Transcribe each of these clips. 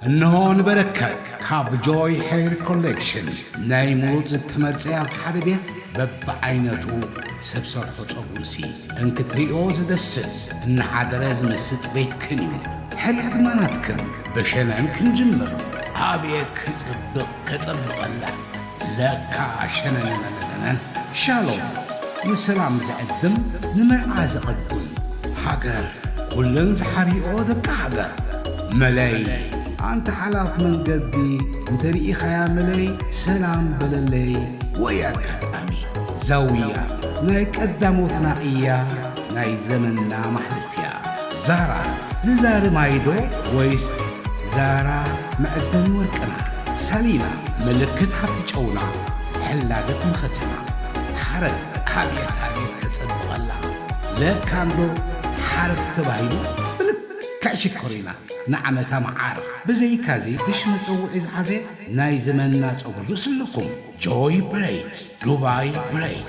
እንሆ ንበረከት ካብ ጆይ ሄር ኮሌክሽን ናይ ምሩፅ ዝተመርፀ ኣብ ሓደ ቤት በብዓይነቱ ሰብ ሰርሖ ፀጉርሲ እንክትሪኦ ዝደስስ እናሓደረ ዝምስጥ ቤትክን እዩ። ሕርያ ድማ ናትክን። ብሸነን ክንጅምር። ኣቤት ክፅብቕ ከፀብቐላ ለካ ሸነነነነነን። ሻሎም ንሰላም ዝዕድም ንመርዓ ዝቐድም ሃገር ኩለን ዝሓሪኦ ደቂ ሃገር መለይ ኣንተ ሓላፍ መንገዲ እንተ ርኢኻያ መለይ ሰላም በለለይ ወይ ኣጋጣሚ ዛውያ ናይ ቀዳሞትና እያ ናይ ዘመንና ማሕለፍያ ዛራ ዝዛሪ ማይዶ ወይስ ዛራ መዐደኒ ወርቅና ሳሊና ምልክት ሃብቲ ጨውና ሕላገት መኸተና ሓረግ ኣብየት ኣብየት ከጸብቐላ ለካ እንዶ ሓረግ ተባሂሉ ብልክዕ ሽኮሪና ንዓመታ መዓር ብዘይካዚ ድሽ መጸውዒ ዝሓዘ ናይ ዘመንና ጸጉሪ ርእሲ ኣለኩም ጆይ ብሬድ ዱባይ ብሬድ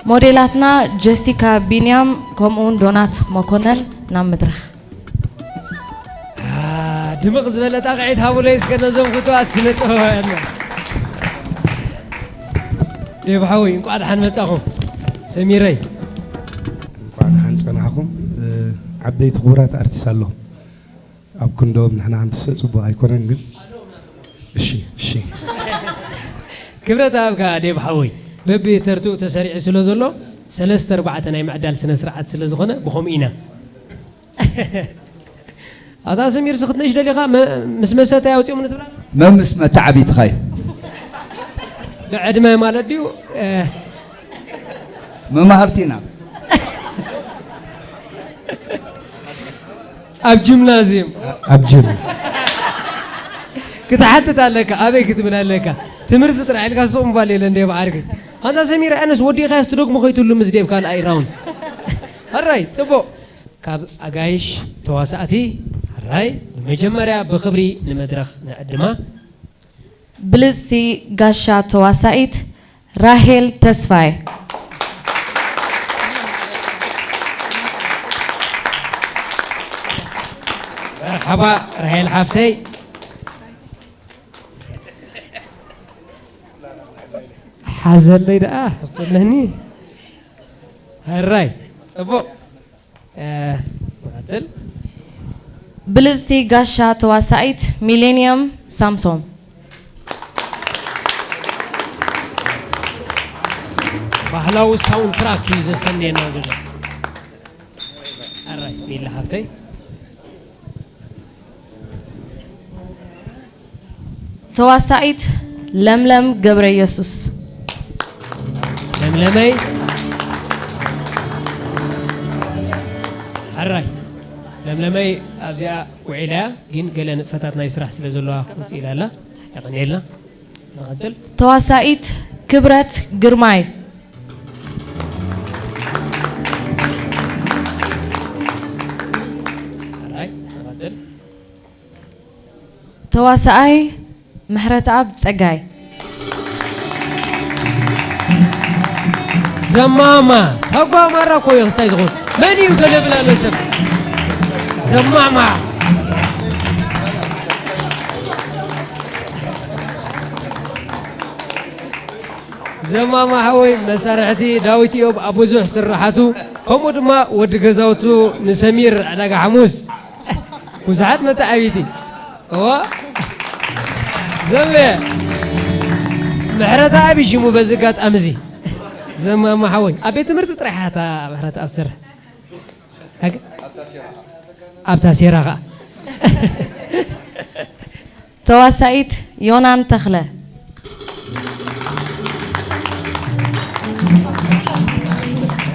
ሞዴላትና ጀሲካ ቢንያም ከምኡውን ዶናት መኮነን ናብ መድረኽ። ድምቕ ዝበለ ጣቕዒት ሃቡለይ እስከ ነዞም ፍቱዋት ስነ ጥበባውያንና። ዴብ ሓወይ እንቋዕ ደሓን መጻኹም። ሰሚረይ። እንቋዕ ደሓን ጸናሕኩም። ዓበይቲ ክቡራት ኣርቲስት ኣሎ ኣብ ክንዶም ንሕና ክንትስእ ጽቡቕ ኣይኮነን ግን እሺ እሺ ክብረት ኣብካ ዴብ ሓወይ በቢ ተርትኡ ተሰሪዑ ስለ ዘሎ ሰለስተ ኣርባዕተ ናይ ምዕዳል ስነ ስርዓት ስለ ዝኾነ ብኸምኡ ኢና ኣታ ሰሚር ስኽትንእሽ ደሊኻ መ- ምስ መሰታይ ኣውፅኦም ንትብላ መምስ መተዓቢትኻ እዩ ብዕድመ ማለት ድዩ እ፣ መማህርቲ ኢና ኣብ ጂምናዝየም ኣብ ጅም ክትሓትት ኣለካ ኣበይ ክትብል ኣለካ ትምህርቲ ጥራሕ ኢልካ ስቕ ምባል የለ እንደ ብዓርኪ ኣንታ ሰሚር ኣነስ ወዲኻያስ ትደግሞ ከይትሉ ምስ ዴብ ካልኣይ ራውንድ ሕራይ ጽቡቕ ካብ ኣጋይሽ ተዋሳእቲ ሕራይ ብመጀመርያ ብኽብሪ ንመድረኽ ንዕድማ ብልጽቲ ጋሻ ተዋሳኢት ራሄል ተስፋይ። መርሓባ ራሄል ሓፍተይ። ሓዘለይ ደኣ ሕቶ ኣለኒ። ሕራይ ጽቡቕ። ንቐጽል። ብልጽቲ ጋሻ ተዋሳኢት ሚሌንየም ሳምሶም። ባህላዊ ሳውንድ ትራክ እዩ ዘሰንየና ዘሎ። ኣራይ ሚሊ ሓፍተይ። ተዋሳኢት ለምለም ገብረየሱስ። ለምለመይ ሕራይ ለምለመይ ኣብዚኣ ውዒላ እያ ግን ገለ ንጥፈታት ናይ ስራሕ ስለ ዘለዋ ውፅእ ኢላ ኣላ የቐንየልና ንቐፅል ተዋሳኢት ክብረት ግርማይ ሕራይ ንቐፅል ተዋሳኣይ ምሕረተኣብ ጸጋይ። ዘማማ ሳጓ ማራ እኮ እዩ ክስታይ ዝኾን መን እዩ ገለ ብላ ኣሎ ሰብ ዘማማ ዘማማ ሓወይ መሳርሕቲ ዳዊት እዮም ኣብ ብዙሕ ስራሓቱ ከምኡ ድማ ወዲ ገዛውቱ ንሰሚር ዕዳጋ ሓሙስ ብዙሓት መተዓቢቲ። እዎ። ዘመ ምሕረተኣብ እዩ ሽሙ። በዚ ኣጋጣሚ እዚ ዘማማ ሓወይ፣ ኣብ ቤት ትምህርቲ ጥራሕ እያ እታ ምሕረተኣብ ትሰርሕ። ኣገ-፣ ኣብታ ሴራ ኸዓ። ተዋሳኢት ዮናን ተኽለ።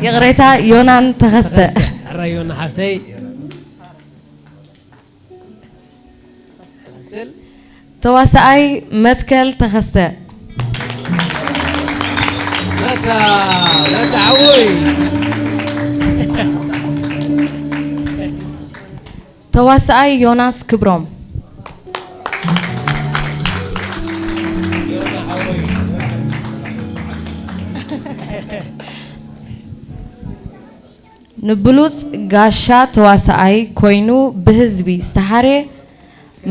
ይቕሬታ፣ ዮናን ተኸስተ። ተኸስተ። ሕራይ ዮና ሓፍተይ። ተዋሳኣይ መትከል ተኸስተ። መታ፣ መታ ሓወይ። ተዋሳኣይ ዮናስ ክብሮም። ንብሉጽ ጋሻ ተዋሳኣይ ኮይኑ ብህዝቢ ዝተሓርየ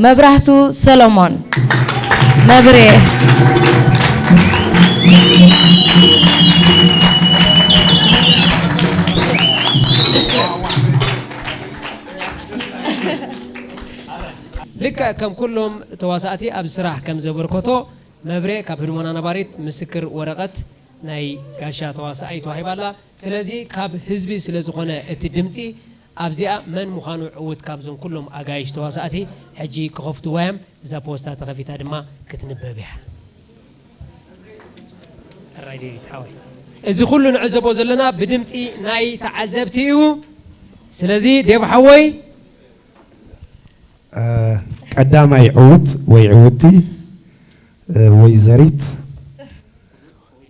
መብራህቱ ሰሎሞን፣ መብሬ። ልክዕ ከም ኩሎም ተዋሳእቲ ኣብዚ ስራሕ ከም ዘበርከቶ መብሬ ካብ ህድሞና ነባሪት ምስክር ወረቐት ናይ ጋሻ ተዋሳኣይ ተዋሂባ ኣላ። ስለዚ ካብ ህዝቢ ስለ ዝኾነ እቲ ድምጺ ኣብዚኣ መን ምዃኑ ዕዉት ካብዞም ኩሎም ኣጋይሽ ተዋሳእቲ ሕጂ ክኸፍትዋ እዮም። እዛ ፖስታ ተኸፊታ ድማ ክትንበብ እያ። ሕራይ ዴቪድ ሓወይ። እዚ ኩሉ ንዕዘቦ ዘለና ብድምጺ ናይ ተዓዘብቲ እዩ። ስለዚ ዴቭ ሓወይ፣ እ፣ ቀዳማይ ዕዉት ወይ ዕውቲ፣ እ፣ ወይዘሪት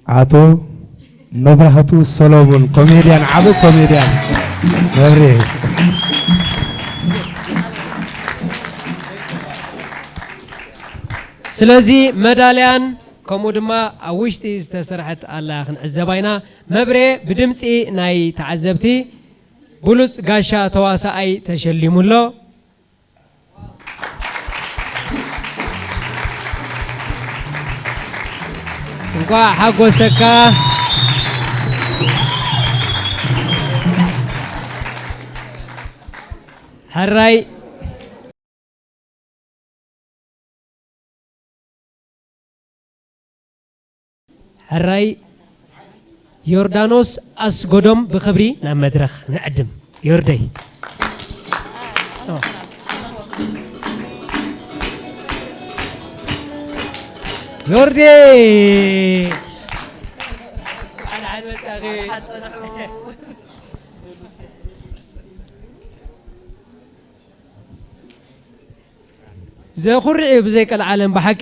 ኣቶ መብራህቱ ሰሎሞን፣ ኮሜድያን፣ ዓቢ ኮሜድያን መብሬ። ስለዚ መዳልያን ከምኡ ድማ ኣብ ውሽጢ ዝተሰርሐት ኣላ ክንዕዘባ ኢና። መብሬ ብድምጺ ናይ ተዓዘብቲ ብሉጽ ጋሻ ተዋሳኣይ ተሸሊሙ ኣሎ። እንኳዕ ሓጎሰካ። ሕራይ። ሕራይ ዮርዳኖስ ኣስጎዶም ብኽብሪ ናብ መድረኽ ንዕድም። ዮርደይ። ዮርዴ! ዘኹርዕ እዩ ብዘይ ቀልዓለም ብሓቂ።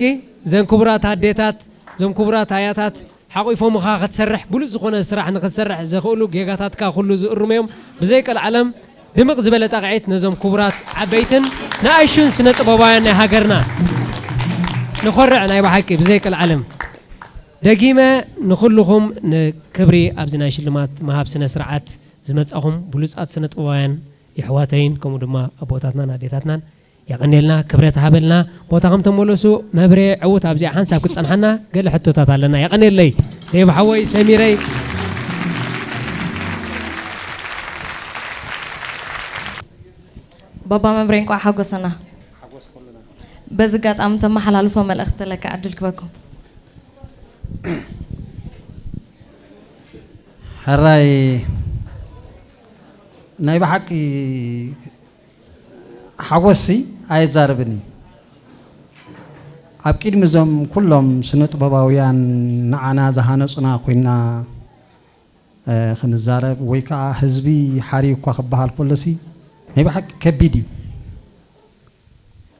ዘን ክቡራት ኣዴታት፣ ዘም ክቡራት ኣያታት ሓቂፎምኻ ክትሰርሕ፣ ብሉጽ ዝኾነ ስራሕ ንክትሰርሕ ዘኽእሉ ጌጋታትካ ኩሉ ዝእርሙ እዮም። ብዘይ ቀልዓለም ድምቕ ዝበለ ጣቕዒት ነዞም ክቡራት ዓበይትን ንኣሽቱን ስነ ጥበባውያን ናይ ሃገርና። ንኾርዕ ናይ ብሓቂ ብዘይ ቀልዓለም። ደጊመ ንኹልኹም ንክብሪ ኣብዚ ናይ ሽልማት ምሃብ ስነ ስርዓት ዝመጻኹም ብሉጻት ስነ ጥበባውያን የሕዋተይን ከምኡ ድማ ኣቦታትናን ኣዴታትናን የቐኔልና፣ ክብረት ሃበልና። ቦታ ከም ተመለሱ መብሬ ዕዉት ኣብዚኣ ሓንሳብ ክትጸንሓና ገለ ሕቶታት ኣለና። የቐኔለይ ዴቭ ሓወይ ሰሚረይ። ባባ መብሬ እንቋዕ ሓጎሰና። በዚ ኣጋጣሚ ተመሓላልፎ መልእኽቲ ኣለካ ዕድል ክበኩም። ሕራይ ናይ ብሓቂ ሓጎስሲ ኣየዛርብን እዩ። ኣብ ቅድሚ እዞም ኩሎም ስነ ጥበባውያን ንዓና ዝሃነጹና ኮይና፣ እ፣ ክንዛረብ ወይ ከዓ ህዝቢ ሓርዩ እኳ ክበሃል ከሎሲ ናይ ብሓቂ ከቢድ እዩ።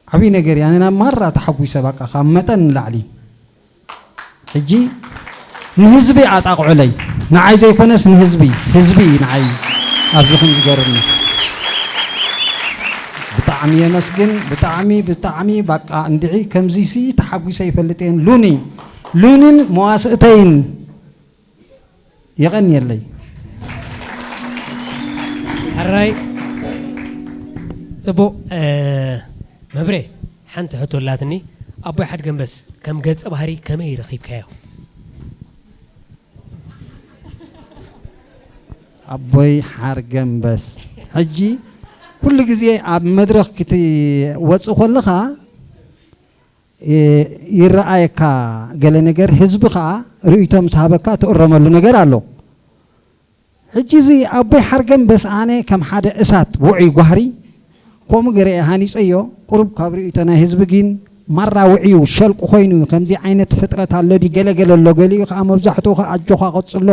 ዓብዪ ነገር እዩ። ኣነ ናብ ማራ ተሓጒሰ፣ በቃ ካብ መጠን ንላዕሊ። ሕጂ ንህዝቢ ኣጣቕዑለይ፣ ንዓይ ዘይኮነስ ንህዝቢ፣ ህዝቢ እዩ ንዓይ ኣብዚ ከም ዝገርምኒ። ብጣዕሚ የመስግን፣ ብጣዕሚ፣ ብጣዕሚ በቃ እንድዒ ከምዚሲ ተሓጒሰ ይፈልጥ እየን። ሉኒ፣ ሉኒን መዋስእተይን የቐንየለይ። ሕራይ። ጽቡቕ፣ እ፣ መብሬ፣ ሓንቲ ሕቶ ኣላትኒ። ኣቦይ ሓድገምበስ ከም ገጸ ባህሪ ከመይ ረኺብካዮ? ኣቦይ ሓርገምበስ። ሕጂ ኩሉ ግዜ ኣብ መድረኽ ክትወፅእ ከለኻ፣ እ፣ ይረኣየካ ገለ ነገር፣ ህዝቢ ኸዓ ርእይቶ ምስ ሃበካ ትእረመሉ ነገር ኣሎ። ሕጂ እዚ ኣቦይ ሓርገምበስ ኣነ ከም ሓደ እሳት ውዑይ ጓህሪ ከምኡ ገይረ እየ ሃኒፀዮ። ቁሩብ ካብ ርእይቶ ናይ ህዝቢ ግን ማራ ውዕዩ ሸልቁ ኮይኑ እዩ። ከምዚ ዓይነት ፍጥረት ኣሎ ድዩ? ገለ ገለ ኣሎ፣ ገሊኡ ከዓ መብዛሕትኡ ከዓ ኣጆኻ ቀፅሎ፣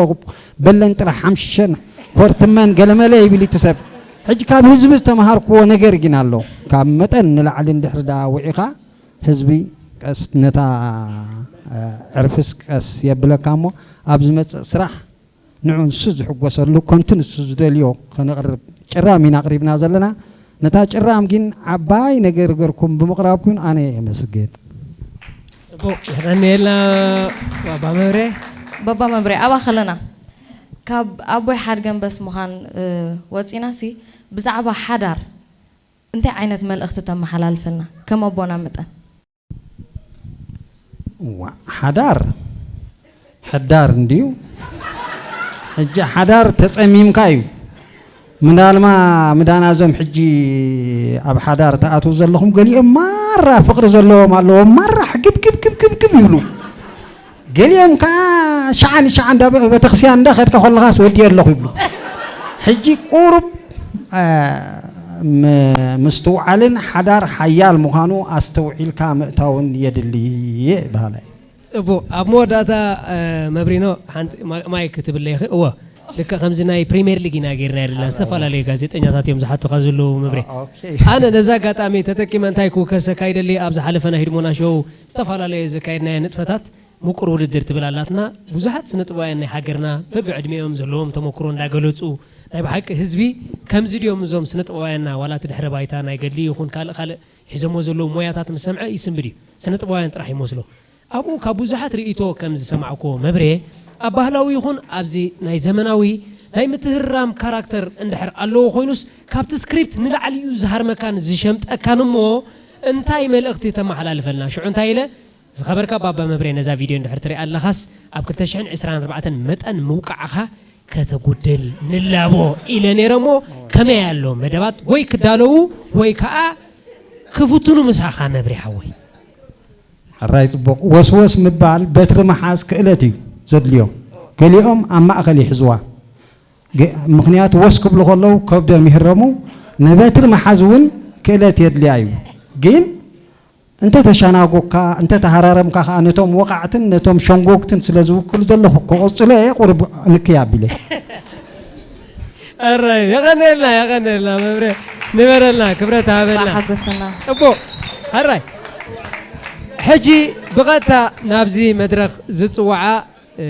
በለን ጥራሕ ሓምሽሸን ኮርትመን ገለመለ ይብል እቲ ሰብ። ሕጂ ካብ ህዝቢ ዝተምሃርክዎ ነገር ግን ኣሎ። ካብ መጠን ንላዕሊ እንድሕር ደኣ ውዒኻ ህዝቢ ቀስ ነታ፣ እ፣ ዕርፍስ ቀስ የብለካ እሞ ኣብ ዝመፅእ ስራሕ ንዑ ንሱ ዝሕጎሰሉ ከምቲ ንሱ ዝደልዮ ከነቕርብ ጭራም ኢና ኣቕሪብና ዘለና። ነታ ጭራም ግን ዓባይ ነገር ገርኩም ብምቕራብኩም ኣነ የመስግን። ጽቡቕ፣ የቐንየልና ባባ መብሬ። ባባ መብሬ፣ ኣብኣ ከለና ካብ ኣቦይ ሓድገንበስ ምዃን፣ እ፣ ወጺና ሲ ብዛዕባ ሓዳር እንታይ ዓይነት መልእኽቲ ተመሓላልፈልና ከም ኣቦና መጠን? ዋ፣ ሓዳር ሕዳር እንድዩ። ሕጂ ሓዳር ተጸሚምካ እዩ። ምናልማ ምዳና እዞም ሕጂ ኣብ ሓዳር ተኣትዉ ዘለኹም ገሊኦም ማራ ፍቕሪ ዘለዎም ኣለዎም፣ ማራ ሕግብ ግብ ግብ ግብ ግብ ይብሉ። ገሊኦም ከዓ ሸዓ ንሸዓ እንዳ ቤተክርስትያን እንዳ ከድካ ከለኻስ ወዲየ ኣለኹ ይብሉ። ሕጂ ቁሩብ፣ እ፣ ም-፣ ምስትውዓልን ሓዳር ሓያል ምዃኑ ኣስተውዒልካ ምእታውን የድሊ እየ በሃላይ። ጽቡቕ፣ ኣብ መወዳእታ፣ እ፣ መብሪኖ ሓንቲ ማ-፣ ማይክ ክትብለይ ኢኺ። እወ፣ ልክዕ ከምዚ ናይ ፕሪምየር ሊግ ኢና ጌርና የድልና። ዝተፈላለዩ ጋዜጠኛታት እዮም ዝሓቱኻ ዘለዉ፣ መብሬ። ኦኬ። ኣነ ነዛ ኣጋጣሚ ተጠቂመ እንታይ ክውከሰካ ይደሊ፣ ኣብ ዝሓለፈ ናይ ህድሞና ሾው ዝተፈላለየ ዘካየድናዮ ንጥፈታት ምቁር ውድድር ትብል ኣላትና። ብዙሓት ስነ ጥበባውያን ናይ ሃገርና በብዕድሜኦም ዘለዎም ተመክሮ እንዳገለጹ፣ ናይ ብሓቂ ህዝቢ ከምዚ ድዮም እዞም ስነ ጥበባውያንና፣ ዋላ እቲ ድሕረ ባይታ ናይ ገድሊ ይኹን ካልእ ካልእ ሒዞሞ ዘለዉ ሞያታት ምስ ሰምዐ ይስንብድ እዩ። ስነ ጥበባውያን ጥራሕ ይመስሎ። ኣብኡ ካብ ብዙሓት ርእይቶ ከም ዝሰማዕኩዎ፣ መብሬ ኣብ ባህላዊ ይኹን ኣብዚ ናይ ዘመናዊ ናይ ምትህርራም ካራክተር እንድሕር ኣለዎ ኮይኑስ፣ ካብቲ ስክሪፕት ንላዕሊ እዩ ዝሃርመካን ዝሸምጠካን እሞ እንታይ መልእኽቲ ተመሓላልፈልና? ሽዑ እንታይ ኢለ፣ ዝኸበርካ ባባ መብሬ፣ ነዛ ቪድዮ እንድሕር ትሪኣ ኣለኻስ ኣብ ክልተ ሽሕን ዕስራን ኣርባዕተን መጠን ምውቃዕኻ ከተጉድል ንላቦ ኢለ ነይረ እሞ፣ ከመይ ኣሎ መደባት ወይ ክዳለዉ ወይ ከዓ ክፍትኑ ምሳኻ መብሬ ሓወይ? ሕራይ ጽቡቕ። ወስወስ ምባል በትሪ ምሓዝ ክእለት እዩ ዘድልዮ። ገሊኦም ኣብ ማእከል ይሕዝዋ። ገ-፣ ምኽንያቱ ወስ ክብሉ ከለዉ ከብዶም ይህረሙ። ንበትሪ ምሓዝ እውን ክእለት የድልያ እዩ። ግን እንተተሻናጎካ፣ እንተተሃራረምካ ከኣ ነቶም ወቓዕትን ነቶም ሸንጎግትን ስለ ዝውክል ዘለኹ ክቕጽሎ እየ። ቁሩብ ንክይ ኣቢለ። ኣራይ፣ የቐንየልና፣ የቐንየልና መብሬ። ንበረልና፣ ክብረት ሃበልና። ሓጎሰና። ጽቡቕ። ኣራይ። ሕጂ ብቐጥታ ናብዚ መድረኽ ዝጽውዓ፣ እ፣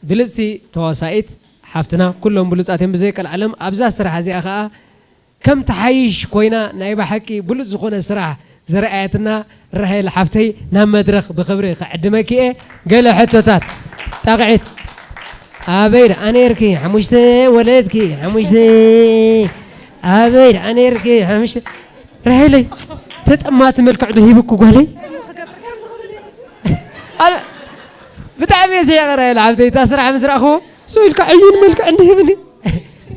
ብልጽቲ ተዋሳኢት ሓፍትና፣ ኩሎም ብሉጻት እዮም ብዘይ ቀልዓለም። ኣብዛ ስራሕ እዚኣ ከኣ ከም ተሓይሽ ኮይና ናይ ብሓቂ ብሉጽ ዝኾነ ስራሕ ዘርኣየትና ራሄል ሓፍተይ ናብ መድረኽ ብኽብሪ ክዕድመኪ እየ። ገለ ሕቶታት። ጣቕዒት። ኣበይ ደኣ ነርኪ ሓሙሽተ ወለድኪ ሓሙሽተ? ኣበይ ደኣ ነርኪ ሓሙሽተ? ራሄለይ፣ ተጠማቲ መልክዕ ዶ ሂብኩ ጓለይ? ኣነ ብጣዕሚ እየ ስሒቐ ራሄል ሓፍተይ፣ እታ ስራሕ ምስ ረኣኹዎ፣ ስቕ ኢልካ ዕዩን መልክዕ እንዲሂብኒ።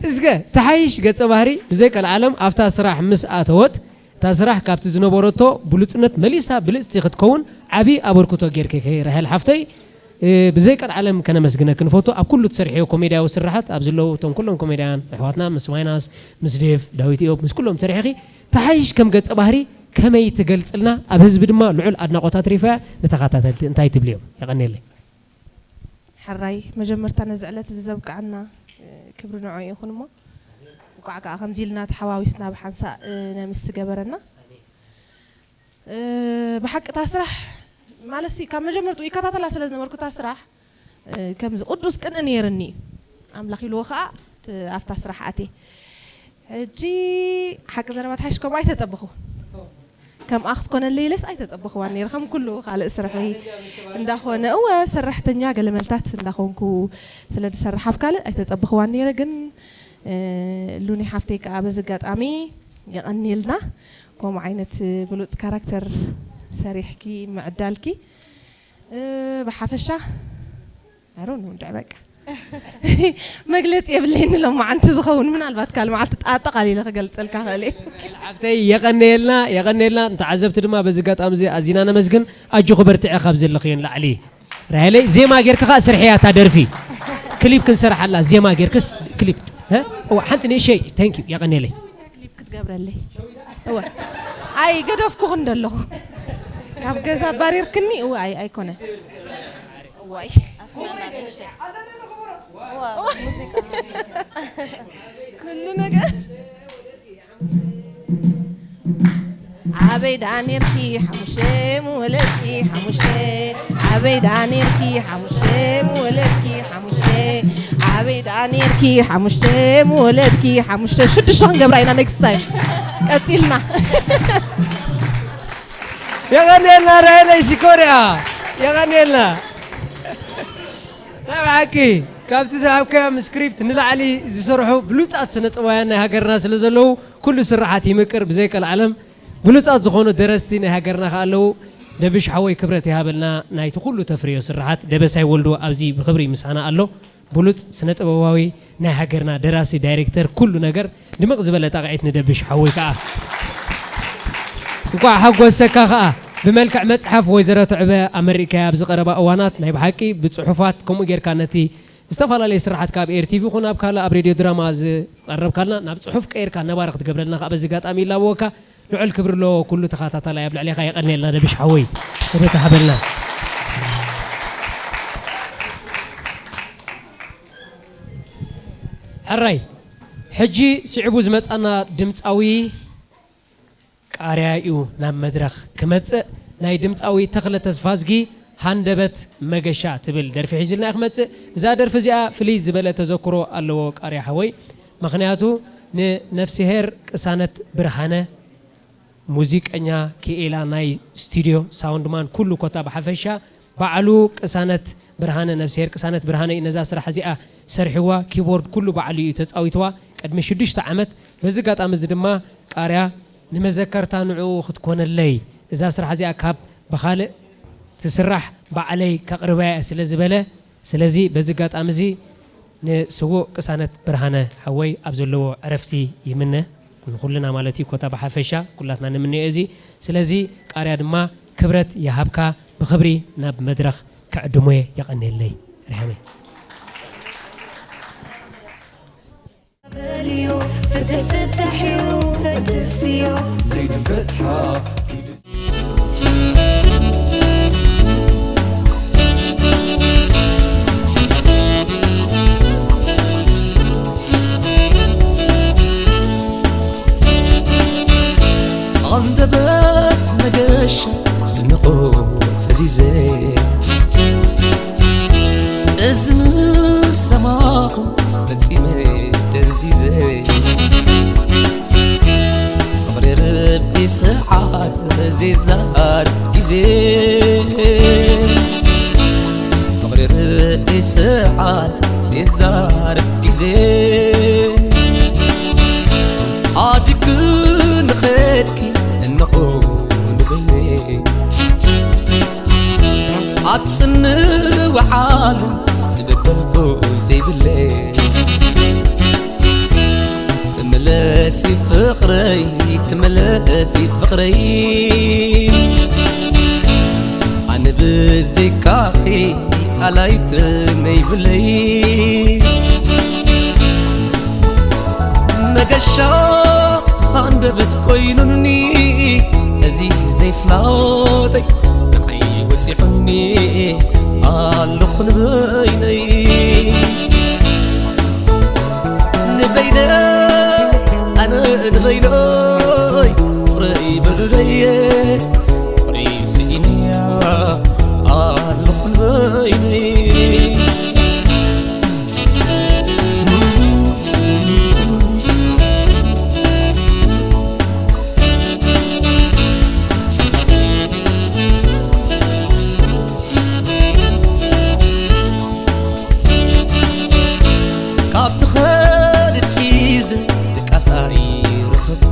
እስከ ተሓይሽ ገጸ ባህሪ ብዘይ ቀልዓለም ኣብታ ስራሕ ምስ ኣተወት፣ እታ ስራሕ ካብቲ ዝነበረቶ ብሉጽነት መሊሳ ብልጽቲ ክትከውን ዓቢ ኣበርክቶ ጌርኪ ኢኺ ራሄል ሓፍተይ። እ፣ ብዘይ ቀልዓለም ከነመስግነኪ ንፈቱ። ኣብ ኩሉ ትሰርሕዮ ኮሜድያዊ ስርሓት ኣብ ዘለዉ እቶም ኩሎም ኮሜድያን ኣሕዋትና ምስ ማይናስ፣ ምስ ዴቭ፣ ዳዊት ኢዮብ፣ ምስ ኩሎም ትሰርሒኺ ተሓይሽ ከም ገጸ ባህሪ ከመይ ትገልጽልና? ኣብ ህዝቢ ድማ ልዑል ኣድናቖት ኣትሪፋ እያ። ንተኸታተልቲ እንታይ ትብልዮም? የቐንየለይ። ሕራይ መጀመርታ ነዚ ዕለት እዚ ዘብቅዓና፣ እ፣ ክብሪ ንዑ ይኹን እሞ፣ እንቋዕ ከኣ ከምዚ ኢልና ተሓዋዊስና ብሓንሳእ፣ እ፣ ነምስ ገበረና። እ፣ ብሓቂ እታ ስራሕ ማለትሲ ካብ መጀመርትኡ ይከታተላ ስለ ዝነበርኩ እታ ስራሕ፣ እ፣ ከምዚ ቅዱስ ቅንኢ ነይርኒ እዩ። ኣምላኽ ኢልዎ ከኣ ት-፣ ኣብታ ስራሕ ኣትየ። ሕጂ ሓቂ ዘረባ ተሓይሽ ከምኡ ኣይተጸበኹ። ከምኣ ክትኮነለይ ኢለስ ኣይተጸበኽዋን ነይረ። ከም ኩሉ ካልእ ስርሒ እንዳኾነ፣ እወ፣ ሰራሕተኛ ገለመልታት እንዳኾንኩ ስለ ዝሰርሕ ኣብ ካልእ ኣይተጸበኽዋን ነይረ። ግን፣ እ፣ ሉኒ ሓፍተይ ከኣ በዚ ኣጋጣሚ የቐንየልና። ከምኡ ዓይነት ብሉጽ ካራክተር ሰሪሕኪ ምዕዳልኪ፣ እ፣ ብሓፈሻ I don't know፣ እንድዒ በቃ። መግለጺ የብለይን። ሎማዓንቲ ዝኸውን ምናልባት ካልእ መዓልቲ ጣጠቕ ኣሊለ ክገልጸልካ ክእል እየ። ሓፍተይ፣ የቐንየልና፣ የቐንየልና። ንተዓዘብቲ ድማ በዚ ኣጋጣሚ እዚ ኣዚና ነመስግን። ኣጆኺ በርትዒ፣ ካብ ዘለኽዮ ንላዕሊ። ራሄለይ፣ ዜማ ጌርካ ኸኣ ስርሕያ እታ ደርፊ። ክሊፕ ክንሰርሓላ፣ ዜማ ጌርክስ ክሊፕ። እ? እዋ፣ ሓንቲ ንእሸይ፣ thank you፣ የቐንየለይ። ክሊፕ ክትገብረለይ። እወ። ኣይ፣ ገደፍኩኽን ደለኹ። ካብ ገዛ ኣባሪርክኒ፣ እወ፣ ኣይ፣ ኣይኮነን። እዋይ። ኩሉ ነገር። ኣበይ ደኣ ኔርኪ ሓሙሽተ ምወለድኪ ሓሙሽተ? ኣበይ ደኣ ኔርኪ ሓሙሽተ ምወለድኪ ሓሙሽተ? ኣበይ ደኣ ኔርኪ ሓሙሽተ ምወለድኪ ሓሙሽተ? ሽዱሽተ ክንገብራ ኢና next time። ቀጺልና። የቐንየልና ራሄለይ ሽኮርያ፣ የቐንየልና። ናይ ብሓቂ ካብቲ ዝሃብካዮም ስክሪፕት ንላዕሊ ዝሰርሑ ብሉጻት ስነ ጥበባውያን ናይ ሃገርና ስለ ዘለዉ፣ ኩሉ ስርሓት ይምቅር ብዘይ ቀልዓለም። ብሉጻት ዝኾኑ ደረስቲ ናይ ሃገርና ከኣ ኣለዉ። ደብሽ ሓወይ፣ ክብረት ይሃበልና፣ ናይቲ ኩሉ ተፍርዮ ስርሓት። ደበሳይ ወልዱ ኣብዚ ብኽብሪ ምሳና ኣሎ። ብሉጽ ስነ ጥበባዊ፣ ናይ ሃገርና ደራሲ፣ ዳይሬክተር፣ ኩሉ ነገር። ድምቕ ዝበለ ጣቕዒት ንደብሽ ሓወይ ከኣ። እንኳዕ ሓጎሰካ ከኣ። ብመልክዕ መጽሓፍ ወይዘሮ ትዕበ ኣመሪካያ ኣብዚ ቀረባ እዋናት ናይ ብሓቂ ብጽሑፋት ከምኡ ጌርካ ነቲ ዝተፈላለየ ስራሓት ካብ ኤር ቲቪ ይኹን ኣብ ካልእ ኣብ ሬድዮ ድራማ ዝቐረብካልና ናብ ጽሑፍ ቀይርካ ነባሪ ክትገብረልና ከኣ በዚ ኣጋጣሚ ይላበወካ። ልዑል ክብሪ ኣለዎ ኩሉ ተኸታታላይ ኣብ ልዕሌኻ። የቐንየልና ደብሽ ሓወይ፣ ክብረት ሃበልና። ሕራይ፣ ሕጂ ስዒቡ ዝመጻና ድምጻዊ ቃርያ እዩ ናብ መድረኽ ክመጽእ። ናይ ድምጻዊ ተኽለ ተስፋዝጊ ሃንደበት መገሻ ትብል ደርፊ ሒዝልና እዩ ክመጽእ። እዛ ደርፊ እዚኣ ፍልይ ዝበለ ተዘክሮ ኣለዎ ቃርያ ሓወይ። ምኽንያቱ ንነፍስሄር ቅሳነት ብርሃነ፣ ሙዚቀኛ፣ ክኢላ ናይ ስቱድዮ፣ ሳውንድማን፣ ኩሉ ኮታ ብሓፈሻ ባዕሉ ቅሳነት ብርሃነ፣ ነፍስሄር ቅሳነት ብርሃነ እዩ ነዛ ስራሕ እዚኣ ሰርሕዋ። ኪቦርድ ኩሉ ባዕሉ እዩ ተጻዊትዋ ቅድሚ ሽዱሽተ ዓመት። በዚ ኣጋጣሚ እዚ ድማ ቃርያ ንመዘከርታ ንዕኡ ክትኮነለይ፣ እዛ ስራሕ እዚኣ ካብ ብኻልእ ትስራሕ ባዕለይ ከቕርባ እየ ስለ ዝበለ፣ ስለዚ በዚ ኣጋጣሚ እዚ ንስዉእ ቅሳነት ብርሃነ ሓወይ ኣብ ዘለዎ ዕረፍቲ ይምነ። ንኹልና ማለት እዩ፣ ኮታ ብሓፈሻ ኩላትና ንምንዮ እዚ። ስለዚ ቃርያ ድማ ክብረት ይሃብካ፣ ብኽብሪ ናብ መድረኽ ክዕድሞ እየ። የቐንየለይ ርሃመይ። በልዮ፣ ፍትሕ ፍታሕ እዩ፣ ፈትስዮ። ዘይትፈትሓ ኣንደበት መገሻ ድንቑ ፈዚዘ፣ እዚ ምስ ሰማኹ ፈጺመ ደንዚዘ። ፍቕሪ ርብዒ ሰዓት ዘይዛር ግዜ፣ ፍቕሪ ርብዒ ሰዓት ዘይዛር ግዜ። ኣድግን ኸድኪ እንኾ ንበይነይ ኣብ ጽንው ዓለም ዝበደልኩ ዘይብለይ። ተመለሲ ፍቕረይ፣ ተመለሲ ፍቕረይ። ኣነ ብዘይካኺ ኣላይት ነይብለይ። መገሻ ኣንደበት ኮይኑኒ እዚ ዘይፍላጠይ፣ ንዓይ ወፂዑኒ ኣለኹ ንበይነይ። ንበይነይ ኣነ ንበይነይ ፍቕረይ በሉለየ፣ ፍቕረይ ስኢነያ ኣለኹ ንበይነይ። ካብ ትኸድ ሒዘ ድቃስ ኣይረኸብኩ።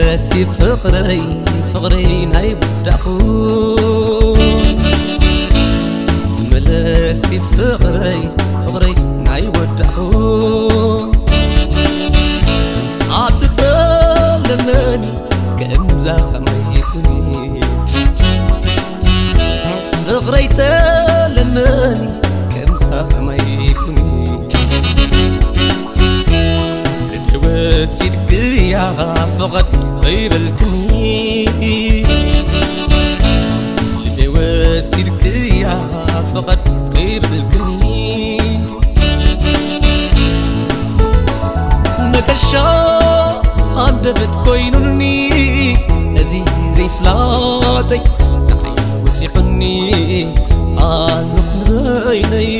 መለሲ ፍቕረይ ፍቕረይ ናይ ወዳኹ፣ ትመለሲ ፍቕረይ ፍቕረይ ናይ ወዳኹ፣ ኣብቲ ተለመኒ ከምዛ ኸመይ ኩኒ፣ ፍቕረይ ተለመኒ ከምዛ ኸመይ ኩኒ። ልቢ ወሲድክያ ፍቐድ ከይበልክኒ፣ ልቢ ወሲድክያ ፍቐድ ከይበልክኒ። መገሻ ኣንደበት ኮይኑኒ ነዚ ዘይፍላጠይ፣ ንዓይ ወፂዑኒ ኣለኹ ንበይነይ።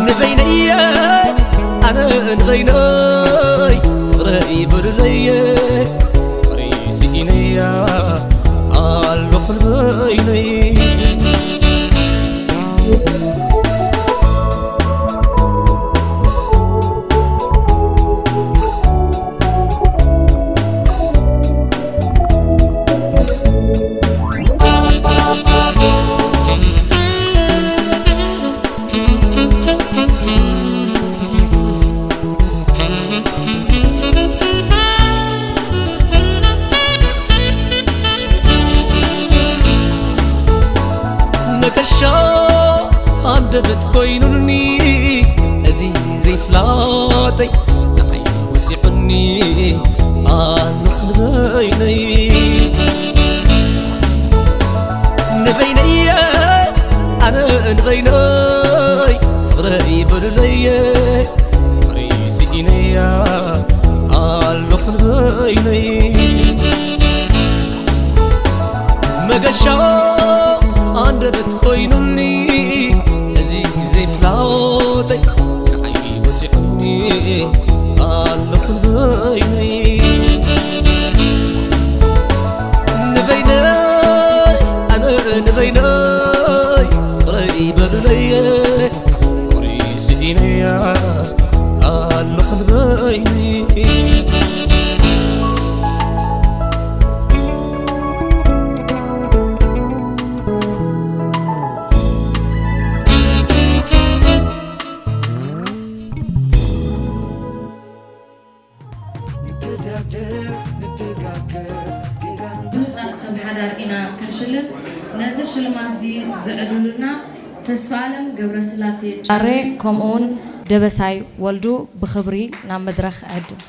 ንበይነየ ኣነ ንበይነይ፣ ፍቕረይ በሉለየ፣ ፍቕረይ ስኢነያ ኣለኹ ንበይነይ። መገሻ ኣንደበት ኮይኑኒ ነዚ ዘይፍላጠይ፣ ንዓይ ወፂዑኒ ኣለኹ ንበይነይ። ንበይነየ ኣነ ንበይነይ፣ ፍቕረይ በሉለየ፣ ፍቕረይ ስኢነያ ኣለኹ ንበይነይ። መገሻ ኣንደበት ኮይኑኒ እዚ ዘይፍላጠይ፣ ንዓይ ወፂዑኒ ኣለኹ ንበይነይ። ንበይነይ ኣነ ንበይነይ፣ ፍቕረይ በሉለየ፣ ፍቕረይ ስኢነያ ኣለኹ ንበይነይ። ብሉጻት ሰብ ሓዳር ኢና ክንሽልም። ነዚ ሽልማት እዚ ዝዕድሉልና ተስፋኣለም ገብረስላሴ ጫሬ ከምኡውን ደበሳይ ወልዱ ብኽብሪ ናብ መድረኽ እዕድም።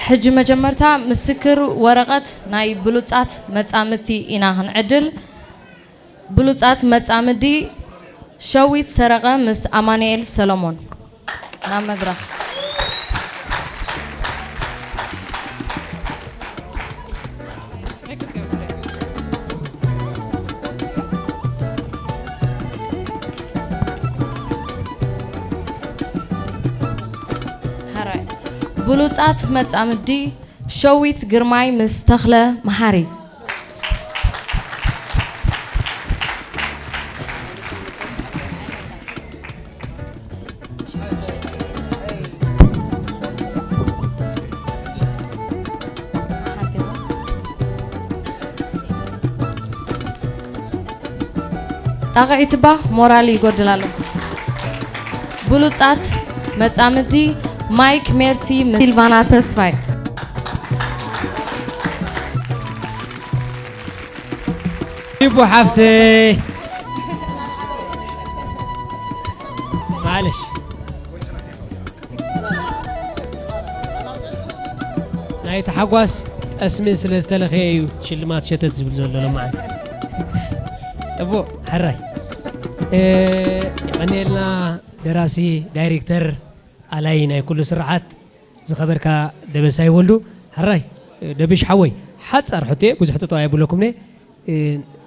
ሕጂ መጀመርታ ምስክር ወረቐት ናይ ብሉጻት መጻምድቲ ኢና ክንዕድል። ብሉጻት መጻምዲ ሸዊት ሰረቐ ምስ ኣማኑኤል ሰሎሞን ናብ መድረኽ። ብሉጻት መጻምዲ ሸዊት ግርማይ ምስ ተኽለ መሓሪ። ጣቕዒት እባ ሞራል ይጎድል ኣሎ። ብሉጻት መጻምዲ ማይክ ሜርሲ ምስ ሲልቫና ተስፋይ። ይቡ ሓፍተይ ማለሽ ናይቲ ሓጓስ ጠስሚ ስለ ዝተለኸየ እዩ ሽልማት ሸተት ዝብል ዘሎ ሎማዓንቲ። ጽቡቕ ሕራይ የቐንየልና ደራሲ ዳይሬክተር ኣላይ ናይ ኩሉ ስርሓት ዝኸበርካ ደበሳይ ወልዱ። ሕራይ ደብሽ ሓወይ ሓጻር ሕቶ እየ ብዙሕ ጥጠው ኣይብለኩምነ።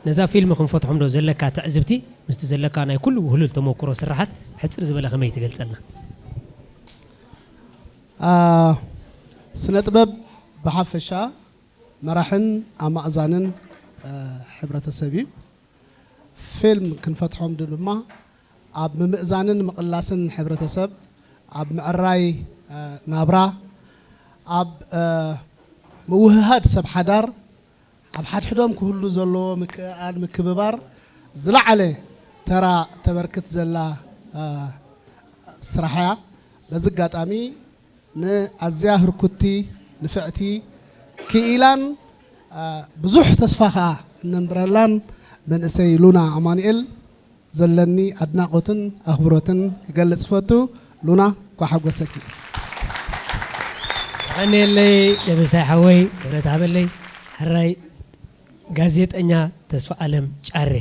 ነዛ ፊልም ክንፈትሖም ዶ ዘለካ ትዕዝብቲ፣ ምስቲ ዘለካ ናይ ኩሉ ውህሉል ተመክሮ ስራሓት ሕጽር ዝበለ ከመይ ትገልጸልና? ኣ፣ ስነ ጥበብ ብሓፈሻ መራሕን ኣማእዛንን፣ እ፣ ሕብረተሰብ እዩ። ፊልም ክንፈትሖም ድማ ኣብ ምምእዛንን ምቕላስን ሕብረተሰብ፣ ኣብ ምዕራይ፣ እ፣ ናብራ፣ ኣብ፣ እ፣ ምውህሃድ ሰብ ሓዳር፣ ኣብ ሓድሕዶም ክህሉ ዘለዎ ምክእኣል፣ ምክብባር ዝለዓለ ተራ ተበርክት ዘላ፣ እ፣ ስራሕ እያ። በዚ ኣጋጣሚ ንኣዝያ ህርኩቲ፣ ንፍዕቲ፣ ክኢላን፣ እ፣ ብዙሕ ተስፋ ኸኣ እነንብረላን መንእሰይ ሉና ኣማኑኤል ዘለኒ ኣድናቖትን ኣኽብሮትን ክገልጽ እፈቱ። ሉና፣ እንኳዕ ሓጎሰኪ። የቐንየለይ ደበሳይ ሓወይ፣ ክብረት ሃበለይ። ሕራይ ጋዜጠኛ ተስፋ ኣለም ጫሬ፣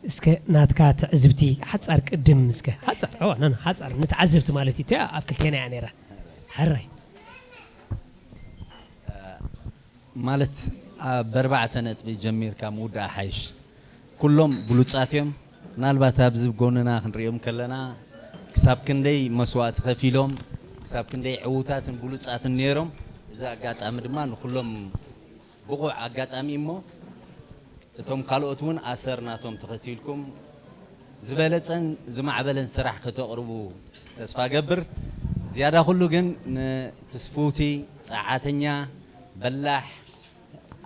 እስከ ናትካ ትዕዝብቲ ሓጻር ቅድም፣ እስከ ሓጻር፣ ኦ፣ ኖ፣ ኖ፣ ሓጻር ንተዓዘብቲ ማለት እዩ። እቲኣ ኣብ ክልቴና እያ ነይራ። ሕራይ። ማለት ኣብ ኣርባዕተ ነጥቢ ጀሚርካ ምውዳእ ሓይሽ። ኩሎም ብሉጻት እዮም። ምናልባት ኣብዚ ጎንና ክንሪኦም ከለና ክሳብ ክንደይ መስዋእቲ ከፊሎም፣ ክሳብ ክንደይ ዕዉታትን ብሉጻትን ነይሮም። እዚ ኣጋጣሚ ድማ ንኩሎም ብቑዕ ኣጋጣሚ እሞ እቶም ካልኦት እውን ኣሰር ናቶም ተኸቲልኩም ዝበለጸን ዝማዕበለን ስራሕ ከተቕርቡ ተስፋ ገብር። ዝያዳ ኩሉ ግን ንትስፍውቲ፣ ጸዓተኛ፣ በላሕ፣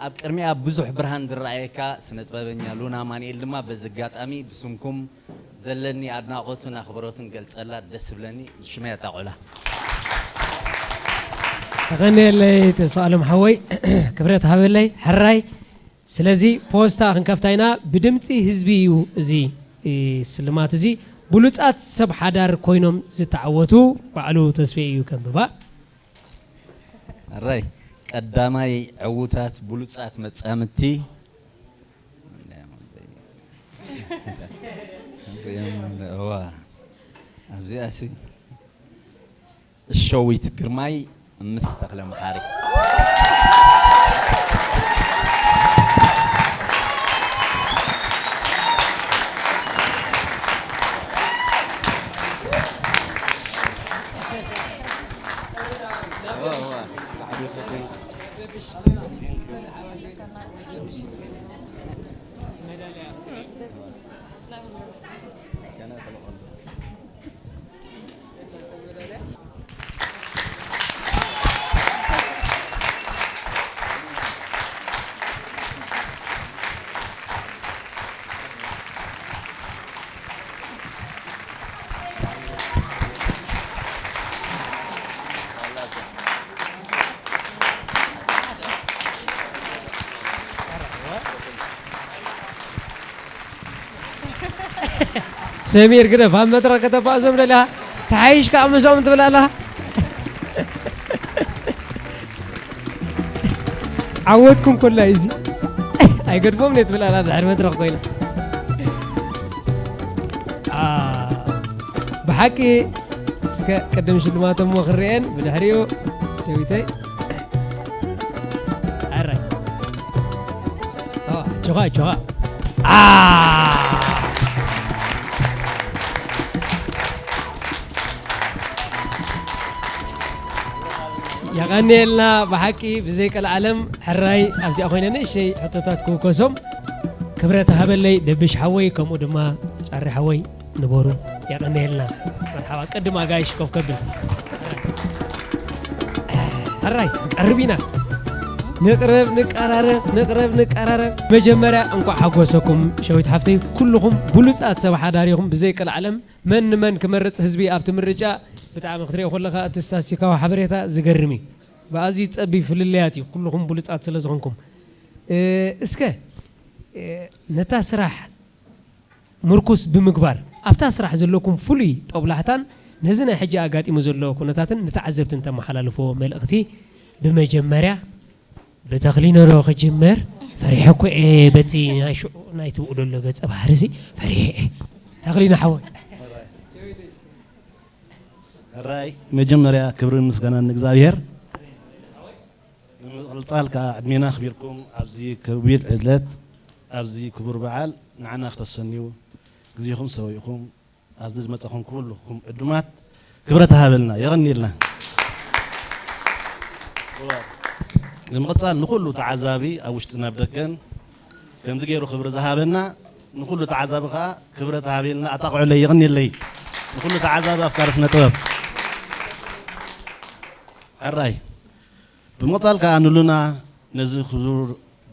ኣብ ቅድሚኣ ብዙሕ ብርሃን ዝረኣየካ ስነ ጥበበኛ ሉና ኣማኑኤል ድማ በዚ ኣጋጣሚ ብስምኩም ዘለኒ ኣድናቖትን ኣኽብሮትን ገልጸላ። ደስ ዝብለኒ ሽመይ ኣጣቑዕላ። ተቐንየለይ ተስፋ ኣለም ሓወይ፣ ክብረት ሃበለይ። ሕራይ። ስለዚ ፖስታ ክንከፍታ ኢና። ብድምፂ ህዝቢ እዩ እዚ፣ እ፣ ስልማት እዚ። ብሉፃት ሰብ ሓዳር ኮይኖም ዝተዓወቱ ባዕሉ ተስፌ እዩ ከንብባ። ኣራይ፣ ቀዳማይ ዕዉታት ብሉጻት መጻምድቲ። እዋ፣ ኣብዚኣሲ ሸዊት ግርማይ ምስ ተኽለ መሓሪ። ሰሚር ግደፍ፣ ኣብ መድረኽ ከተባእሶም ደሊኻ፣ ተሓይሽ ከዓ ምስኦም ትብል ኣለኻ። ዓወትኩም ኮላ እዩ እዚ። ኣይገድፎም ነይ ትብል ኣላ ድሕሪ መድረኽ ኮይና። ኣ፣ ብሓቂ እስከ ቅድም ሽልማቶም እሞ ክርኤን ብድሕሪኡ ሸዊተይ። ኣራይ። ኦ፣ ኣጆኻ፣ ኣጆኻ። ኣ! የቐንየልና ብሓቂ ብዘይ ቀልዓለም። ሕራይ ኣብዚኣ ኮይነ ንእሽተይ ሕቶታት ክውከሶም። ክብረት ሃበለይ ደብሽ ሓወይ፣ ከምኡ ድማ ጫሪ ሓወይ ንበሩ። የቐንየልና። መርሓባ። ቅድም ኣጋይሽ ኮፍ ከብል። ሕራይ፣ ቀርብ ኢና። ንቅረብ፣ ንቀራረብ፣ ንቅረብ፣ ንቀራረብ። መጀመርያ እንኳዕ ሓጎሰኩም ሸዊት ሓፍተይ። ኩልኹም ብሉጻት ሰብ ሓዳር ኢኹም። ብዘይ ቀልዓለም መን ንመን ክመርጽ ህዝቢ ኣብቲ ምርጫ ብጣዕሚ ክትሪኦ ከለኻ እቲ ስታስቲካዊ ሓበሬታ ዝገርም እዩ። ብኣዝዩ ጸቢብ ፍልልያት እዩ፣ ኩልኹም ብሉጻት ስለ ዝኾንኩም። እ፣ እስከ፣ እ፣ ነታ ስራሕ ምርኩስ ብምግባር ኣብታ ስራሕ ዘለኩም ፍሉይ ጦብላሕታን ነዚ ናይ ሕጂ ኣጋጢሙ ዘሎ ኩነታትን ንተዓዘብቲ እንተመሓላልፎ መልእኽቲ ብመጀመርያ ብተኽሊኖ ዶ ክጅምር? ፈሪሐ እኮ እየ፣ በቲ ናይ ሽዑ ናይ ትብኡ ደሎ ገጸ ባህሪ ሲ ፈሪሐ እየ። ተኽሊኖ ሓወይ። ሕራይ፣ መጀመርያ ክብርን ምስጋናን ንእግዚኣብሔር። ብምቕጻል ከኣ ዕድሜና ኣኽቢርኩም ኣብዚ ከቢድ ዕለት ኣብዚ ክቡር በዓል ንዓና ክተሰንዩ ግዜኹም ሰዊእኹም ኣብዚ ዝመጻኹም ኩልኹም ዕዱማት ክብረት ሃበልና፣ የቐንየልና። ብምቕጻል ንኹሉ ተዓዛቢ ኣብ ውሽጥን ኣብ ደገን ከምዚ ገይሩ ክብሪ ዝሃበና ንኹሉ ተዓዛቢ ከኣ ክብረት ሃበልና፣ ኣጣቕዑለይ፣ የቐንየለይ። ንኹሉ ተዓዛቢ ኣፍቃሪ ስነ ጥበብ። ሕራይ። ብምቕጻል ከኣ ንሉና ነዚ ክቡር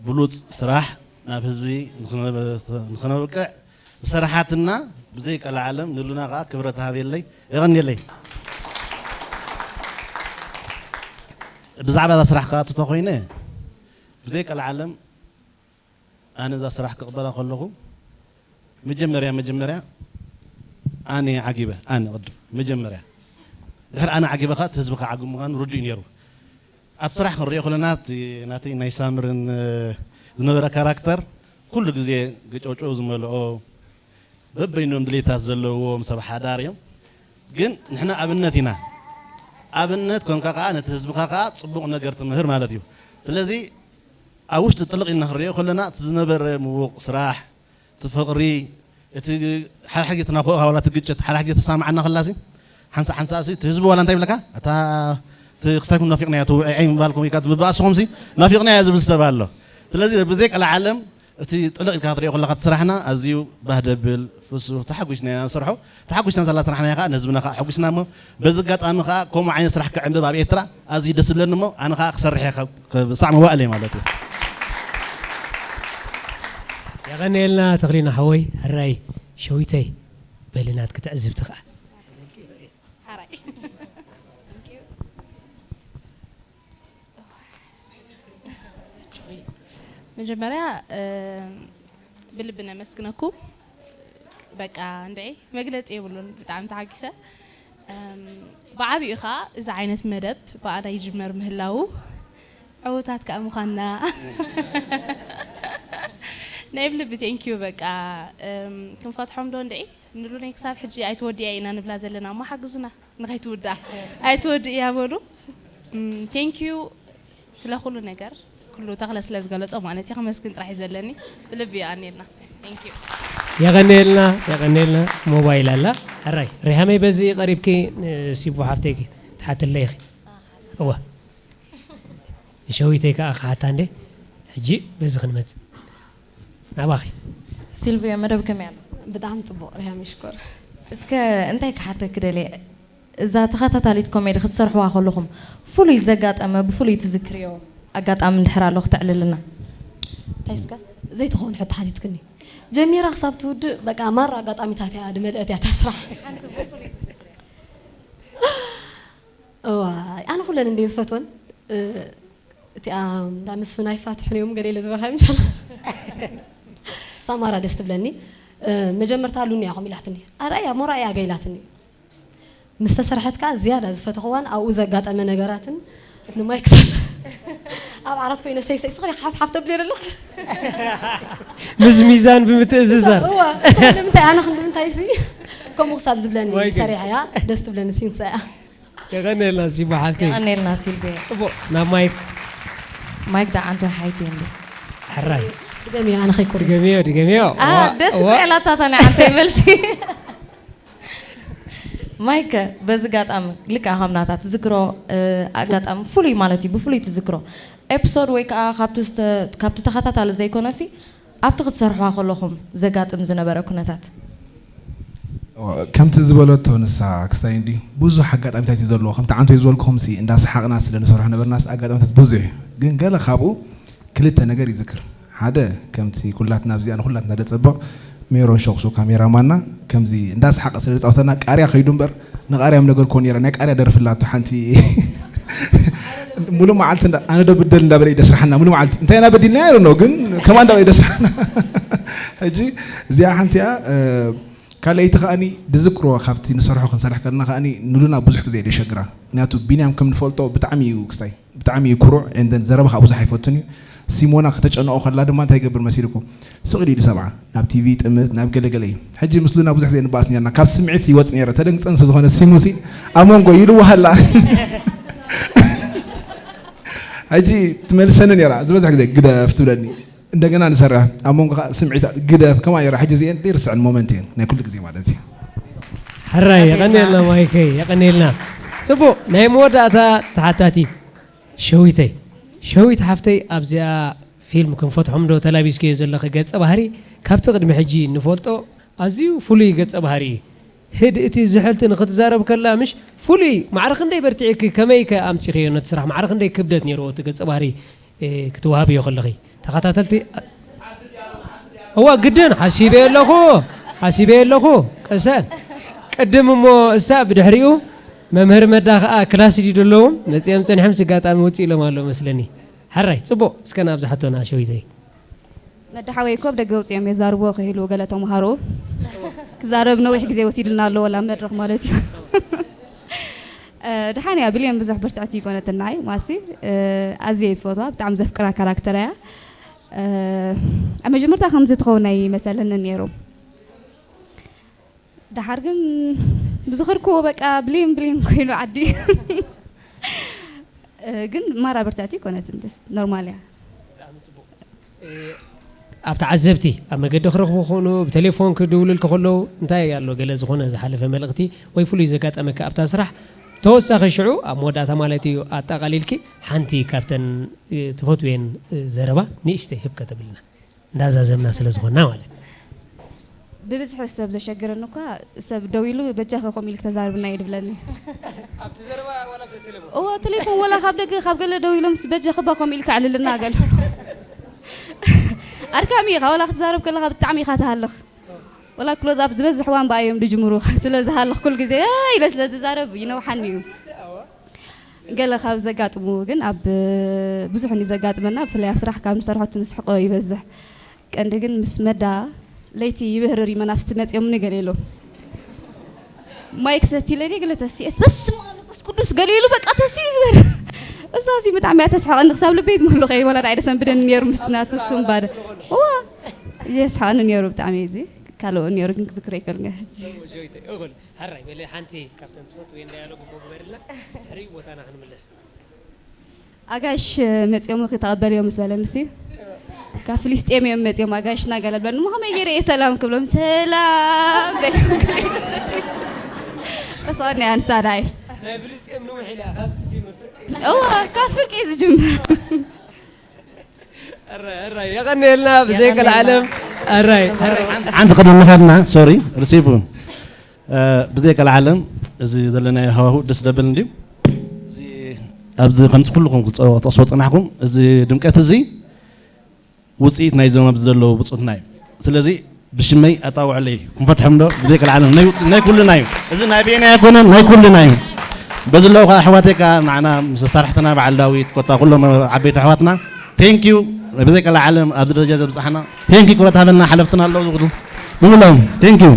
ብሉጽ ስራሕ ናብ ህዝቢ ንኽነበ-፣ ንኽነብቅዕ ዝሰርሓትና ብዘይ ቀልዓለም ንሉና ከኣ ክብረት ሃብየለይ፣ የቐንየለይ። ብዛዕባ እዛ ስራሕ ክኣቱ ተኾይነ ብዘይ ቀልዓለም ኣነ እዛ ስራሕ ክቕበላ ከለኹ መጀመርያ መጀመርያ ኣነ ዓጊበ፣ ኣነ ቅድም መጀመርያ፣ ድሕሪ ኣነ ዓጊበ ከኣ እቲ ህዝቢ ከዓግብ ምዃኑ ርዱእ እዩ ነይሩ። ኣብ ስራሕ ክንሪኦ ከለና እቲ ናተይ ናይ ሳምርን ዝነበረ ካራክተር ኩሉ ግዜ ገጨውጨው ዝመልኦ በበይኖም ድሌታት ዘለዎም ሰብ ሓዳር እዮም። ግን ንሕና ኣብነት ኢና። ኣብነት ኮንካ ከኣ ነቲ ህዝብኻ ከኣ ጽቡቕ ነገር ትምህር ማለት እዩ። ስለዚ ኣብ ውሽጢ ጥልቕ ኢልና ክንሪኦ ከለና እቲ ዝነበረ ምዉቕ ስራሕ፣ እቲ ፍቕሪ፣ እቲ ሓድሓደ ግዜ ተናፍቖ ዋላ እቲ ግጭት ሓድሓደ ግዜ ተሳምዓና ከላሲ ሓንሳ ሓንሳእሲ እቲ ህዝቢ ዋላ እንታይ ይብለካ? እታ እቲ ክስታይኩም ናፊቕናያ፣ እቲ ውዒ ዓይኒ ምባልኩም ወይ ከዓ እቲ ምብኣስኹምሲ ናፊቕናያ ዝብል ሰብ ኣሎ። ስለዚ ብዘይ ቀልዓለም እቲ ጥልቕ ኢልካ ክትሪኦ ከለኻ እቲ ስራሕና ኣዝዩ ባህ ደብል፣ ፍሱህ፣ ተሓጒስና ኢና ንሰርሖ። ተሓጒስና ስለ ዝሰራሕናዮ ከዓ ንህዝብና ከዓ ኣሐጒስና እሞ በዚ ኣጋጣሚ ከዓ ከምኡ ዓይነት ስራሕ ክዕንብብ ኣብ ኤርትራ ኣዝዩ ደስ ዝብለኒ እሞ ኣነ ከዓ ክሰርሕ እየ ካብ፣ ካብ ሳዕ መዋእለይ ማለት እዩ። የቐንየልና ተኽሊና ሓወይ። ሕራይ ሸዊተይ በሊ ናትኪ ትዕዝብቲ ከዓ። ሓራይ መጀመርያ ብልቢ ነመስግነኩም። በቃ እንድዒ መግለፂ የብሉን፣ ብጣዕሚ ተሓጊሰ። ብዓብኡ ከዓ እዚ ዓይነት መደብ ብኣና ይጅመር ምህላዉ ዕውታት ከዓ ምዃንና ናይ ብልቢ ቴንኪዩ። በቃ ክንፈትሖም ዶ እንድዒ ንሉነይ ክሳብ ሕጂ ኣይትወድእያ ኢና ንብላ ዘለና እሞ ሓግዙና ንኸይትውዳእ። ኣይትወድእያ በሉ። ቴንኪዩ ስለ ኩሉ ነገር፣ ኩሉ ተኽለ ስለ ዝገለጾ ማለት እዩ። ከመስግን ጥራሕ እዩ ዘለኒ። ብልቢ የቐንየልና። ቴንኪዩ። የቐንየልና፣ የቐንየልና። ሞባይል ኣላ። ሕራይ ሪሃመይ በዚ ቀሪብኪ ንሲቡ ሓፍተይኪ ትሓትለይ ኢኺ። እወ ንሸዊተይ ከዓ ክሓታ እንዴ። ሕጂ በዚ ክንመጽእ ናባኺ። ሲልቪዮ መደብ ከመይ ኣሎ? ብጣዕሚ ጽቡቕ ሪሃም ይሽኮር። እስከ እንታይ ክሓተኪ ደልየ፣ እዛ ተኸታታሊት ኮሜዲ ክትሰርሕዋ ከለኹም ፍሉይ ዘጋጠመ ብፍሉይ ትዝክርዮ ኣጋጣሚ እንድሕር ኣሎ ክተዕልልና? እንታይ እስከ ዘይትኸውን ሕቶ ሓቲትክኒ ጀሚራ ክሳብ ትውድእ በቃ ማራ ኣጋጣሚታት እያ ድመልአት እያ እታ ስራሕ። እዋይ ኣነ ኩለን እንድየ ዝፈትወን እቲኣ እንዳ መስፍን ኣይፋትሑን እዮም ገለ ኢለ ዝበልካ ምሻላ ሳማራ ደስ ትብለኒ። መጀመርታ ሉኒ እያ ከምኡ ኢላትኒ። ኣረ እያ ሞራ እያ ገ ኢላትኒ። ምስ ተሰርሐት ከኣ ዝያዳ ዝፈተኽዋን ኣብኡ ዘጋጠመ ነገራትን ንማይ ክሳብ ኣብ ዓራት ኮይነ ሰይሰይ ስኽሪ ሓፍ ሓፍ ተብሊ ኣለኽ። ምስ ሚዛን ብምትእዝዛር እዋ ንምንታይ ኣነ ክንዲ ምንታይ ሲ ከምኡ ክሳብ ዝብለኒ ሰሪሐ እያ ደስ ትብለኒ ሲንሳ እያ። የቐንየልና ሲቡ ሓፍተይ። የቐንየልና ሲልቪዮ። ጽቡቕ ናብ ማይክ። ማይክ ደኣ ዓንተ ሓይቲ እንዲ። ሕራይ። ድገምዮ ኣነ ከይኮር። ድገምዮ ድገምዮ። ደስ ብዕላታታ ናይ ዓንተ መልሲ። ማይክ በዚ ኣጋጣሚ ልክዓ ከም ናታ ትዝክሮ ኣጋጣሚ ፍሉይ ማለት እዩ ብፍሉይ ትዝክሮ ኤፒሶድ ወይ ከዓ ካብቲ ተኸታታሊ ዘይኮነሲ ኣብቲ ክትሰርሕዋ ከለኹም ዘጋጥም ዝነበረ ኩነታት? ከምቲ ዝበለቶ ንሳ ክስታይ እንዲ ብዙሕ ኣጋጣሚታት እዩ ዘለዎ ከምቲ ዓንቶ ዝበልኩም ሲ እንዳሰሓቅና ስለ ንሰርሖ ነበርናስ ኣጋጣሚታት ብዙሕ እዩ ግን ገለ ካብኡ ክልተ ነገር ይዝክር ሓደ ከምቲ ኩላትና ኣብዚኣ ንኩላትና ደጸብቕ ሜሮን ሸኽሱ ካሜራ ማና ከምዚ እንዳሰሓቀ ስለ ዝጻወተና ቃርያ ከይዱ እምበር ንቃርያ ምነገርኮ ነይረ ናይ ቃርያ ደርፊ ኣላቶ ሓንቲ ሙሉ መዓልቲ ኣነ ዶ ብደል እንዳበለ ይደስራሕና ሙሉ መዓልቲ እንታይ ኢና በዲልና ያሩ ነው ግን ከማ እንዳበለ ይደስራሕና ሕጂ እዚኣ ሓንቲ እያ ካልኣይቲ ከኣኒ ድዝክሮ ካብቲ ንሰርሖ ክንሰርሕ ከለና ከኣኒ ንሉና ብዙሕ ግዜ የሸግራ ምክንያቱ ቢንያም ከም ንፈልጦ ብጣዕሚ እዩ ክስታይ ብጣዕሚ እዩ ኩሩዕ and then ዘረባ ከዓ ብዙሕ ኣይፈቱን እዩ ሲሞና ከተጨንቆ ከላ ድማ እንታይ ይገብር መሲልኩም ስቕ ኢሉ እዩ ዝሰምዓ ናብ ቲቪ ይጥምት ናብ ገለገለ እዩ ሕጂ ምስሉና ብዙሕ ግዜ ንባኣስ ነርና ካብ ስምዒት ይወፅ ነረ ተደንግፀን ስለ ዝኾነ ሲሙሲ ኣብ መንጎ ይልዋሃላ ሕጂ ትመልሰኒ ነራ ዝበዝሕ ግዜ ግደፍ ትብለኒ እንደገና ንሰርሕ ኣብ መንጎ ከዓ ስምዒታት ግደፍ ከማ ይረ ሕጂ እዚአን ዘይርስዐን ሞመንት እየን ናይ ኩሉ ግዜ ማለት እዩ። ሕራይ የቐንየልና ማይከይ የቐንየልና። ጽቡቕ ናይ መወዳእታ ተሓታቲት ሸዊተይ ሸዊት ሓፍተይ ኣብዚኣ ፊልም ክንፈትሖም ዶ ተላቢስክዮ ዘለኺ ገጸ ባህሪ ካብቲ ቅድሚ ሕጂ ንፈልጦ ኣዝዩ ፍሉይ ገጸ ባህሪ እዩ። ህድእቲ ዝሕልቲ ንክትዛረብ ከላ ምሽ ፍሉይ ማዕረ ክንደይ በርቲዕኪ ከመይ ከ ኣምጺኽዮ ነቲ ስራሕ ማዕረ ክንደይ ክብደት ነይርዎ እቲ ገጸ ባህሪ ክትወሃብዮ ከለኺ ተኸታተልቲ እዋ ግድን ሓሲበዮ ኣለኹ ሓሲበዮ ኣለኹ ቅሰን ቅድም እሞ እሳ ብድሕሪኡ መምህር መዳ ከዓ ክላስ ድዩ ደለዎም መፅኦም ፀኒሖም ስጋጣሚ ውፅእ ኢሎም ኣሎ መስለኒ ሓራይ ፅቡቅ እስከ ናብዚ ሓቶና ሸዊተይ መዳ ሓወይ እኮ ኣብ ደገ ውፅኦም የዛርብዎ ከይሉ ገለ ተምሃሮ ክዛረብ ነዊሕ ግዜ ወሲድልና ኣሎ ወላ መድረክ ማለት እዩ ድሓን እያ ብልየን ብዙሕ ብርትዕቲ ይኮነትና ማሲ ኣዝየ ዝፈትዋ ብጣዕሚ ዘፍቅራ ካራክተር እያ ኣብ መጀመርታ ከምዚ ትኸውን ናይ መሰለኒ ነይሩ ደሓር ግን ብዝኸድክዎ በቃ ብሌን ብሌን ኮይኑ ዓዲ ግን ማራ ብርትዕቲ ይኮነትን ደስ ኖርማል እያ ኣብ ተዓዘብቲ ኣብ መገዲ ክረኽቡ ክኾኑ ብቴሌፎን ክድውልልኪ ከለዉ እንታይ ኣሎ ገለ ዝኾነ ዝሓለፈ መልእኽቲ ወይ ፍሉይ ዘጋጠመኪ ኣብታ ስራሕ ተወሳኺ ሽዑ ኣብ መወዳእታ ማለት እዩ ኣጠቓሊልኪ ሓንቲ ካብተን ትፈትውየን ዘረባ ንእሽተይ ህብ ከተብልና እንዳዛዘምና ስለ ዝኾንና ማለት ብብዝሒ ሰብ ዘሸግረኒ እኳ ሰብ ደው ኢሉ በጃኸ ከምኡ ኢልክ ተዛርብና እዩ ድብለኒ እዎ ቴሌፎን ወላ ካብ ደገ ካብ ገለ ደው ኢሎምስ በጃኸ ባ ከምኡ ኢልክ ኣዕልልና ገለ ኣድካሚ ኢኻ ወላ ክትዛረብ ከለኻ ብጣዕሚ ኢኻ ትሃልኽ ወላ ክሎዝ ኣፕ ዝበዝሕ ዋን ብኣዮም ድጅምሩ ስለ ዝሃልኽ ኩል ግዜ ኢለ ስለ ዝዛረብ ይነውሓኒ እዩ ገለ ካብ ዘጋጥሙ ግን ኣብ ብዙሕ ኒ ዘጋጥመና ብፍላይ ኣብ ስራሕ ካብ ንሰርሖ ትንስሕቆ ይበዝሕ ቀንዲ ግን ምስ መዳ ለይቲ ይብህርር እዩ መናፍስቲ መፅኦምኒ ገለ ኢሎም ማይክ ሰቲለ ድየ ገለ ተስኤስ በስመ ኣብ መንፈስ ቅዱስ ገለ ኢሉ በቃ ተስዩ ዝበርር እዛ እዚ ብጣዕሚ እያ ተስሕቐኒ ክሳብ ልበይ ዝመሉ ከይድ ወላ ዳይ ደሰንብደኒ ነይሩ ምስቲ ናቱ እሱ እምባደ እዋ የስሕቐኒ ነይሩ ብጣዕሚ እዚ ካልኦ ነይሩ ግን ክዝክሮ ይከልኒ ሕጂ ሕራይ በለ ሓንቲ ካብተን ትፈትወ እንዳያለጉ እሞ ግበርልና ድሕሪ ቦታና ክንምለስ ኣጋሽ መፂኦም ክትቐበልዮ ምስ በለንሲ ካብ ፍልስጤም እዮም መፂኦም ኣጋሽና ገለ ብለን እሞ ከመይ ገይረ እየ ሰላም ክብሎም ሰላም በለ ተስቐኒ ኣንሳዳይ እዋ ካብ ፍርቂ ዝጅምር የቐንየልና ብዘይ ቀልዓለም ኣራይ ሓንቲ ቅድሚ ምኻድና ሶሪ ርሲቡ ብዘይ ቀልዓለም እዚ ዘለናዮ ሃዋሁ ደስ ደብል እንድዩ ኣብዚ ከምዚ ኩልኩም ክትጠቕስዎ ፅናሕኩም እዚ ድምቀት እዚ ውፅኢት ናይ ዞም ኣብዚ ዘለዉ ብፁትና እዩ ስለዚ ብሽመይ ኣጣውዕለይ ክንፈትሖም ዶ ብዘይ ቀልዓለም ናይ ውፅኢት ናይ ኩልና እዩ እዚ ናይ ቤና ኣይኮነን ናይ ኩልና እዩ በዚ ኣለዉ ከዓ ኣሕዋተይ ከዓ ንዓና ምስ ኣሳርሕትና በዓል ዳዊት ኮታ ኩሎም ዓበይቲ ኣሕዋትና ቴንኪዩ ብዘይ ቀልዓለም ኣብዚ ደረጃ ዘብፅሓና ቴንኪዩ ክብረት ሃበና ሓለፍትና ኣለዉ ዝኽዱ ብምሎም ቴንኪዩ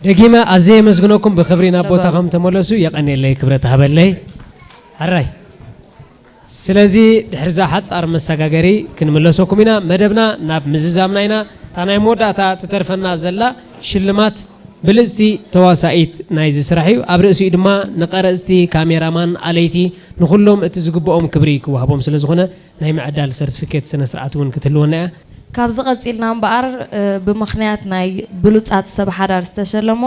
ደጊመ ኣዘ የመስግነኩም ብክብሪ ናብ ቦታ ከም ተመለሱ የቀኔለይ ክብረት ሃበለይ ሕራይ ስለዚ ድሕርዛ ሓጻር መሰጋገሪ ክንምለሰኩም ኢና መደብና ናብ ምዝዛምና ኢና እታ ናይ መወዳእታ ትተርፈና ዘላ ሽልማት ብልጽቲ ተዋሳኢት ናይዚ ስራሕ እዩ ኣብ ርእሲኡ ድማ ንቀረጽቲ ካሜራማን ኣለይቲ ንኩሎም እቲ ዝግብኦም ክብሪ ክወሃቦም ስለ ዝኾነ ናይ ምዕዳል ሰርቲፊኬት ስነ ስርዓት እውን ክትህልወና እያ። ካብዚ ቀጺልና እምበኣር ብምኽንያት ናይ ብሉጻት ሰብ ሓዳር ዝተሸለሞ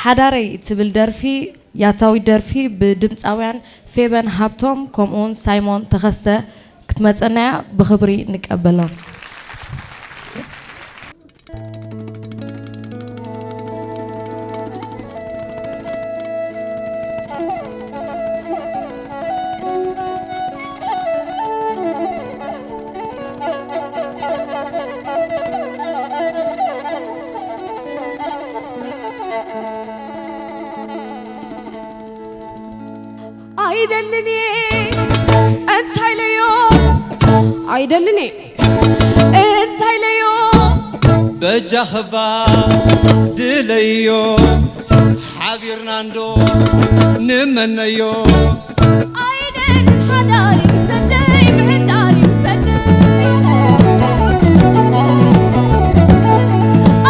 ሓዳረይ እትብል ደርፊ ያታዊት ደርፊ ብድምጻውያን ፌበን ሃብቶም ከምኡውን ሳይሞን ተኸስተ ክትመጸና እያ ብኽብሪ ንቀበሎም። ኣይደልን እየ እንታይ ኢለዮ ኣይደልን እየ እንታይ ኢለዮ በጃኽባ ድለዮ ሓቢርና እንዶ ንመነዮ ኣይደልን ሓዳሪ ምሰደይ ምዕዳሪ ምሰደይ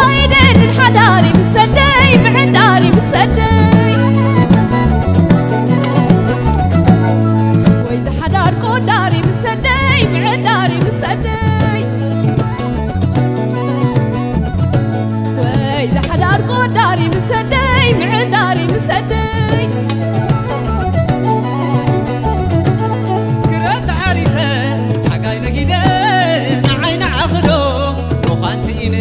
ኣይደልን ሓዳሪ ምሰደይ ምዕዳሪ ምሰደይ ወይ ዝሓዳር ቆዳሪ ምሰደይ ምዕዳሪ ምሰደይ ምዕንዳሪ ምሰደይ፣ ምዕንዳሪ ምሰደይ። ክረምቲ ሓሪሰ፣ ሓጋይ ነጊደ፣ ንዓይ ንዓኽዶ ምዃን ስኢነ።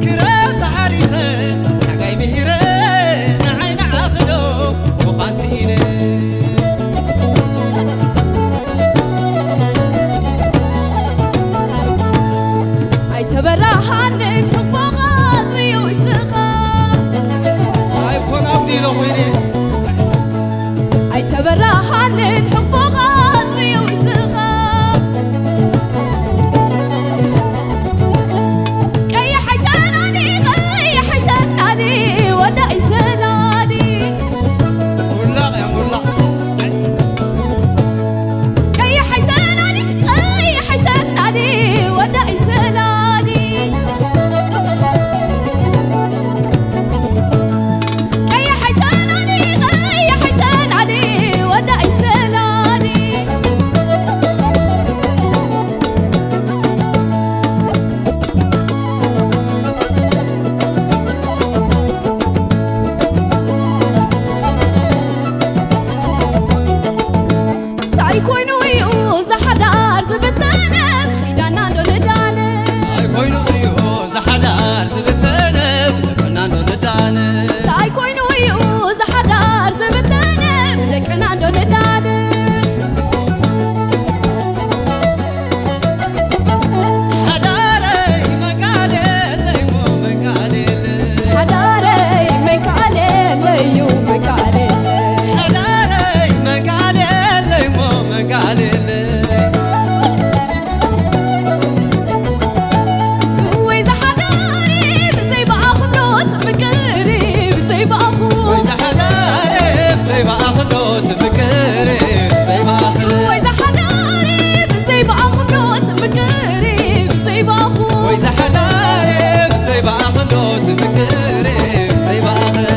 ክረምቲ ሓሪሰ፣ ሓጋይ ምሂረ፣ ንዓይ ንዓኽዶ ምዃን ስኢነ። ኣይተበራሃንን ሕፎ ቐጽሪ ውሽጥኻ። ኣይኮን ኣጉዲሎ ኮይነ። ኣይተበራሃንን ሕፎ ቐጽሪ ውሽጥኻ። ቀይሕ ኣይተናኒ፣ ቀይሕ ኣይተናኒ፣ ወዳኢ ሰላዲ። ሙላቕ እያ፣ ሙላቕ። ቀይሕ ኣይተናኒ፣ ቀይሕ ኣይተናኒ፣ ወዳኢ ሰላዲ። ቀይሕ ኣይተናኒ፣ ቀይሕ ኣይተናኒ፣ ወዳኢ ሰላዲ። እንታይ ኮይኑ እዩ እዚ ሓዳር ዝብተነ? ብኺዳና ዶ ንዳነ? እንታይ ኮይኑ እዩ እዚ ሓዳር ዝብተነ? ብደቀና ዶ ንዳነ? እንታይ ኮይኑ እዩ እዚ ሓዳር ዝብተነ? ብደቅና ዶ ንዳነ? ሓዳረይ መንቃሌለይ ሞ መንቃሌለይ። ሓዳረይ መንቃሌለይ ዩ መንቃሌለይ። ሓዳረይ መንቃሌለይ ሞ መንቃሌለይ። ወይ ዝሓዳሪ ብዘይ ብኣኽሎት ምቅሪ ብዘይ ብኣኹ። ወይ ዝሓዳሪ ብዘይ ብኣኽሎት ምቅሪ ብዘይ ብኣኽል። ወይ ዝሓዳሪ ብዘይ ብኣኽሎት ምቅሪ ብዘይ ብኣኹ። ወይ ዝሓዳሪ ብዘይ ብኣኽሎት ምቅሪ ብዘይ ብኣኽል።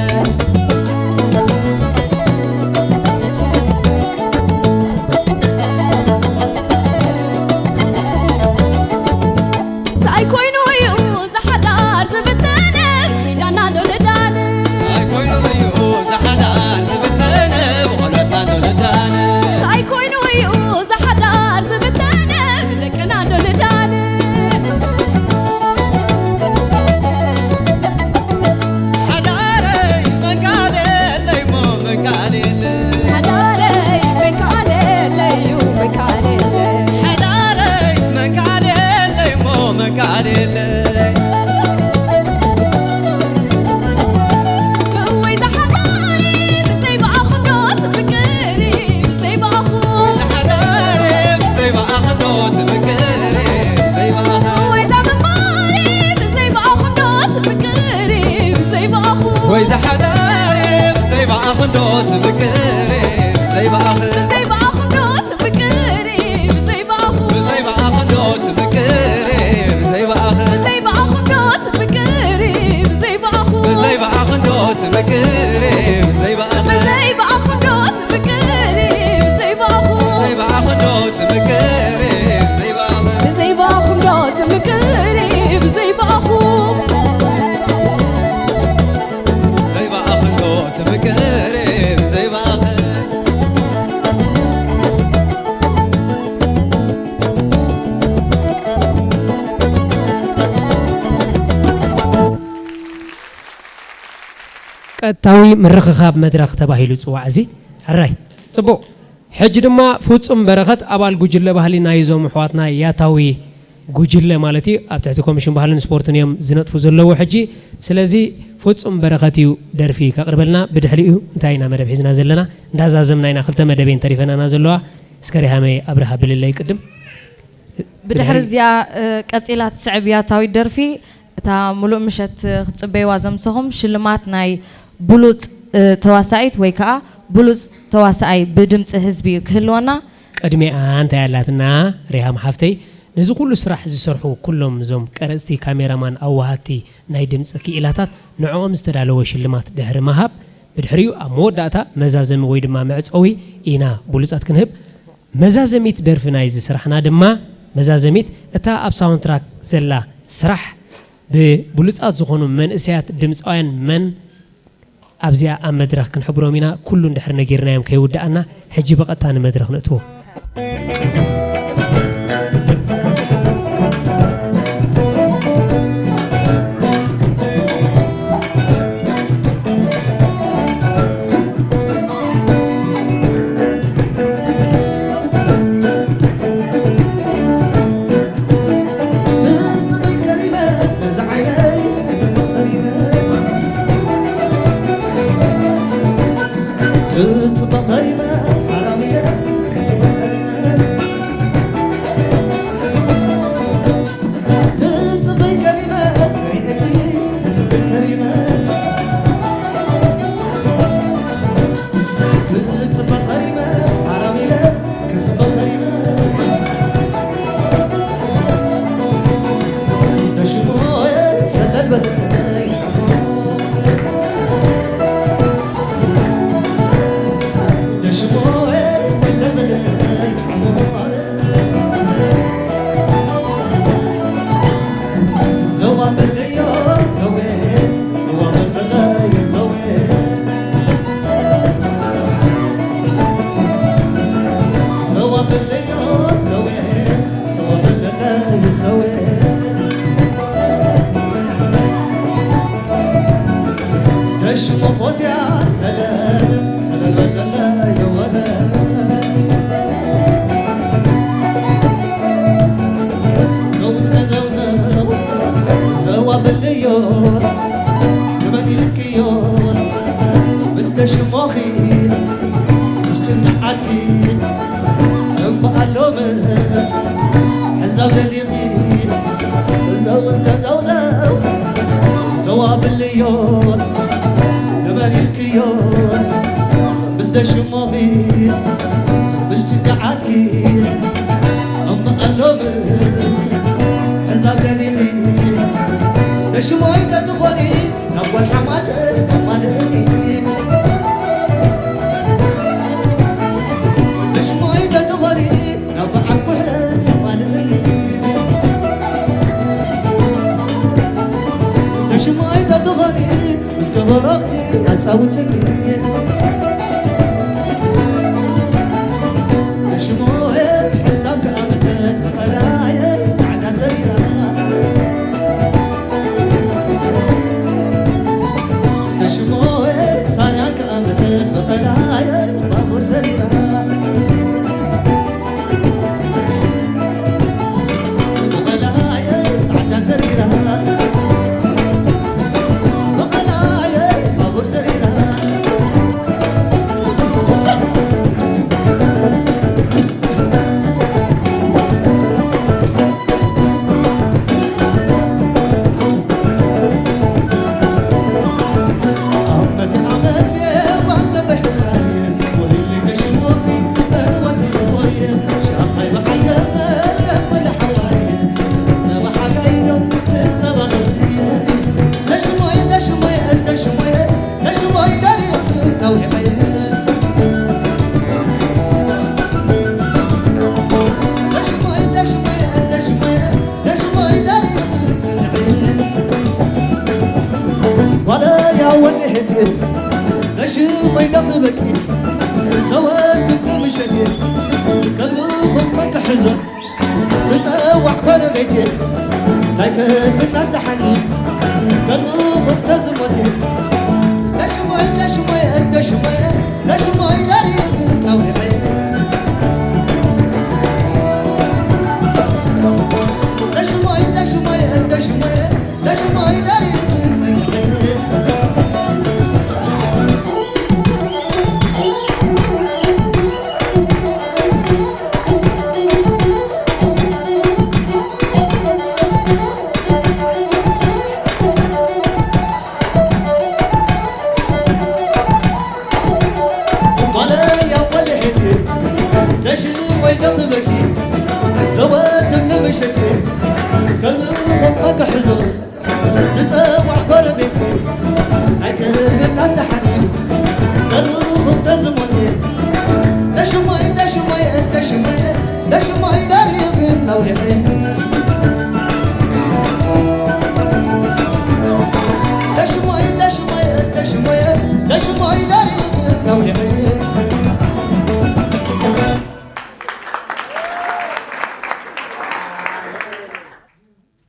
እንታይ ኮይኑ እዩ እዚ ሓዳር ዝብተነ? ኪዳና ዶ ንዳነ? እንታይ ኮይኑ እዩ እዚ ሓዳር ዝብተነ? ብቆልዑትና ዶ ንዳነ? እንታይ ኮይኑ እዩ እዚ ሓዳር ዝብተነ? ብደቅና ዶ ንዳነ? ሓዳረይ መንቃሌለይ ሞ መንቃሌለይ። ሓዳረይ መንቃሌለይ ዩ መንቃሌለይ። ሓዳረይ መንቃሌለይ ሞ መንቃሌለይ። ወይ ዝሓዳሪ ብዘይ ብኣኽሎት ምቅሪ ብዘይ ብኣኹ። ወይ ዝሓዳሪ ብዘይ ብኣኽሎት ምቅሪ ብዘይ ብኣኹ። ወይ ዛምባሪ ብዘይ ብኣኽሎት ምቅሪ ብዘይ ብኣኹ። ወይ ዝሓዳሪ ብዘይ ብኣኽሎት ምቅሪ ብዘይ ብኣኹ። ብዘይ ብኣኽሎት ምቅሪ ብዘይ ብኣኹ። ብዘይ ብኣኽሎት ምቅሪ ብዘይ ብኣኹ። ብዘይ ብኣኽሎት ምቅሪ ብዘይ ብኣኹ። ብዘይ ብኣኽሎት ምቅሪ ብዘይ ብኣኹ። ብዘይ ብኣኽሎት ምቅሪ ብዘይ ብኣኹ። ብዘይ ብኣኽሎት ምቅሪ ብዘይ ብኣኹ። ብዘይ ብኣኽሎት ምቅሪ ብዘይ ብኣኹ። ብዘይ ብኣኽሎት ምቅሪ ብዘይ ብኣኹ። ቀጥታዊ ምርኽኻብ መድረኽ ተባሂሉ ዝጽዋዕ እዚ። ሕራይ። ጽቡቕ። ሕጂ ድማ ፍጹም በረኸት፣ ኣባል ጉጅለ ባህሊ ናይዞም ኣሕዋትና ያታዊ ጉጅለ ማለት እዩ፣ ኣብ ትሕቲ ኮሚሽን ባህልን ስፖርትን እዮም ዝነጥፉ ዘለዉ ሕጂ። ስለዚ ፍጹም በረኸት እዩ ደርፊ ከቕርበልና። ብድሕሪኡ እንታይ ኢና መደብ ሒዝና ዘለና? እንዳዛዘምና ኢና፣ ክልተ መደብ እየን ተሪፈናና ዘለዋ። እስከ ሪሃመይ ኣብርሃ ብልለይ ቅድም። ብድሕሪ ብድሕሪ እዚኣ፣ እ፣ ቀጺላ ትስዕብ ያታዊት ደርፊ፣ እታ ሙሉእ ምሸት፣ እ፣ ክትጽበይዋ ዘምሰኹም ሽልማት ናይ ብሉጽ፣ እ፣ ተዋሳኢት ወይ ከኣ ብሉጽ ተዋሳኣይ ብድምጺ ህዝቢ እዩ ክህልወና። ቅድሚኣ እንታይ ኣላትና ሪሃም ሓፍተይ፣ ነዚ ኩሉ ስራሕ ዝሰርሑ ኩሎም እዞም ቀረጽቲ፣ ካሜራማን፣ ኣዋሃድቲ ናይ ድምጺ ክኢላታት ንዕኦም ዝተዳለወ ሽልማት ድሕሪ ምሃብ፣ ብድሕሪኡ ኣብ መወዳእታ መዛዘሚ ወይ ድማ መዕጸዊ ኢና ብሉጻት ክንህብ። መዛዘሚት ደርፊ ናይዚ ስራሕና ድማ መዛዘሚት፣ እታ ኣብ ሳውንትራክ ዘላ ስራሕ ብብሉጻት ዝኾኑ መንእሰያት ድምጻውያን መን ኣብዚኣ ኣብ መድረኽ ክንሕብሮም ኢና። ኩሉ እንድሕር ነጊርናዮም ከይውድኣና፣ ሕጂ ብቐጥታ ንመድረኽ ንእትዎ።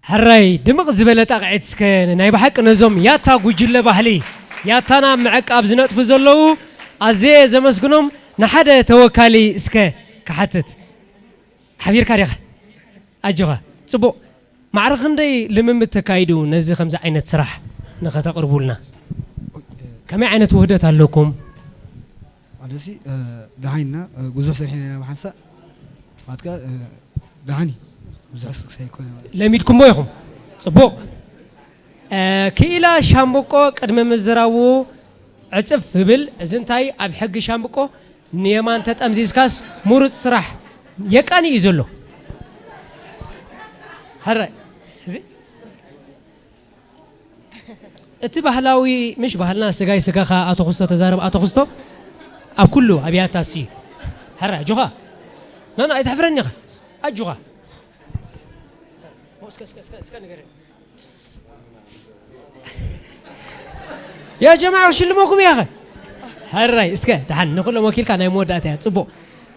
ሕራይ ድምቕ ዝበለ ጣቕዒት እስከ ናይ ብሓቂ ነዞም ያታ ጉጅለ ባህሊ ያታና ምዕቃብ ዝነጥፉ ዘለዉ ኣዝየ ዘመስግኖም። ንሓደ ተወካሊ እስከ ክሓትት። ሓቢርካ ዲኻ? ኣጆኻ። ጽቡቕ። ማዕረ ክንደይ ልምምድ ተካይዱ ነዚ ከምዚ ዓይነት ስራሕ ንኸተቕርቡልና? ከመይ ዓይነት ውህደት ኣለኩም? ኣለሲ፣ እ፣ ደሓን ኢና፣ እ፣ ብዙሕ ሰሪሕና ኢና ብሓንሳእ። ማለት ከኣ፣ እ፣ ደሓን እዩ። ብዙሕ ስክስ ኣይኮነ ማለት። ለሚድኩምዎ ኢኹም። ጽቡቕ። እ፣ ክኢላ ሻምብቆ ቅድሚ ምዝራቡ ዕጽፍ ይብል። እዚ እንታይ ኣብ ሕጊ ሻምብቆ ንየማን ተጠምዚዝካስ ምሩጽ ስራሕ የቃኒ እዩ ዘሎ። ሕራይ፣ እዚ እቲ ባህላዊ፣ ምሽ ባህልና ስጋይ ስጋኻ፣ ኣቶ ክስቶ ተዛረብ፣ ኣቶ ክስቶ ኣብ ኩሉ ኣብያታ ሲ። ሕራይ፣ ኣጆኻ። ናና፣ ኣይትሕፍረኒ ኢኻ። ኣጆኻ። እስከ፣ እስከ፣ እስከ፣ እስከ ንገረኒ። ያ ጀማዓ፣ ክሽልመኩም እየ ኸ። ሕራይ፣ እስከ ደሓን ንኹሎም ወኪልካ ናይ መወዳእታ እያ። ጽቡቕ።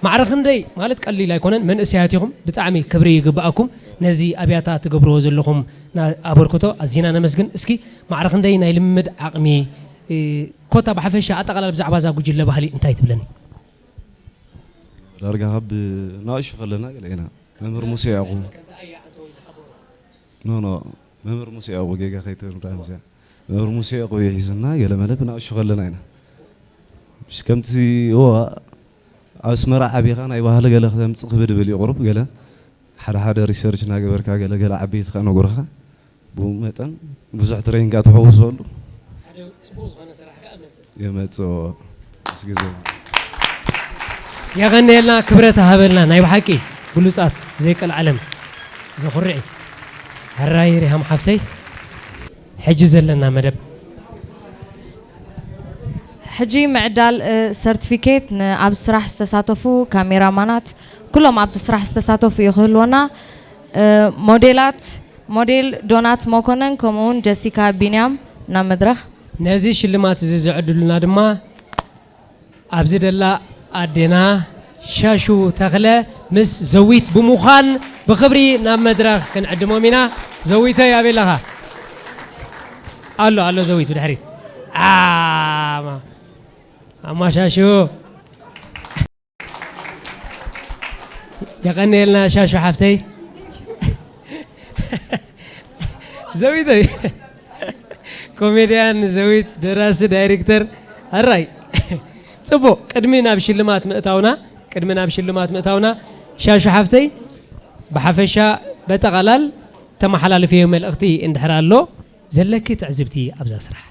ማዕረ ክንደይ ማለት ቀሊል ኣይኮነን። መንእሰያት ኢኹም፣ ብጣዕሚ ክብሪ ይግብኣኩም። ነዚ ኣብያታ ትገብርዎ ዘለኹም ና-፣ ኣበርክቶ ኣዚና ነመስግን። እስኪ ማዕረ ክንደይ ናይ ልምምድ ዓቕሚ፣ እ፣ ኮታ ብሓፈሻ ኣጠቓላሊ ብዛዕባ እዛ ጉጅለ ባህሊ እንታይ ትብለኒ? ዳርጋ ካብ ንኣሽቱ ከለና ገለ ኢና። መምህር ሙሴ ያዕቆብ። ኖ፣ ኖ፣ መምህር ሙሴ ያዕቆብ ጌጋ ከይትርዳእ እዚኣ። መምህር ሙሴ ያዕቆብ ይሒዝና ገለ መለ ብንኣሽቱ ከለና ኢና። ምሽ ከምቲ፣ እዋ፣ ኣብ ኣስመራ ዓቢኻ ናይ ባህሊ ገለ ክተምጽእ ክብድብል እዩ ቁሩብ ገለ። ሓደ ሓደ ሪሰርች እናገበርካ ገለ ገለ ዓበይቲ ከኣ ነጉርኻ። ብኡ መጠን ብዙሕ ትሬኒንግ ትሕውሰሉ። ሓደ ጽቡቕ ዝኾነ ስራሕ ከኣ መጽእ። የመጽኦ። ምስ ግዜ። የቐንየልና፣ ክብረት ሃበልና። ናይ ብሓቂ ብሉጻት፣ ዘይቀልዓለም፣ ዘኹርዕ እዩ። ሕራይ ሪሃም ሓፍተይ፣ ሕጂ ዘለና መደብ። ሕጂ ምዕዳል፣ እ፣ ሰርቲፊኬት ንኣብ ስራሕ ዝተሳተፉ ካሜራማናት፣ ኩሎም ኣብቲ ስራሕ ዝተሳተፉ እዩ ክህልወና። እ፣ ሞዴላት፣ ሞዴል ዶናት መኮነን ከምኡውን ጀሲካ ቢንያም ናብ መድረኽ። ነዚ ሽልማት እዚ ዝዕድሉና ድማ ኣብዚ ደላ ኣዴና ሻሹ ተኽለ ምስ ዘዊት ብምዃን ብኽብሪ ናብ መድረኽ ክንዕድሞም ኢና። ዘዊተይ ኣበይ ኣለኻ? ኣሎ፣ ኣሎ ዘዊት ብድሕሪት። ኣማ፣ ኣማ ሻሹ። የቐንየልና ሻሹ ሓፍተይ። ዘዊተይ። ኮሜድያን ዘዊት፣ ደራሲ፣ ዳይሬክተር። ሕራይ። ጽቡቕ፣ ቅድሚ ናብ ሽልማት ምእታውና፣ ቅድሚ ናብ ሽልማት ምእታውና፣ ሻሹ ሓፍተይ፣ ብሓፈሻ በጠቓላል ተመሓላልፍዮ መልእኽቲ እንድሕር ኣሎ፣ ዘለኪ ትዕዝብቲ ኣብዛ ስራሕ?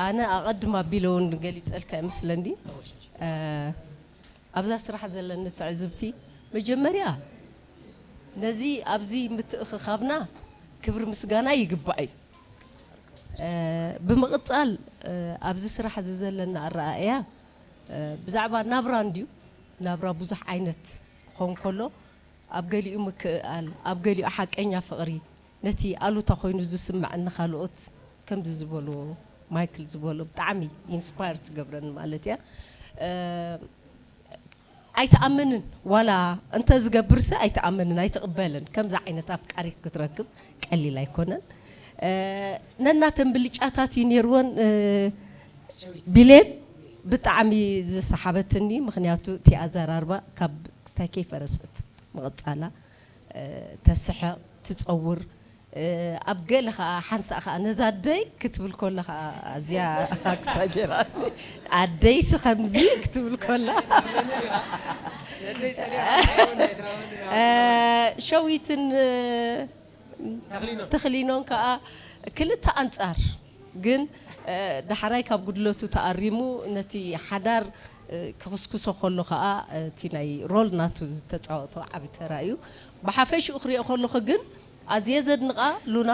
ኣነ ኣቐድም ኣቢለ እውን ገሊጸልካ ይመስለኒ። እ፣ ኣብዛ ስራሕ ዘለኒ ትዕዝብቲ፣ መጀመርያ ነዚ ኣብዚ ምትእኽኻብና ክብሪ ምስጋና ይግባእ እዩ። እ፣ ብምቕጻል፣ እ፣ ኣብዚ ስራሕ እዚ ዘለና ኣረኣእያ፣ እ፣ ብዛዕባ ናብራ እንድዩ። ናብራ ብዙሕ ዓይነት ክኸውን ከሎ፣ ኣብ ገሊኡ ምክእኣል፣ ኣብ ገሊኡ ሓቀኛ ፍቕሪ፣ ነቲ ኣሉታ ኮይኑ ዝስምዐኒ ካልኦት ከምዚ ዝበልዎ፣ ማይክል ዝበሎ ብጣዕሚ ኢንስፓየር ትገብረኒ ማለት እያ። እ፣ ኣይትኣምንን፣ ዋላ እንተ ዝገብርሲ ኣይትኣምንን፣ ኣይትቕበልን። ከምዚ ዓይነት ኣፍቃሪት ክትረክብ ቀሊል ኣይኮነን። እ፣ ነናተን ብልጫታት እዩ ነይርወን። እ፣ ቢሌን ብጣዕሚ ዝሰሓበትኒ፣ ምኽንያቱ እቲ ኣዘራርባ ካብ ክስታይ ከይፈረሰት ምቕጻላ፣ እ፣ ተስሕቕ፣ ትጸውር፣ እ፣ ኣብ ገለ ኸኣ ሓንሳእ ኸኣ ነዛ ኣደይ ክትብል ኮላ ኸኣ ኣዝያ ኣክስታ ጌራኒ። ኣደይሲ ከምዚ ክትብል ኮላ። እ፣ ሸዊትን፣ እ፣ ተኽሊኖን። ተኽሊኖን ከኣ ክልተ ኣንጻር፣ ግን፣ እ፣ ዳሕራይ ካብ ጉድለቱ ተኣሪሙ ነቲ ሓዳር፣ እ፣ ክኽስኩሶ ከሎ ከኣ፣ እ፣ እቲ ናይ ሮል ናቱ ዝተጻወቶ ዓቢ ተራ እዩ። ብሓፈሽኡ ክሪኦ ከለኹ ግን ኣዝየ ዘድንቓ ሉና፣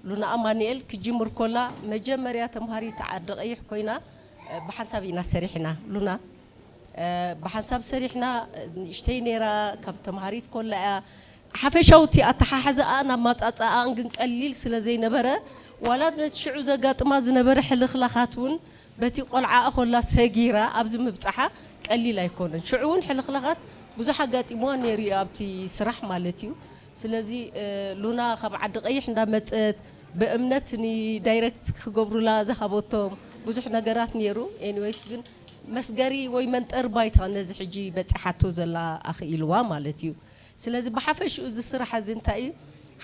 ሉና ኣማኑኤል ክጅምር ኮላ መጀመርያ ተምሃሪት ዓዲ ቀይሕ ኮይና፣ እ፣ ብሓንሳብ ኢና ሰሪሕና። ሉና፣ ብሓንሳብ ሰሪሕና። ንእሽተይ ነይራ፣ ካብ ተምሃሪት ኮላ እያ። ሓፈሻዊ እቲ ኣተሓሕዛኣን ኣማጻጽኣኣን ግን ቀሊል ስለ ዘይነበረ፣ ዋላ ነቲ ሽዑ ዘጋጥማ ዝነበረ ሕልኽላኻት እውን በቲ ቆልዓኣ ኮላ ሰጊራ ኣብዚ ምብጻሓ ቀሊል ኣይኮነን። ሽዑ እውን ሕልኽላኻት ብዙሕ ኣጋጢምዋ ነይሩ እዩ፣ ኣብቲ ስራሕ ማለት እዩ። ስለዚ ሉና ካብ ዓዲ ቀይሕ እንዳመጸት ብእምነት ንዳይሬክት ክገብሩላ ዝሃበቶም ብዙሕ ነገራት ነይሩ። ኤኒዌይስ ግን መስገሪ ወይ መንጠሪ ባይታ ነዚ ሕጂ በጺሓቶ ዘላ ኣኽኢልዋ ማለት እዩ። ስለዚ ብሓፈሽኡ እዚ ስራሕ እዚ እንታይ እዩ?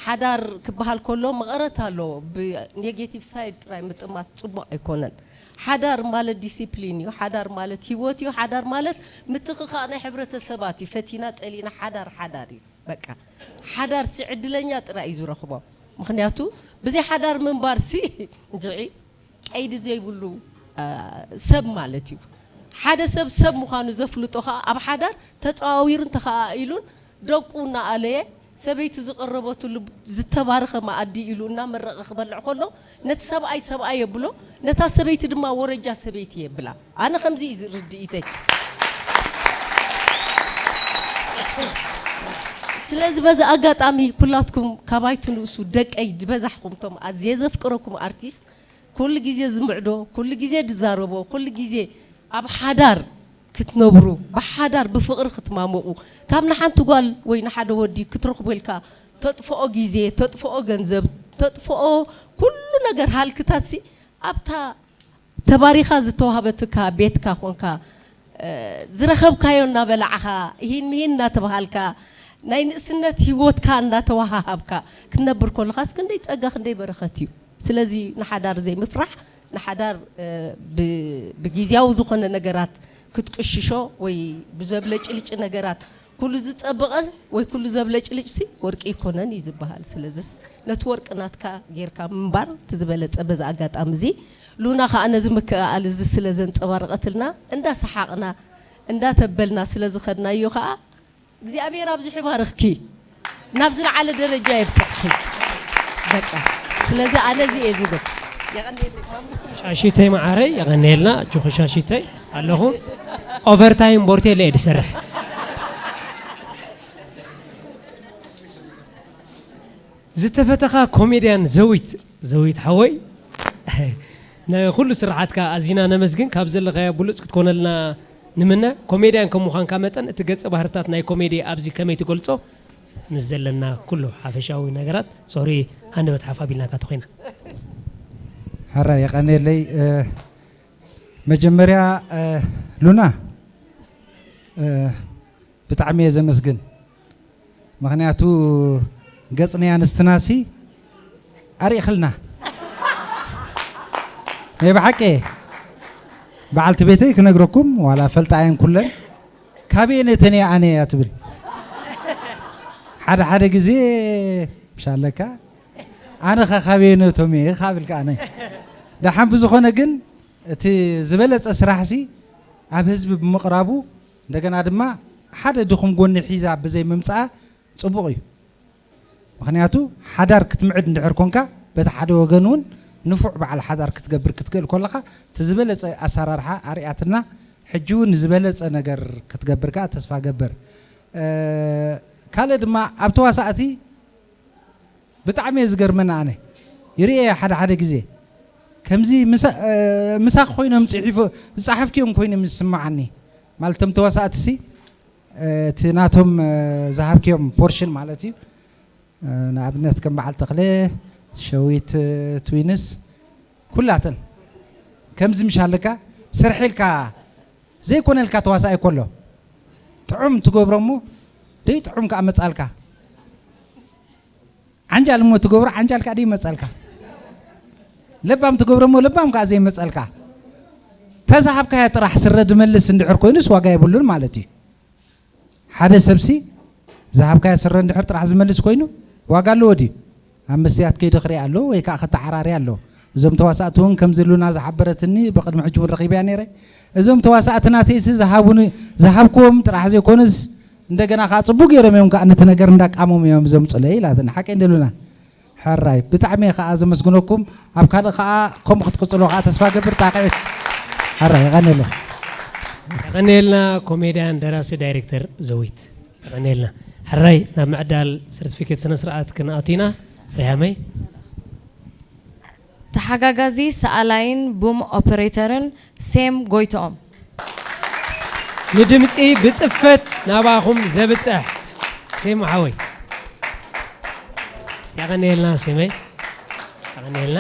ሓዳር ክበሃል ከሎ መቐረት ኣለዎ። ብኔጌቲቭ ሳይድ ጥራይ ምጥማት ጽቡቕ ኣይኮነን። ሓዳር ማለት ዲሲፕሊን እዩ። ሓዳር ማለት ህይወት እዩ። ሓዳር ማለት ምትኽኻእ ናይ ሕብረተሰባት እዩ። ፈቲና ጸሊና ሓዳር ሓዳር እዩ። በቃ ሓዳር ሲ ዕድለኛ ጥራይ እዩ ዝረኽቦ። ምኽንያቱ ብዘይ ሓዳር ምንባር ሲ እንድዒ ቀይዲ ዘይብሉ ሰብ ማለት እዩ። ሓደ ሰብ ሰብ ምዃኑ ዘፍልጦ ኸዓ ኣብ ሓዳር ተጸዋዊሩን ተኸኣኢሉን ደቁ እናኣለየ ሰበይቱ ዝቐረበትሉ ዝተባረኸ መኣዲ ኢሉ እናመረቐ ክበልዕ ከሎ ነቲ ሰብኣይ ሰብኣይ የብሎ፣ ነታ ሰበይቲ ድማ ወረጃ ሰበይቲ የብላ። ኣነ ከምዚ እዩ ርድኢተይ። ስለዚ በዚ ኣጋጣሚ ኩላትኩም ካባይ ትንእሱ ደቀይ ዝበዛሕኹም ቶም ኣዝየ ዘፍቅረኩም ኣርቲስት ኩሉ ግዜ ዝምዕዶ፣ ኩሉ ግዜ ዝዛረቦ፣ ኩሉ ግዜ ኣብ ሓዳር ክትነብሩ፣ ብሓዳር ብፍቕሪ ክትማመቑ፣ ካብ ንሓንቲ ጓል ወይ ንሓደ ወዲ ክትረኽቦ ኢልካ ተጥፍኦ ግዜ፣ ተጥፍኦ ገንዘብ፣ ተጥፍኦ ኩሉ ነገር ሃልክታትሲ ኣብታ ተባሪኻ ዝተዋህበትካ ቤትካ ኮንካ ዝረኸብካዮ እናበላዕኻ፣ እሂን ምሂን እናተባሃልካ፣ ናይ ንእስነት ህይወትካ እናተወሃሃብካ ክትነብር ከለኻስ ክንደይ ጸጋ ክንደይ በረኸት እዩ። ስለዚ ንሓዳር ዘይምፍራሕ፣ ንሓዳር ብግዝያዊ ዝኾነ ነገራት ክትቅሽሾ ወይ ብዘብለጭልጭ ነገራት ኩሉ ዝጸበቐ ወይ ኩሉ ዘብለጭልጭሲ ወርቂ ይኮነን እዩ ዝበሃል። ስለዚስ ነቲ ወርቂ ናትካ ጌርካ ምንባር እቲ ዝበለጸ። በዚ ኣጋጣሚ እዚ ሉና ኸዓ ነዚ ምክእኣል እዚ ስለ ዘንጸባረቐትልና እንዳሰሓቕና እንዳተበልና ስለ ዝኸድናዮ ኸዓ እግዚኣብሔር ኣብዚሑ ይባርኽኪ፣ ናብ ዝለዓለ ደረጃ የብጽሕኪ። በቃ ስለዚ ኣነ እዚ እየ ዝብል። የቐንየለይ። ሻሺተይ መዓረይ የቐንየልና። እጆኺ ሻሺተይ ኣለኹ። ኦቨርታይም ቦርቴለ እየ ዝሰርሕ። ዝተፈተኻ ኮሜድያን ዘዊት፣ ዘዊት ሓወይ፣ ንኹሉ ስራሓትካ ኣዚና ነመስግን። ካብ ዘለኻዮ ብሉጽ ክትኮነልና ንምነ። ኮሜድያን ከም ምዃንካ መጠን እቲ ገጸ ባህርታት ናይ ኮሜዲ ኣብዚ ከመይ ትገልጾ? ምስ ዘለና ኩሉ ሓፈሻዊ ነገራት፣ ሶሪ፣ ሃንደበት ሓፍ ኣቢልናካ ተኾይና። ሓራ የቐንየለይ። መጀመርያ ሉና ብጣዕሚ እየ ዘመስግን። ምኽንያቱ ገጽ ናይ ኣንስትናሲ ኣሪእኽልና። ናይ ብሓቂ በዓልቲ ቤተይ ክነግረኩም ዋላ ፈልጣ እየን ኩለን። ካበየነተን እየ ኣነ እያ ትብል። ሓደ ሓደ ግዜ ምሻለካ ኣነ ኸ ካበየነቶም እየ ካብ ኢልካ ኣነ። ደሓን ብዝኾነ ግን እቲ ዝበለጸ ስራሕሲ ኣብ ህዝቢ ብምቕራቡ እንደገና ድማ ሓደ ድኹም ጎኒ ሒዛ ብዘይ ምምጻኣ ጽቡቕ እዩ። ምኽንያቱ ሓዳር ክትምዕድ እንድሕር ኮንካ በቲ ሓደ ወገን እውን ንፉዕ በዓል ሓዳር ክትገብር ክትክእል ከለኻ እቲ ዝበለጸ ኣሰራርሓ ኣርያትና ሕጂ እውን ዝበለጸ ነገር ክትገብር ከዓ ተስፋ ገበር። ካልእ ድማ ኣብ ተዋሳእቲ ብጣዕሚ እየ ዝገርመኒ ኣነ ይርእየ ሓደ ሓደ ግዜ ከምዚ ምሳኽ ኮይኖም ዝፀሓፍክዮም ኮይኖም ዝስምዓኒ ማለት እቶም ተዋሳእትሲ እቲ ናቶም ዝሃብክዮም ፖርሽን ማለት እዩ ንኣብነት ከም በዓል ተኽለ ሸዊት ትዊንስ ኩላተን ከምዚ ምሽ ኣለካ ስርሒ ኢልካ ዘይኮነልካ ተዋሳኣይ ኮሎ ጥዑም ትገብሮ እሞ ደይ ጥዑም ከዓ መፃልካ ዓንጃል እሞ ትገብሮ ዓንጃል ከዓ ደይ መፃልካ ለባም ትገብሮ እሞ ለባም ከዓ ዘይመፃልካ ተዛሃብካያ ጥራሕ ስረ ድመልስ እንድሕር ኮይኑስ ዋጋ የብሉን ማለት እዩ ሓደ ሰብሲ ዝሃብካዮ ስረ እንድሕር ጥራሕ ዝመልስ ኮይኑ ዋጋ ኣለዎ ድዩ? ኣብ መስትያት ከይዱ ክርኢ ኣሎ ወይ ከዓ ክተዓራሪ ኣሎ። እዞም ተዋሳእቲ እውን ከምዚ ሉና ዝሓበረትኒ ብቅድሚ ሕጂ እውን ረኺበያ ነይረ። እዞም ተዋሳእቲ ናተይሲ ዝሃቡኒ ዝሃብክዎም ጥራሕ ዘይኮነስ እንደገና ከዓ ፅቡቅ ገይሮም እዮም ከዓ ነቲ ነገር እንዳቃሞም እዮም ዘምፁለይ ኢላትኒ። ሓቀይ እንደ ሉና? ሕራይ ብጣዕሚ እየ ከዓ ዘመስግነኩም ኣብ ካልእ ከዓ ከምኡ ክትቅፅሎ ከዓ ተስፋ ገብር ጣቅዒት ሕራይ የቐንየለይ የቐንየልና። ኮሜድያን ደራሲ ዳይሬክተር ዘዊት፣ የቐንየልና። ሕራይ ናብ ምዕዳል ሰርቲፊኬት ስነ ስርዓት ክንኣቱ ኢና። ሪሃመይ። ተሓጋጋዚ ሰኣላይን ቡም ኦፐሬተርን ሴም ጎይትኦም። ንድምፂ ብፅፈት ናባኹም ዘብፅሕ ሴም ሓወይ። የቐንየልና ሴመይ፣ የቐንየልና።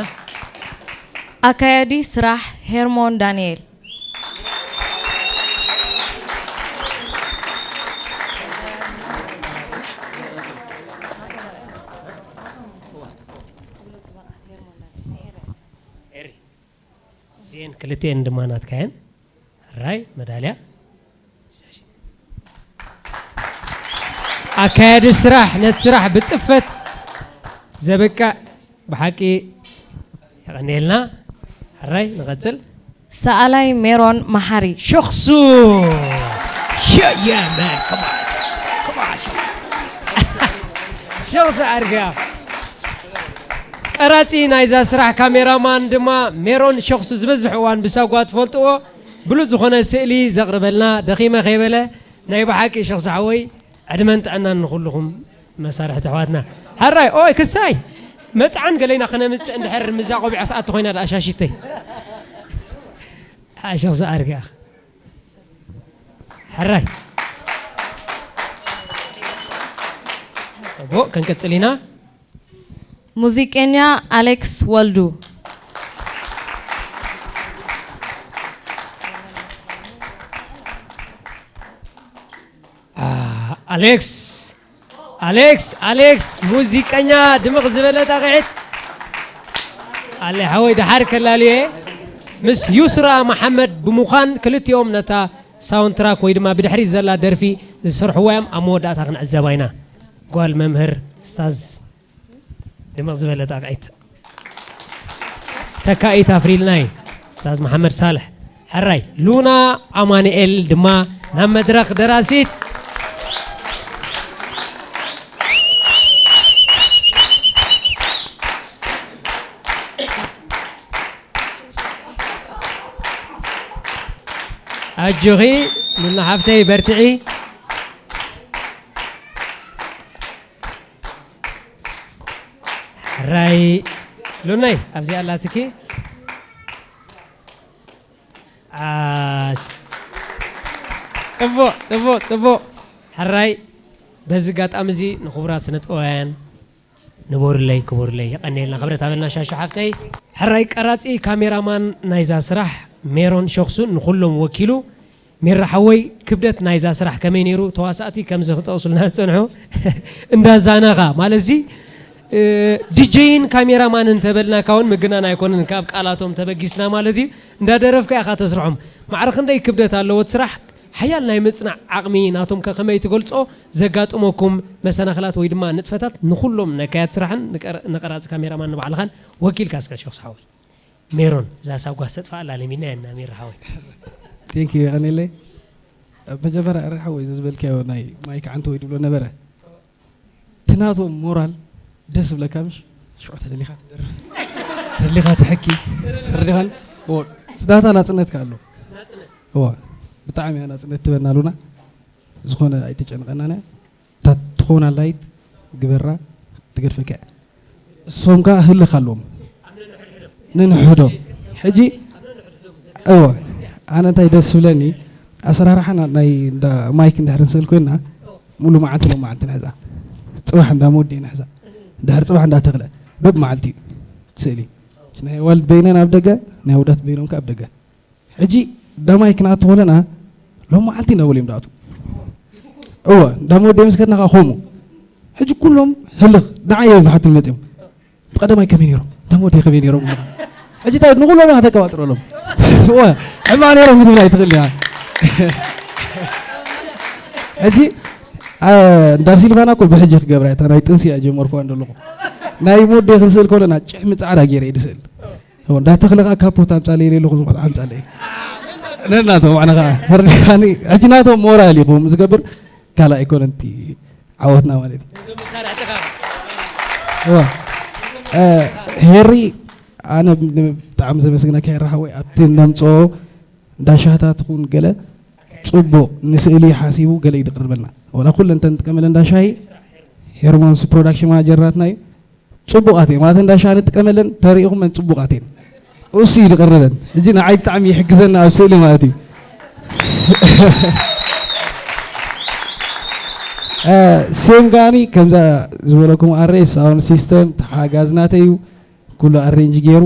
ኣካያዲ ስራሕ ሄርሞን ዳንኤል። እዚኤን ክልቲኤን ድማ ናትካየን። ራይ መዳልያ። ኣካያዲ ስራሕ ነቲ ስራሕ ብፅፈት ዘብቅዕ ብሓቂ የቐንየልና። ሕራይ ንቐፅል። ሰኣላይ ሜሮን መሓሪ። ሸኽሱ ሸየመ። Come on. Come on, ሸኽሱ። ሸኽሱ ኣርግያ። ቀራፂ ናይዛ ስራሕ ካሜራማን ድማ ሜሮን ሸኽሱ ዝበዝሕ እዋን ብሳጓ ትፈልጥዎ ብሉፅ ዝኾነ ስእሊ ዘቕርበልና ደኺመ ከይበለ ናይ ብሓቂ ሸኽሱ ሓወይ ዕድመን ጥዕናን ንኹልኹም መሳርሕቲ ኣሕዋትና። ሕራይ ኦይ ክሳይ መፅዓን ገለይና ከነምፅእ እንድሕር ምዛ ቆቢዕ ክትኣቱ ኮይና ደኣ ሻሽተይ ሓሸኽ ዝኣርግያ ሕራይ እቦ ክንቅፅል ኢና። ሙዚቀኛ ኣሌክስ ወልዱ። ኣሌክስ ኣሌክስ ኣሌክስ ሙዚቀኛ ድምቕ ዝበለ ጣቕዒት ኣለ ሓወይ ደሓር ከላልየ ምስ ዩስራ መሓመድ ብምዃን ክልቲኦም ነታ ሳውንትራክ ወይ ድማ ብድሕሪት ዘላ ደርፊ ዝሰርሕዋ እዮም ኣብ መወዳእታ ክንዕዘባ ኢና ጓል መምህር ስታዝ ድምቕ ዝበለ ጣቕዒት ተካኢት ኣፍሪልና እዩ ስታዝ መሓመድ ሳልሕ ሕራይ ሉና ኣማንኤል ድማ ናብ መድረኽ ደራሲት ኣጆኺ ሉና ሓፍተይ በርትዒ ሕራይ ሉናይ ኣብዚኣ ኣላትኪ ኣሽ ጽቡቕ ጽቡቕ ጽቡቕ ሕራይ በዚ ኣጋጣሚ እዚ ንኽቡራት ስነጥበባውያን ንበሩለይ ክቡርለይ የቐንየልና ክብረት ሃበልና ሻሹ ሓፍተይ ሕራይ ቀራጺ ካሜራማን ናይዛ ስራሕ ሜሮን ሸኽሱ ንኹሎም ወኪሉ ሚራ ሓወይ ክብደት ናይዛ ስራሕ ከመይ ነይሩ ተዋሳእቲ ከምዚ ክጠቕሱልና ዝፀንሑ እንዳዛናኻ ማለት እዚ ዲጀይን ካሜራማን እንተበልናካ እውን ምግናን ኣይኮንን ካብ ቃላቶም ተበጊስና ማለት እዩ እንዳደረፍካ ኢኻ ተስርሖም ማዕረ ክንደይ ክብደት ኣለዎ እቲ ስራሕ ሓያል ናይ ምፅናዕ ዓቕሚ ናቶም ከ ከመይ ትገልፆ ዘጋጥመኩም መሰናኽላት ወይ ድማ ንጥፈታት ንኩሎም ነካያት ስራሕን ንቀራፂ ካሜራማን ንባዕልኻን ወኪልካ እስከ ሸኽስ ሓወይ ሜሮን እዛ ሳጓ ሰጥፋ ኣላ ለሚና እና ሜሮ ሓወይ ቴንክ ዩ የቀኔለይ መጀመርያ እረ ሓወይ እዚ ዝበልካዮ ናይ ማይክ ዓንተ ወይ ድብሎ ነበረ ትናቶም ሞራል ደስ ብለካ ምሽ ሽዑ ተደሊኻ ትደርፍ ተደሊኻ ትሕኪ ተደሊኻን ስዳታ ናፅነትካ ኣሎ እዋ ብጣዕሚ እያ ናፅነት ትበና ኣሉና ዝኾነ ኣይተጨንቀናን እያ እታ ትኸውን ኣላይት ግበራ ትገድፈካ እያ እሶም ከዓ ህልኽ ኣለዎም ንንሕዶ ሕጂ እወ ኣነ እንታይ ደስ ዝብለኒ ኣሰራርሓና ናይ እንዳ ማይክ እንድሕር ንስእል ኮይንና ሙሉ መዓልቲ ሎም መዓልቲ ንሕዛ ፅባሕ እንዳ መወዲ ንሕዛ ድሕር ፅባሕ እንዳ ተኽለ በብ መዓልቲ እዩ ስእሊ ናይ ዋልድ በይነን ኣብ ደገ ናይ ውዳት በይኖም ከዓ ኣብ ደገ ሕጂ ዳማይ ክንኣቱ ከለና ሎም መዓልቲ እንዳበሉ እዮም ዳኣቱ እወ እንዳመወደ ምስ ከድና ከዓ ከምኡ ሕጂ ኩሎም ህልኽ ንዓይ እዮም ዝሓትኒ መፅኦም ብቀደማይ ከመይ ነይሮም እንዳመወደ ከመይ ነይሮም ሕጂ እንታይ ንኩሎም ኢኻ ተቀባጥረሎም እወ ሕማ ነይሮም ክትብል ኣይትኽእል ኢኻ ሕጂ እንዳ ሲልቫና እኮ ብሕጂ ክገብራ እታ ናይ ጥንሲ እያ ጀመርኩዋ እንደለኹ ናይ መወደ ክንስእል ከለና ጭሕሚ ፃዕዳ ገይረ እዩ ዝስእል እንዳተኽለ ከዓ ካፖት ኣምፃለይ ኢለ ኣለኹ ዝቆልዓ ኣምፃለይ ነናቶም ኣነ ከዓ ፈርዲኻኒ ሕጂ ናቶም ሞራል ኢኹም ዝገብር ካልእ ኣይኮነን እቲ ዓወትና ማለት እዩ ሄሪ ኣነ ብጣዕሚ ዘመስግነካ ሄሪ ሓወይ ኣብቲ ነምፅኦ እንዳሻታ ትኹን ገለ ጽቡቕ ንስእሊ ሓሲቡ ገለ እዩ ዝቕርበልና። ወላ ኩለን እንተንጥቀመለን እንዳ ሻሂ፣ ሄርሞንስ ፕሮዳክሽን ማናጀር ናትና እዩ። ጽቡቓት እየን። ማለት እንዳ ሻሂ ንጥቀመለን፣ ተሪኢኹመን ጽቡቓት እየን። እሱ እዩ ዝቕርበን። ሕጂ ንዓይ ብጣዕሚ ይሕግዘና ኣብ ስእሊ ማለት እዩ። እ፣ ሴም ጋኒ ከምዛ ዝበለኩም ኣሬ ሳውንድ ሲስተም ተሓጋዝናተይ እዩ። ኩሉ ኣሬንጅ ገይሩ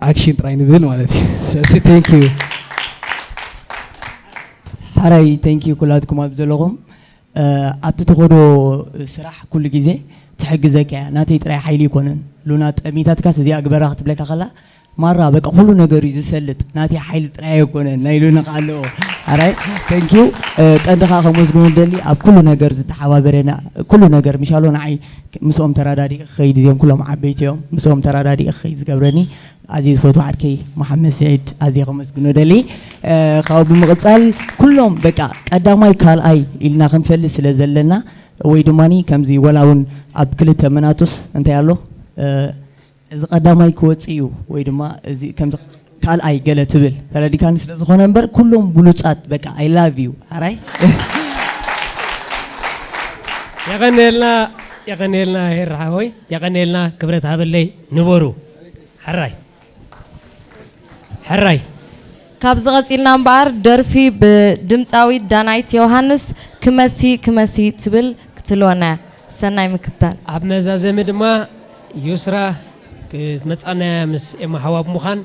ኣክሽን ጥራይ ንብል ማለት እዩ። ስለዚ ቴንክ ዩ። ሓራይ ቴንክ ዩ ኩላትኩም ኣብ ዘለኹም። እ፣ ኣብቲ ትኸዶ ስራሕ ኩሉ ግዜ ትሕግዘካ እያ። ናተይ ጥራይ ሓይሊ ይኮነን። ሉና ጠሚታትካስ እዚኣ ግበራ ክትብለካ ከላ ማራ በቃ ኩሉ ነገር እዩ ዝሰልጥ። ናተይ ሓይሊ ጥራይ ኣይኮነን ናይ ሉና ቃል ኣለዎ። ሓራይ ቴንክ ዩ። እ፣ ቀንዲ ከዓ ከመስግኖ ደሊ ኣብ ኩሉ ነገር ዝተሓባበረና፣ ኩሉ ነገር ምሻሎ ንዓይ ምስኦም ተራዳዲእ ክኸይድ እዚኦም ኩሎም ዓበይቲ እዮም። ምስኦም ተራዳዲእ ክኸይድ ዝገብረኒ ኣዝየ ዝፈትዎ ዓርከይ መሓመድ ስዒድ ኣዝየ ከመስግኖ ደሊ። እ፣ ካብኡ ብምቕጻል ኩሎም በቃ ቀዳማይ ካልኣይ ኢልና ክንፈልጥ ስለ ዘለና ወይ ድማ ከምዚ ወላ እውን ኣብ ክልተ መናቱስ እንታይ ኣሎ፣ እ፣ እዚ ቀዳማይ ክወጽእ እዩ ወይ ድማ እዚ ከምዚ ካልኣይ ገለ ትብል ተረዲካኒ ስለ ዝኾነ እምበር ኩሎም ብሉጻት በቃ I love you ሓራይ። የቐንየልና፣ የቐንየልና ሄር ሓወይ፣ የቐንየልና፣ ክብረት ሃበለይ፣ ንበሩ። ሕራይ ሕራይ። ካብዚ ቀፂልና እምበኣር ደርፊ ብድምፃዊት ዳናይት ዮውሃንስ ክመሲ ክመሲ ትብል ክትህልወና እያ። ሰናይ ምክትታል። ኣብ መዛዘሚ ድማ ዩስራ ክትመፃና እያ ምስ ኤማ ሓዋ ብምዃን።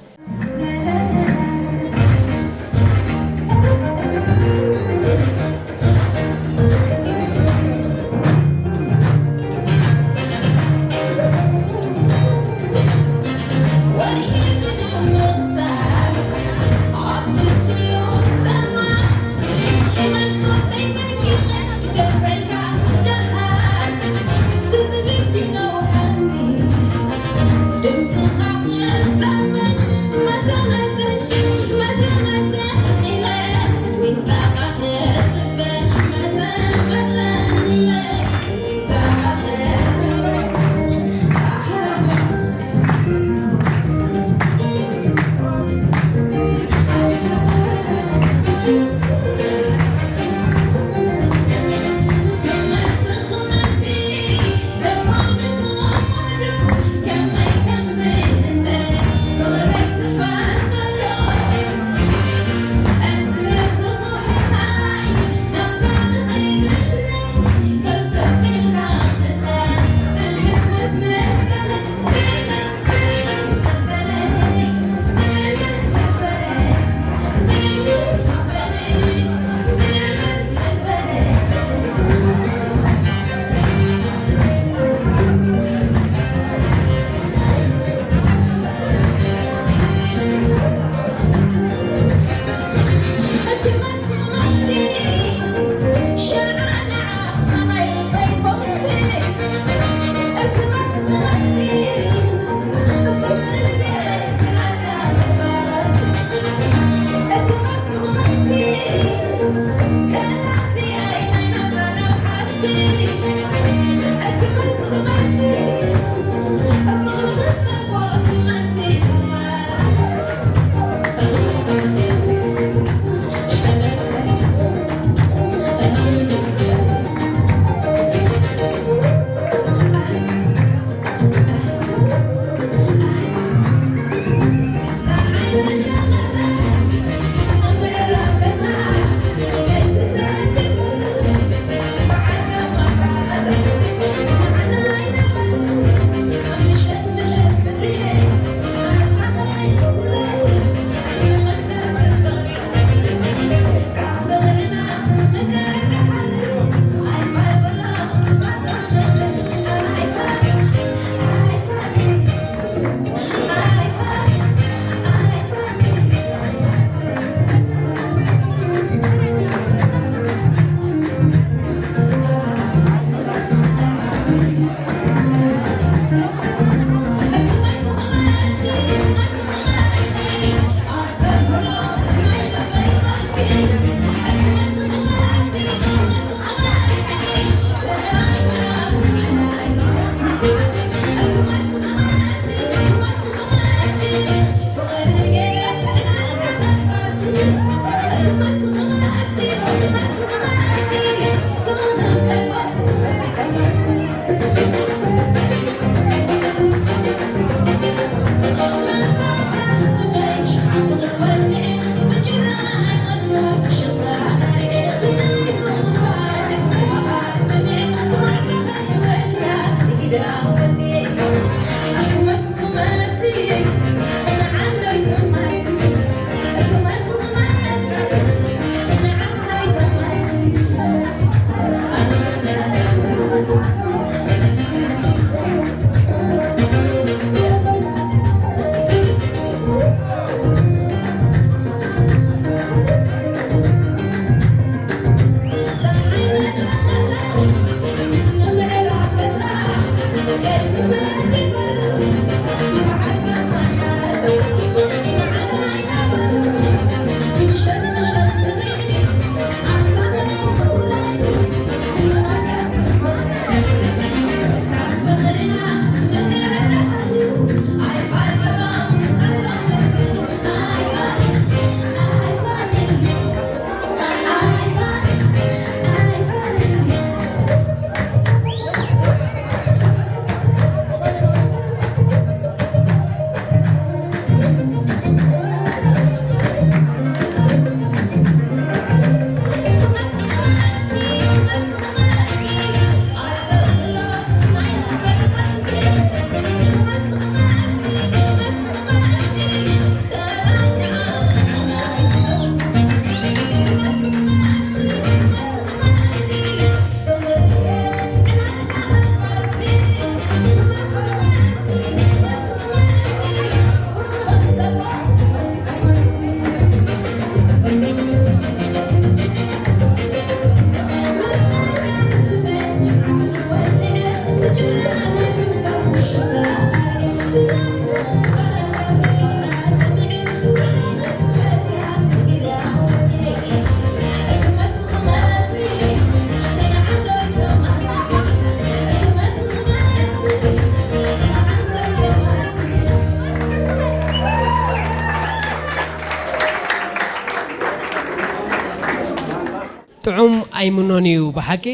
ኣይምኖን እዩ ብሓቂ።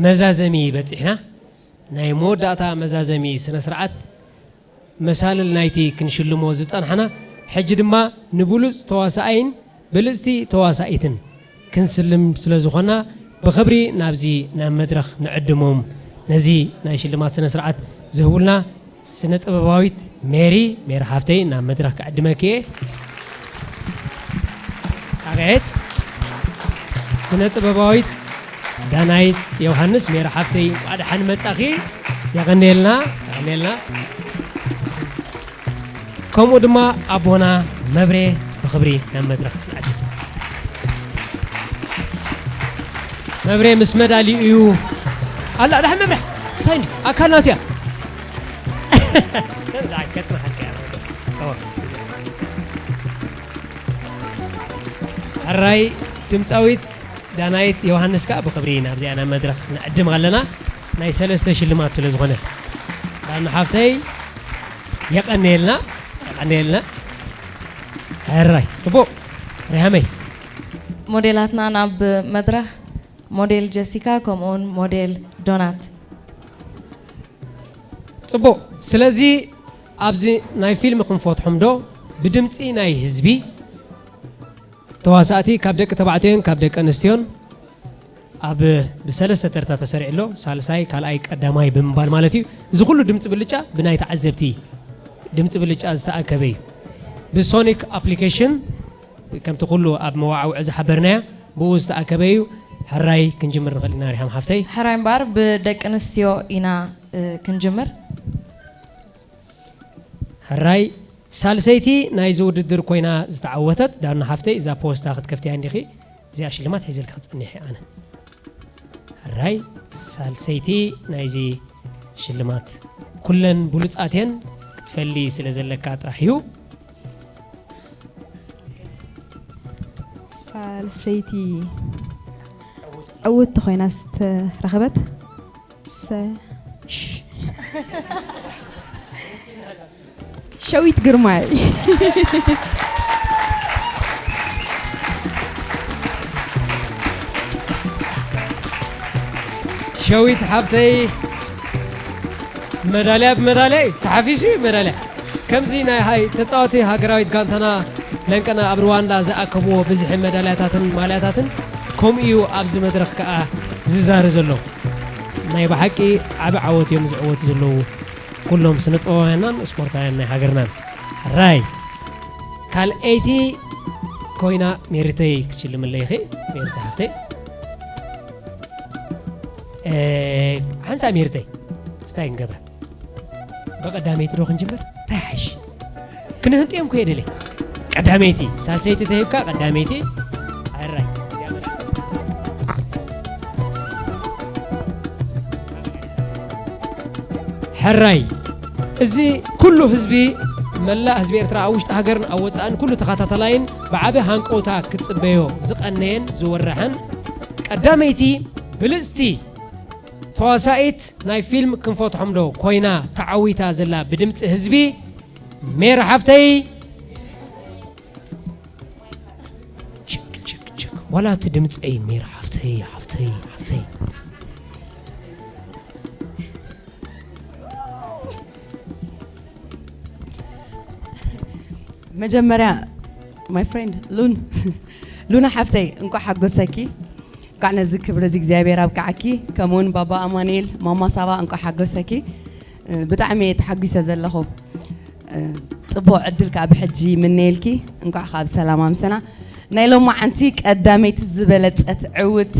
መዛዘሚ በጺሕና። ናይ መወዳእታ መዛዘሚ ስነ ስርዓት መሳልል ናይቲ ክንሽልሞ ዝጸንሓና፣ ሕጂ ድማ ንብሉጽ ተዋሳኣይን ብልጽቲ ተዋሳኢትን ክንስልም ስለ ዝኾና፣ ብኽብሪ ናብዚ ናብ መድረኽ ንዕድሞም። ነዚ ናይ ሽልማት ስነ ስርዓት ዝህቡልና ስነ ጥበባዊት ሜሪ፣ ሜሪ ሓፍተይ ናብ መድረኽ ክዕድመኪ እየ። ኣቕዕት። ስነ ጥበባዊት ዳናይት ዮሃንስ፣ ሜሪ ሓፍተይ፣ እንቋዕ ደሓን መጻኺ። የቐንየልና፣ የቐንየልና። ከምኡ ድማ ኣቦና መብሬ ብኽብሪ ናብ መድረኽ ንዕድም። መብሬ ምስ መዳሊኡ እዩ። ኣላ፣ ደሓን መብሬ። ሳይኒ፣ ኣካል ናቱ እያ። ኣይ፣ ከጽንሓልካ እያ። ኦ። ሕራይ ድምፃዊት ዳናይት ዮሃንስ ከኣ ብኽብሪ ናብዚኣ ናብ መድረኽ ንዕድም ኣለና። ናይ ሰለስተ ሽልማት ስለ ዝኾነ። ዳና ሓፍተይ፣ የቐንየልና፣ የቐንየልና። ሕራይ፣ ጽቡቕ። ሪሃመይ። ሞዴላትና ናብ መድረኽ፣ ሞዴል ጀሲካ፣ ከምኡውን ሞዴል ዶናት። ጽቡቕ። ስለዚ ኣብዚ ናይ ፊልም ክንፈትሖም ዶ? ብድምጺ ናይ ህዝቢ ተዋሳእቲ ካብ ደቂ ተባዕትዮን ካብ ደቂ ኣንስትዮን ኣብ ብሰለስተ ተርታ ተሰሪዑ ኣሎ። ሳልሳይ፣ ካልኣይ፣ ቀዳማይ ብምባል ማለት እዩ። እዚ ኩሉ ድምጺ ብልጫ ብናይ ተዓዘብቲ ድምጺ ብልጫ ዝተኣከበ እዩ። ብሶኒክ ኣፕሊኬሽን ከምቲ ኩሉ ኣብ መዋዕውዒ ዝሓበርናዮ ብኡ ዝተኣከበ እዩ። ሕራይ ክንጅምር ንኽእል ኢና ሪሃም ሓፍተይ። ሕራይ እምበኣር ብደቂ ኣንስትዮ ኢና፣ እ፣ ክንጅምር። ሕራይ ሳልሰይቲ ናይዚ ውድድር ኮይና ዝተዓወተት ዳና ሓፍተይ፣ እዛ ፖስታ ክትከፍትያ እንዲኺ፣ እዚኣ ሽልማት ሒዘልኪ ክጸንሕ እየ ኣነ። ሕራይ ሳልሰይቲ ናይዚ ሽልማት፣ ኩለን ብሉጻት እየን፣ ክትፈሊ ስለ ዘለካ ጥራሕ እዩ። ሳልሰይቲ ዕውትቲ ኮይና ዝተረኸበት ሰ-፣ ሽ-፣ ሸዊት ግርማይ። ሸዊት ሓብተይ፣ መዳልያ ብመዳልያ እዩ ተሓፊሱ እዩ መዳልያ። ከምዚ ናይ ሃይ-፣ ተጻወቲ ሃገራዊት ጋንታና ለንቀና ኣብ ሩዋንዳ ዝኣከብዎ ብዝሒ መዳልያታትን ማልያታትን ከምኡ እዩ ኣብዚ መድረኽ ከኣ ዝዛሪ ዘሎ። ናይ ብሓቂ ዓቢ ዓወት እዮም ዝዕወቱ ዘለዉ ኩሎም ስነ ጥበባውያንናን ስፖርታውያን ናይ ሃገርናን። ራይ ካልኣይቲ ኮይና ሜሪተይ ክትሽልምለይ ኢኺ፣ ሜሪተይ ሓፍተይ። እ፣ ሓንሳእ ሜሪተይ፣ ስታይ ክንገብራ? ብቐዳመይቲ ዶ ክንጅምር? እንታይ ይሓይሽ? ክንህንጥዮም እኮ እየ ደልየ። ቀዳመይቲ፣ ሳልሰይቲ ተሂብካ፣ ቀዳመይቲ። ኣራይ። ሕራይ። እዚ ኩሉ ህዝቢ፣ መላእ ህዝቢ ኤርትራ ኣብ ውሽጢ ሃገርን ኣብ ወጻእን ኩሉ ተኸታተላይን ብዓቢ ሃንቀውታ ክጽበዮ ዝቐነየን ዝወረሐን ቀዳመይቲ ብልጽቲ ተዋሳኢት ናይ ፊልም ክንፈትሖም ዶ ኮይና ተዓዊታ ዘላ ብድምጺ ህዝቢ ሜሪ ሓፍተይ። ችክ፣ ችክ፣ ችክ። ዋላ እቲ ድምጸይ ሜሪ ሓፍተይ፣ ሓፍተይ፣ ሓፍተይ። መጀመርያ፣ my friend ሉን፣ ሉና ሓፍተይ፣ እንኳዕ ሓጎሰኪ። እንኳዕ ነዚ ክብሪ እዚ እግዚኣብሔር ኣብቅዓኪ። ከምኡውን ባባ ኣማኑኤል፣ ማማ ሳባ፣ እንኳዕ ሓጎሰኪ። ብጣዕሚ እየ ተሓጒሰ ዘለኹ። ጽቡቕ ዕድል ከኣ ብሕጂ ይምነየልኪ። እንኳዕ ከኣ ብሰላም ኣምሰና። ናይ ሎማዓንቲ ቀዳመይቲ ዝበለጸት ዕውትቲ፣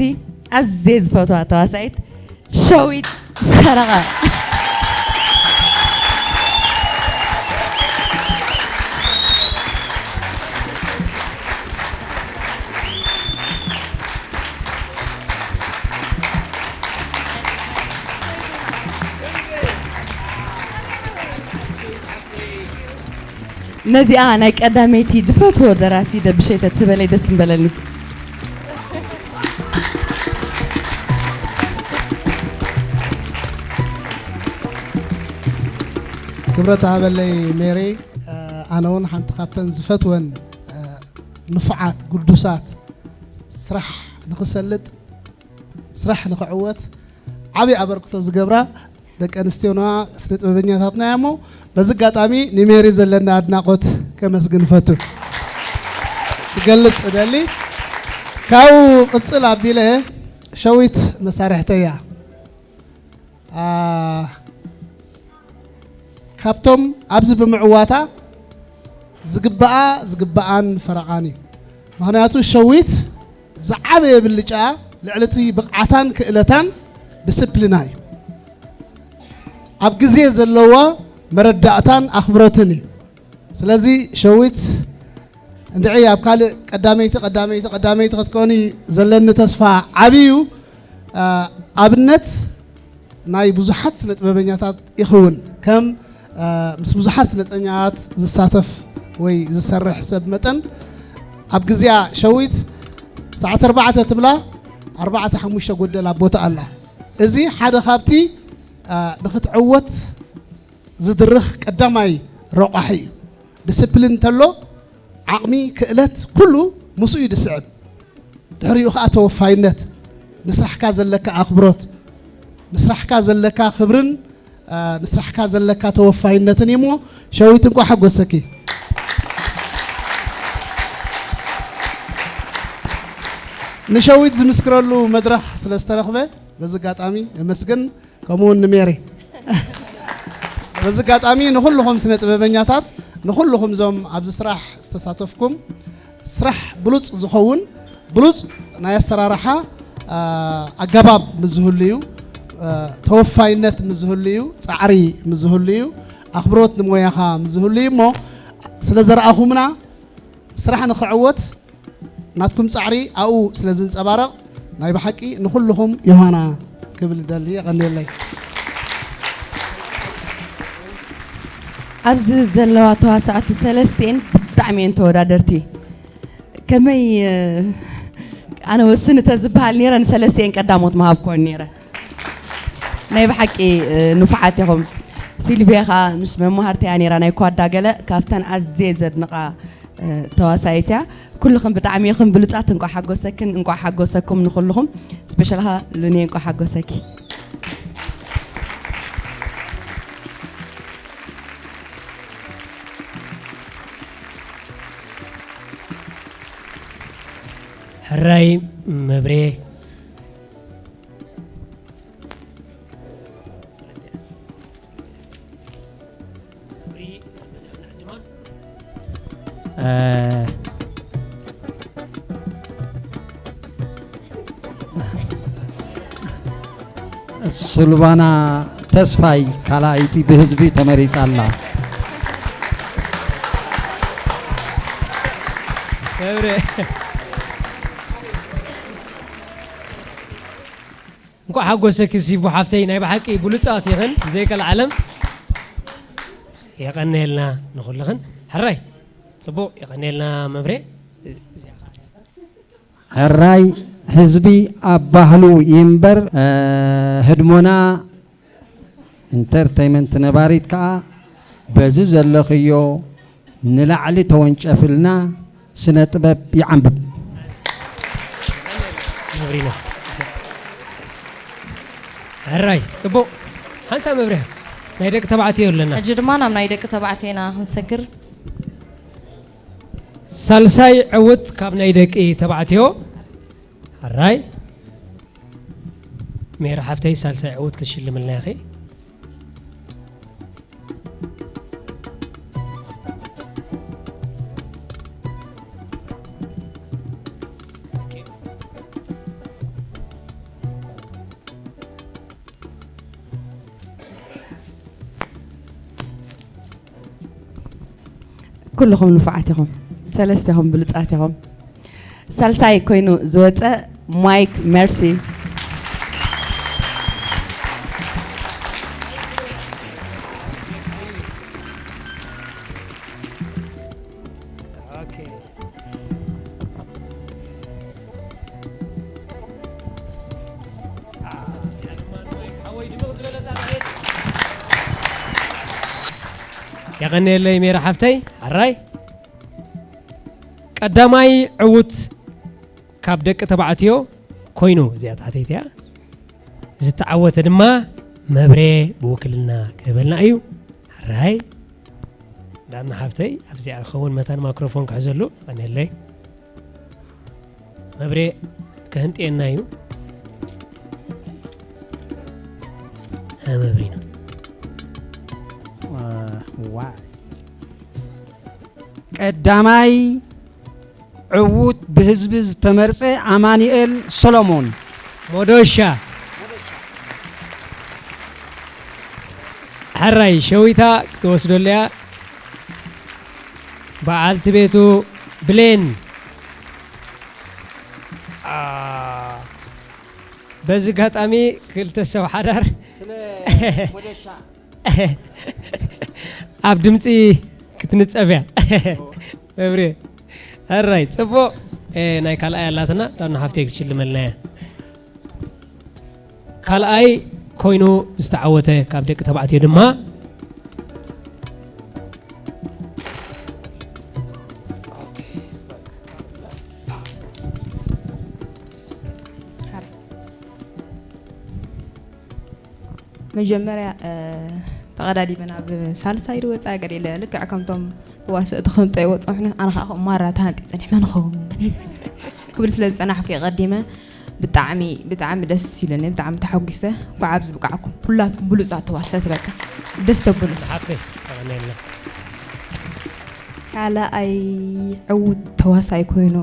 ኣዝየ ዝፈትዋ ተዋሳኢት፣ ሸዊት ሰረቐ። ነዚኣ ናይ ቀዳመይቲ ዝፈትዎ ደራሲ ደብሸይ ተትበለይ ደስ ምበለኒ። ክብረት ሃበለይ ሜሪ። ኣነ እውን ሓንቲ ካብተን ዝፈትወን ንፉዓት ግዱሳት ስራሕ ንኽሰልጥ ስራሕ ንኽዕወት ዓብዪ ኣበርክቶ ዝገብራ ደቂ ኣንስትዮና ስነ ጥበበኛታትና እያ። እሞ በዚ ኣጋጣሚ ንሜሪ ዘለና ኣድናቖት ከመስግን እፈቱ። ክገልጽ እደሊ። ካብኡ ቅጽል ኣቢለ ሸዊት መሳርሕተይ እያ። ኣ፣ ካብቶም ኣብዚ ብምዕዋታ ዝግባኣ ዝግባኣን ፈረቓን እዩ። ምኽንያቱ ሸዊት ዝዓበየ ብልጫ ልዕሊ እቲ ብቕዓታን ክእለታን ዲስፕሊና እዩ። ኣብ ግዜ ዘለዎ መረዳእታን ኣኽብሮትን እዩ። ስለዚ ሸዊት እንድዒ ኣብ ካልእ ቀዳመይቲ ቀዳመይቲ ቀዳመይቲ ክትኮኒ ዘለኒ ተስፋ ዓብዪ እዩ። ኣ፣ ኣብነት ናይ ብዙሓት ስነ ጥበበኛታት ይኸውን። ከም፣ ኣ፣ ምስ ብዙሓት ስነ ጥበበኛታት ዝሳተፍ ወይ ዝሰርሕ ሰብ መጠን ኣብ ግዜኣ ሸዊት ሰዓት ኣርባዕተ ትብላ ኣርባዕተ ሓሙሽተ ጎደል ኣብ ቦታ ኣላ። እዚ ሓደ ካብቲ፣ ኣ፣ ንኽትዕወት ዝድርኽ ቀዳማይ ረቋሒ እዩ። ዲስፕሊን እንተሎ ዓቕሚ፣ ክእለት ኩሉ ምስኡ እዩ ዝስዕብ። ድሕሪኡ ኸኣ ተወፋይነት፣ ንስራሕካ ዘለካ ኣኽብሮት፣ ንስራሕካ ዘለካ ክብርን፣ ኣ፣ ንስራሕካ ዘለካ ተወፋይነትን እዩ። እሞ ሸዊት እንቋዕ ሓጎሰኪ። ንሸዊት ዝምስክረሉ መድረኽ ስለ ዝተረኽበ በዚ ኣጋጣሚ የመስግን። ከምኡ እውን ንሜሪ። በዚ ኣጋጣሚ ንኹልኹም ስነ ጥበበኛታት፣ ንኹልኹም እዞም ኣብዚ ስራሕ ዝተሳተፍኩም፣ ስራሕ ብሉጽ ዝኸውን፣ ብሉጽ ናይ ኣሰራርሓ፣ ኣ፣ ኣገባብ ምስ ዝህሉ እዩ፣ ኣ፣ ተወፋይነት ምስ ዝህሉ እዩ፣ ጻዕሪ ምስ ዝህሉ እዩ፣ ኣኽብሮት ንሞያኻ ምስ ዝህሉ እዩ። እሞ ስለ ዘርኣኹምና ስራሕ ንኽዕወት ናትኩም ጻዕሪ ኣብኡ ስለ ዝንጸባረቕ ናይ ብሓቂ ንኹልኹም ዮሃና ክብል እደሊ። የቐንየለይ። ኣብዚ ዘለዋ ተዋሳእቲ ሰለስቲኤን ብጣዕሚ እየን ተወዳደርቲ። ከመይ፣ እ፣ ኣነ ወስን እንተ ዝበሃል ነይረ ንሰለስቲኤን ቀዳሞት ምሃብኩወን ነይረ። ናይ ብሓቂ፣ እ፣ ንፉዓት ኢኹም። ሲልቪያ ኸኣ ምስ መማህርተያ ነይራ ናይ ኳዳ ገለ ካብተን ኣዝየ ዘድንቓ፣ እ፣ ተዋሳኢት እያ። ኩልኽን ብጣዕሚ ኢኽን ብሉጻት። እንቋዕ ሓጎሰክን እንቋዕ ሓጎሰኩም ንኹልኹም። ስፔሻል ኸኣ ሉኒ እንቋዕ ሓጎሰኪ። ሕራይ መብሬ። እ፣ ሱልባና ተስፋይ ካልኣይቲ ብህዝቢ ተመሪጻ ኣላ። ክብሪ። እንኳዕ ሓጎሰኪ ሲቡ ሓፍተይ፣ ናይ ብሓቂ ብሉጻት ኢኽን ብዘይቀልዓለም። የቐንየልና ንኹልኽን። ሕራይ ጽቡቕ፣ የቐንየልና መብሬ። ሕራይ ህዝቢ ኣብ ባህሉ ይንበር፣ እ፣ ህድሞና ኢንተርተይመንት ነባሪት ከኣ በዚ ዘለኽዮ ንላዕሊ ተወንጨፍልና፣ ስነ ጥበብ ይዓንብብ። መብሪና። ሕራይ፣ ጽቡቕ። ሓንሳብ መብርያ ናይ ደቂ ተባዕትዮ ኣለና። ሕጂ ድማ ናብ ናይ ደቂ ተባዕትዮ ኢና ክንሰግር። ሳልሳይ ዕውት ካብ ናይ ደቂ ተባዕትዮ። ሕራይ። ሜሪ ሓፍተይ ሳልሳይ ዕውት ክትሽልምልና ኢኺ። ኩልኹም ንፉዓት ኢኹም። ሰለስቴኹም ብሉጻት ኢኹም። ሳልሳይ ኮይኑ ዝወጸ ማይክ መርሲ። ኦኬ። የቐንየለይ ሜሪ ሓፍተይ። ሕራይ። ቀዳማይ ዕዉት ካብ ደቂ ተባዕትዮ ኮይኑ፣ እዚኣ ታሕተይቲ እያ። ዝተዓወተ ድማ መብሬ ብውክልና ክህበልና እዩ። ሕራይ ዳና ሓፍተይ ኣብዚኣ ክኸውን መታን ማይክሮፎን ክሕዘሉ። ቀንየለይ መብሬ ከህንጥየና እዩ። መብሪና ዋ ቀዳማይ ዕዉት ብህዝቢ ዝተመርጸ ኣማኑኤል ሰሎሞን። ሞዶሻ። ሕራይ ሸዊታ ክትወስደሉ እያ። በዓልቲ ቤቱ ብሌን። አ፣ በዚ ኣጋጣሚ ክልተ ሰብ ሓዳር ስለ ሞደሻ ኣብ ድምፂ ክትንፀብ እያ። መብሬ። ሕራይ ፅቡቕ። እ፣ ናይ ካልኣይ ኣላትና ዳና ሓፍተይ ክትሽልመልና እያ። ካልኣይ ኮይኑ ዝተዓወተ ካብ ደቂ ተባዕትዮ ድማ መጀመርያ ተቐዳዲመ ናብ ሳልሳይ ድወፃ ገለ ኢለ ልክዕ ከምቶም ተዋሰእቲ ክህንጦ ይወፅሑ ኣነ ከዓ ከም ማራ ተሃንጢ ፅኒሕ መን ኸውን ክብል ስለ ዝፀናሕኩ እየ ቀዲመ። ብጣዕሚ ብጣዕሚ ደስ ኢሉኒ፣ ብጣዕሚ ተሓጒሰ። እንኳዕ ኣብዚ ብቃዕኩም ኩላትኩም ብሉፃት ተዋሰእቲ በቃ ደስ ተብሉ። ሓፍተይ ተቐነልና። ካልኣይ ዕዉት ተዋሳይ ኮይኑ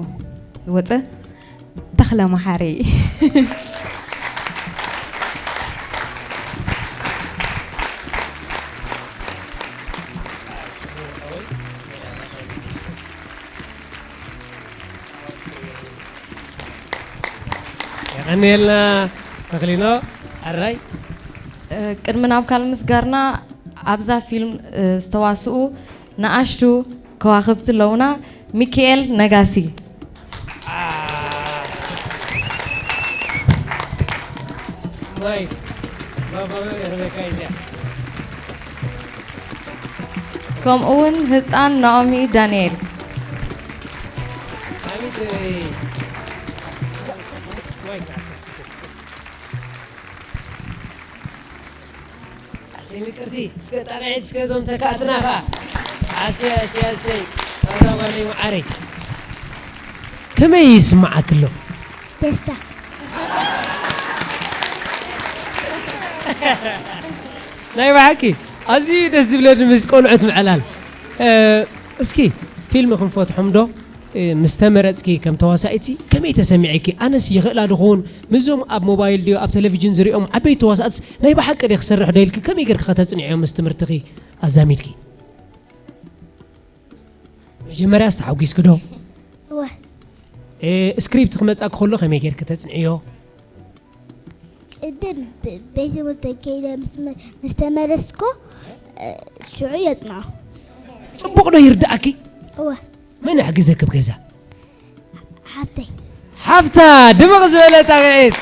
ዝወፀ ተኽለ መሓሪ። የቐንየልና ተኽሊኖ። ኣራይ ቅድሚ ናብ ካልእ ምስጋርና ኣብዛ ፊልም ዝተዋስኡ ንኣሽቱ ከዋኽብቲ ኣለውና። ሚኪኤል ነጋሲ። ማይክ ባባበ የኽበካ እዚኣ ከምኡ እውን ህፃን ናኦሚ ዳንኤል። ኣሰይ ምቅርቲ እስከ ጣቕዒት እስከ እዞም ተካእትና ኸዓ ኣሰይ ኣሰይ ኣሰይ ኣዛ ጓለይ መዓረይ ከመይ ይስምዓኪ ኣሎ? ደስታ ናይ ብሓቂ ኣዝዩ ደስ ዝብለኒ ምስ ቆልዑት ምዕላል። እስኪ ፊልም ክንፈትሖም ዶ? ምስ ተመረፅኪ ከም ተዋሳኢት ከመይ ተሰሚዕኪ? ኣነስ ይኽእላ ድኸውን ምስዞም ኣብ ሞባይል ድዩ ኣብ ቴሌቪዥን ዝሪኦም ዓበይቲ ተዋሳእትስ ናይ ብሓቂ ድየ ክሰርሕ ዶ ኢልኪ ከመይ ጌርኪ ከተፅንዕዮ ምስ ትምህርትኺ ኣዛሚድኪ? መጀመርያስ ተሓጒስኪ ዶ? እወ። ስክሪፕት ክመፃኪ ከሎ ከመይ ጌርኪ ተፅንዕዮ? ቅድም ቤት ትምህርቲ ከይደ ምስ ተመለስኩ ሽዑ የፅንዖ። ፅቡቕ ዶ ይርድኣኪ? እወ። መን ይሕግዘኪ ኣብ ገዛ? ሓፍተይ። ሓፍታ ድምቕ ዝበለ ጣቕዒት።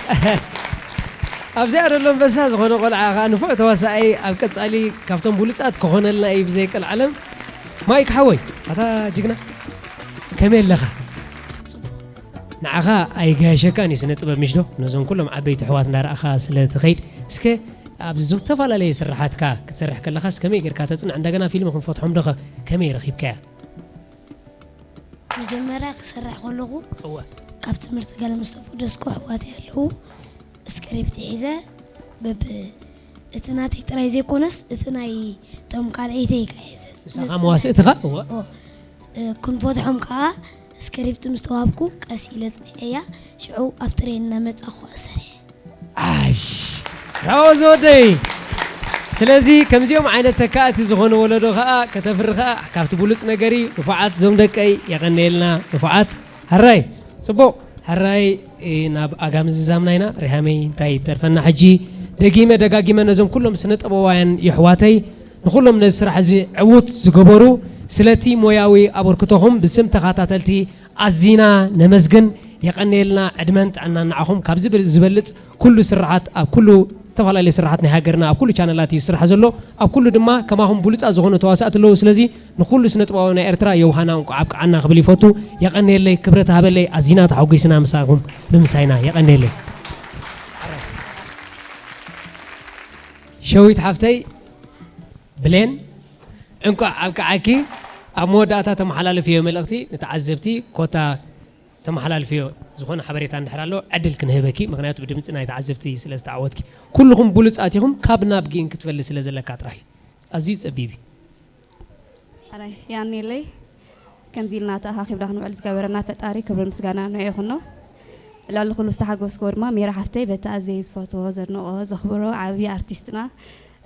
ኣብዚኣ ዘሎ ኣንበሳ ዝኾነ ቆልዓ ኸዓ ንፉዕ ተዋሳኣይ ኣብ ቀፃሊ ካብቶም ብሉፃት ክኾነልና እዩ ብዘይ ቀልዓለም። ማይክ ሓወይ ኣታ ጅግና ከመይ ኣለኻ? ንዓኻ ኣይጋየሸካን እዩ ስነ ጥበብ ምሽ ዶ? ነዞም ኩሎም ዓበይቲ ኣሕዋት እንዳረኣኻ ስለ ትኸይድ እስከ ኣብ ዝተፈላለየ ስርሓትካ ክትሰርሕ ከለኻስ ከመይ ጌርካ ተፅንዕ? እንደገና ፊልም ክንፈትሖም ዶ ከ ከመይ ረኺብካያ? መጀመርያ ክሰርሕ ከለኹ እወ ካብ ትምህርቲ ገለ ምስ ተፈደስኩ ኣሕዋተይ ኣለዉ ስክሪፕት ሒዘ በብ እቲ ናተይ ጥራይ ዘይኮነስ እቲ ናይ ቶም ካልኣይተይ ከኣ ሒዘ ንስኻ መዋስእትኻ እወ ክንፈትሖም ከኣ ስክሪፕት ምስ ተዋህብኩ ቀስ ኢለ ጽኒዐያ ሽዑ ኣብ ትሬን እናመጻእኩ ከኣ ሰሪሐ። ዓሽ ብራቮ ዝወደይ። ስለዚ ከምዚኦም ዓይነት ተካእቲ ዝኾነ ወለዶ ኸኣ ከተፍሪ ኸኣ ካብቲ ብሉጽ ነገር እዩ። ንፉዓት ዞም ደቀይ የቐንየልና ንፉዓት። ሕራይ ጽቡቕ ሕራይ ናብ ኣጋ ምዝዛምና ኢና። ሪሃመይ እንታይ ይተርፈና ሕጂ? ደጊመ ደጋጊመ ነዞም ኩሎም ስነ ጥበባውያን የሕዋተይ ንኹሎም ነዚ ስራሕ እዚ ዕዉት ዝገበሩ ስለቲ ሞያዊ ኣበርክቶኹም ብስም ተኸታተልቲ ኣዚና ነመስግን። የቐንየልና ዕድመን ጥዕናን ንዓኹም። ካብዚ ዝበልጽ ኩሉ ስርሓት ኣብ ኩሉ ዝተፈላለዩ ስርሓት ናይ ሃገርና ኣብ ኩሉ ቻነላት እዩ ዝስራሕ ዘሎ። ኣብ ኩሉ ድማ ከማኹም ብሉጻት ዝኾኑ ተዋሳእቲ ኣለዉ። ስለዚ ንኹሉ ስነ ጥበባዊ ናይ ኤርትራ የውሃና እንቋዕ ኣብቅዓና ክብል ይፈቱ። የቐንየለይ፣ ክብረት ሃበለይ። ኣዚና ተሓጒስና ምሳኹም ብምሳይና። የቐንየለይ። ሸዊት ሓፍተይ ብሌን፣ እንኳዕ ኣብቅዓኪ። ኣብ መወዳእታ ተመሓላልፍዮ መልእኽቲ ንተዓዘብቲ ኮታ ተመሓላልፍዮ፣ ዝኾነ ሓበሬታ እንድሕር ኣሎ ዕድል ክንህበኪ፣ ምኽንያቱ ብድምፂ ናይ ተዓዘብቲ ስለ ዝተዓወትኪ። ኩልኹም ብሉፃት ኢኹም፣ ካብ ናብ ጊን ክትፈሊ ስለ ዘለካ ጥራሕ እዩ። ኣዝዩ ጸቢብ እዩ። ኣራይ ያኔለይ ከምዚ ኢልና ተኣኻኺብና ክንውዕል ዝገበረና ፈጣሪ ክብሪ ምስጋና ንዑ ይኹኖ። ልዕሊ ኩሉ ዝተሓጎስክዎ ድማ ሜራ ሓፍተይ በቲ ኣዘይ ዝፈትዎ፣ ዘድንቆ፣ ዘኽብሮ ዓብዪ ኣርቲስትና፣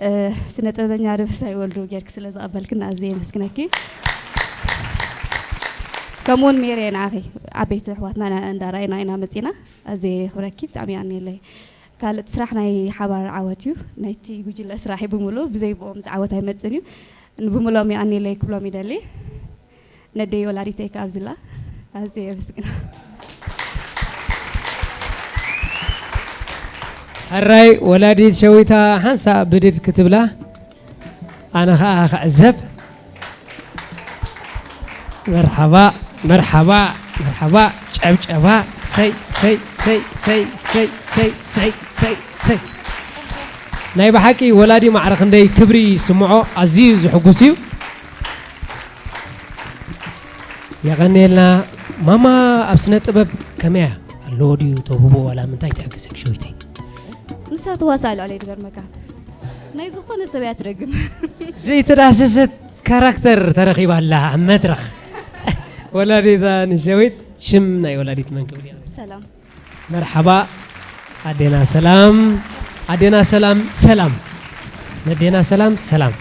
እ፣ ስነ ጥበበኛ ደበሳይ ወልዱ ጌርክ ስለ ዝቐበልክና ኣዘይ የመስግነኪ። ከምኡውን ሜሬ ንዓኺ ዓበይቲ ኣሕዋትና ና-፣ እንዳረኣይና ኢና መጺና። ኣዘይ የኽብረኪ፣ ብጣዕሚ ያኔለይ። ካልእ እቲ ስራሕ ናይ ሓባር ዓወት እዩ። ናይቲ ጉጅለ ስራሕ እዩ ብምሉኡ፣ ብዘይ ብኦም እዚ ዓወት ኣይመጽእን እዩ። ንምሉኦም የቐንየለይ ክብሎም ይደሊ። ነደይ ወላዲተይ ከኣ ኣብዚላ ኣዝየ የመስግና። ሕራይ ወላዲት ሸዊታ ሓንሳእ ብድድ ክትብላ ኣነ ኸኣ ክዕዘብ። መርሓባ፣ መርሓባ፣ መርሓባ። ጨብጨባ። ሰይ፣ ሰይ፣ ሰይ፣ ሰይ። ናይ ብሓቂ ወላዲ ማዕረ ክንደይ ክብሪ ይስምዖ፣ ኣዝዩ ዝሕጉስ እዩ። የቐንየልና። ማማ ኣብ ስነ ጥበብ ከመይ እያ? ኣለዎ ድዩ ተውህቦ ዋላ ምንታይ ትሕግዘክ ሸዊተይ? ንሳ ትዋሳእ ልዕለይ ትገርመካ። ናይ ዝኾነ ሰብ እያ ትደግም። ዘይተዳሰሰት ካራክተር ተረኺባ ኣላ ኣብ መድረኽ። ወላዲታ ንሸዊት፣ ሽም ናይ ወላዲት መን ክብል እየ? ሰላም። መርሓባ ኣዴና ሰላም፣ ኣዴና ሰላም፣ ሰላም፣ ነዴና ሰላም፣ ሰላም።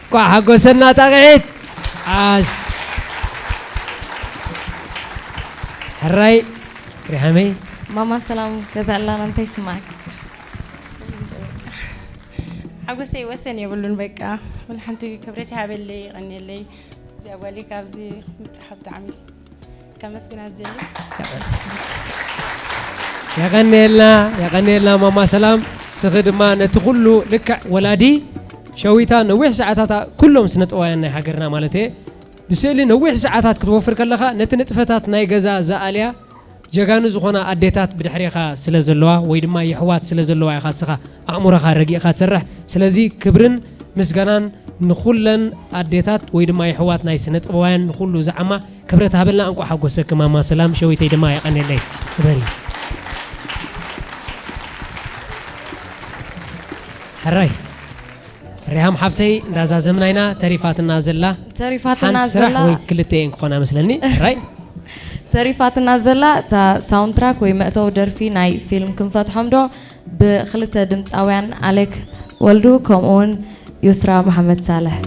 እንኳዕ ሓጎሰና ጣቕዒት። ዓሽ። ሕራይ ሪሃመይ። ማማ ሰላም ገዛእላና እንታይ ይስማዓክ? ሓጎሰይ ወሰን የብሉን። በቃ፣ ወላ ሓንቲ ክብረት ይሃበለይ፣ ይቐንየለይ። እዚኣ ጓለይ ካብዚ ምብጻሓ ብጣዕሚ ከመስግና ዝደሊ። የቐንየልና፣ የቐንየልና ማማ ሰላም። ስኺ ድማ ነቲ ኩሉ ልክዕ ወላዲ ሸዊታ ነዊሕ ሰዓታት ኩሎም ስነ ጥበባውያን ናይ ሃገርና ማለት እየ፣ ብስእሊ ነዊሕ ሰዓታት ክትወፍር ከለኻ ነቲ ንጥፈታት ናይ ገዛ ዝኣልያ ጀጋኑ ዝኾና ኣዴታት ብድሕሬኻ ስለ ዘለዋ ወይ ድማ የሕዋት ስለ ዘለዋ ኢኻ እስኻ ኣእምሮኻ ረጊእኻ ትሰርሕ። ስለዚ ክብርን ምስጋናን ንኹለን ኣዴታት ወይ ድማ የሕዋት ናይ ስነ ጥበባውያን ንኹሉ ዝዓማ ክብረት ሃበልና። እንቋዕ ሓጎሰኪ ማማ ሰላም ሸዊተይ ድማ የቐንየለይ። ክበሪ። ሕራይ ሪሃም ሓፍተይ እንዳዛዘምና ኢና ተሪፋትና ዘላ። ተሪፋትና ሓንቲ ስራሕ ዘላ ወይ ክልተ እየን ክኾና መስለኒ። ሕራይ። ተሪፋትና ዘላ እታ ሳውንትራክ ወይ መእተዊ ደርፊ ናይ ፊልም ክንፈትሖም ዶ? ብክልተ ድምፃውያን ኣሌክ ወልዱ ከምኡውን ዩስራ መሓመድ ሳልሕ።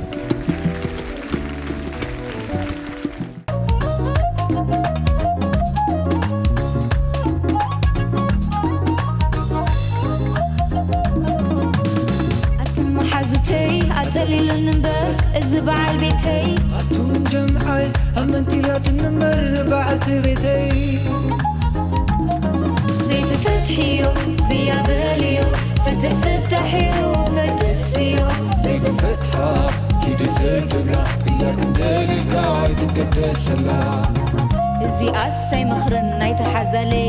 ኣቱም መሓዙተይ ኣጸሊሉኒ እምበር፣ እዚ በዓል ቤተይ። ኣቱም ጀምዓይ ኣመንቲላትኒ እምበር፣ በዓልቲ ቤተይ። ዘይትፈትሕዮ ብያ በልዮ፣ ፍትሕ ፍታሕዮ፣ ፈትስዮ። ዘይትፈትሓ ኪዲ ዘይትብላ፣ ቅያር ክንደልልካ ኣይትገደሰላ። እዚኣስ ኣይምኽርን ኣይትሓዛለይ፣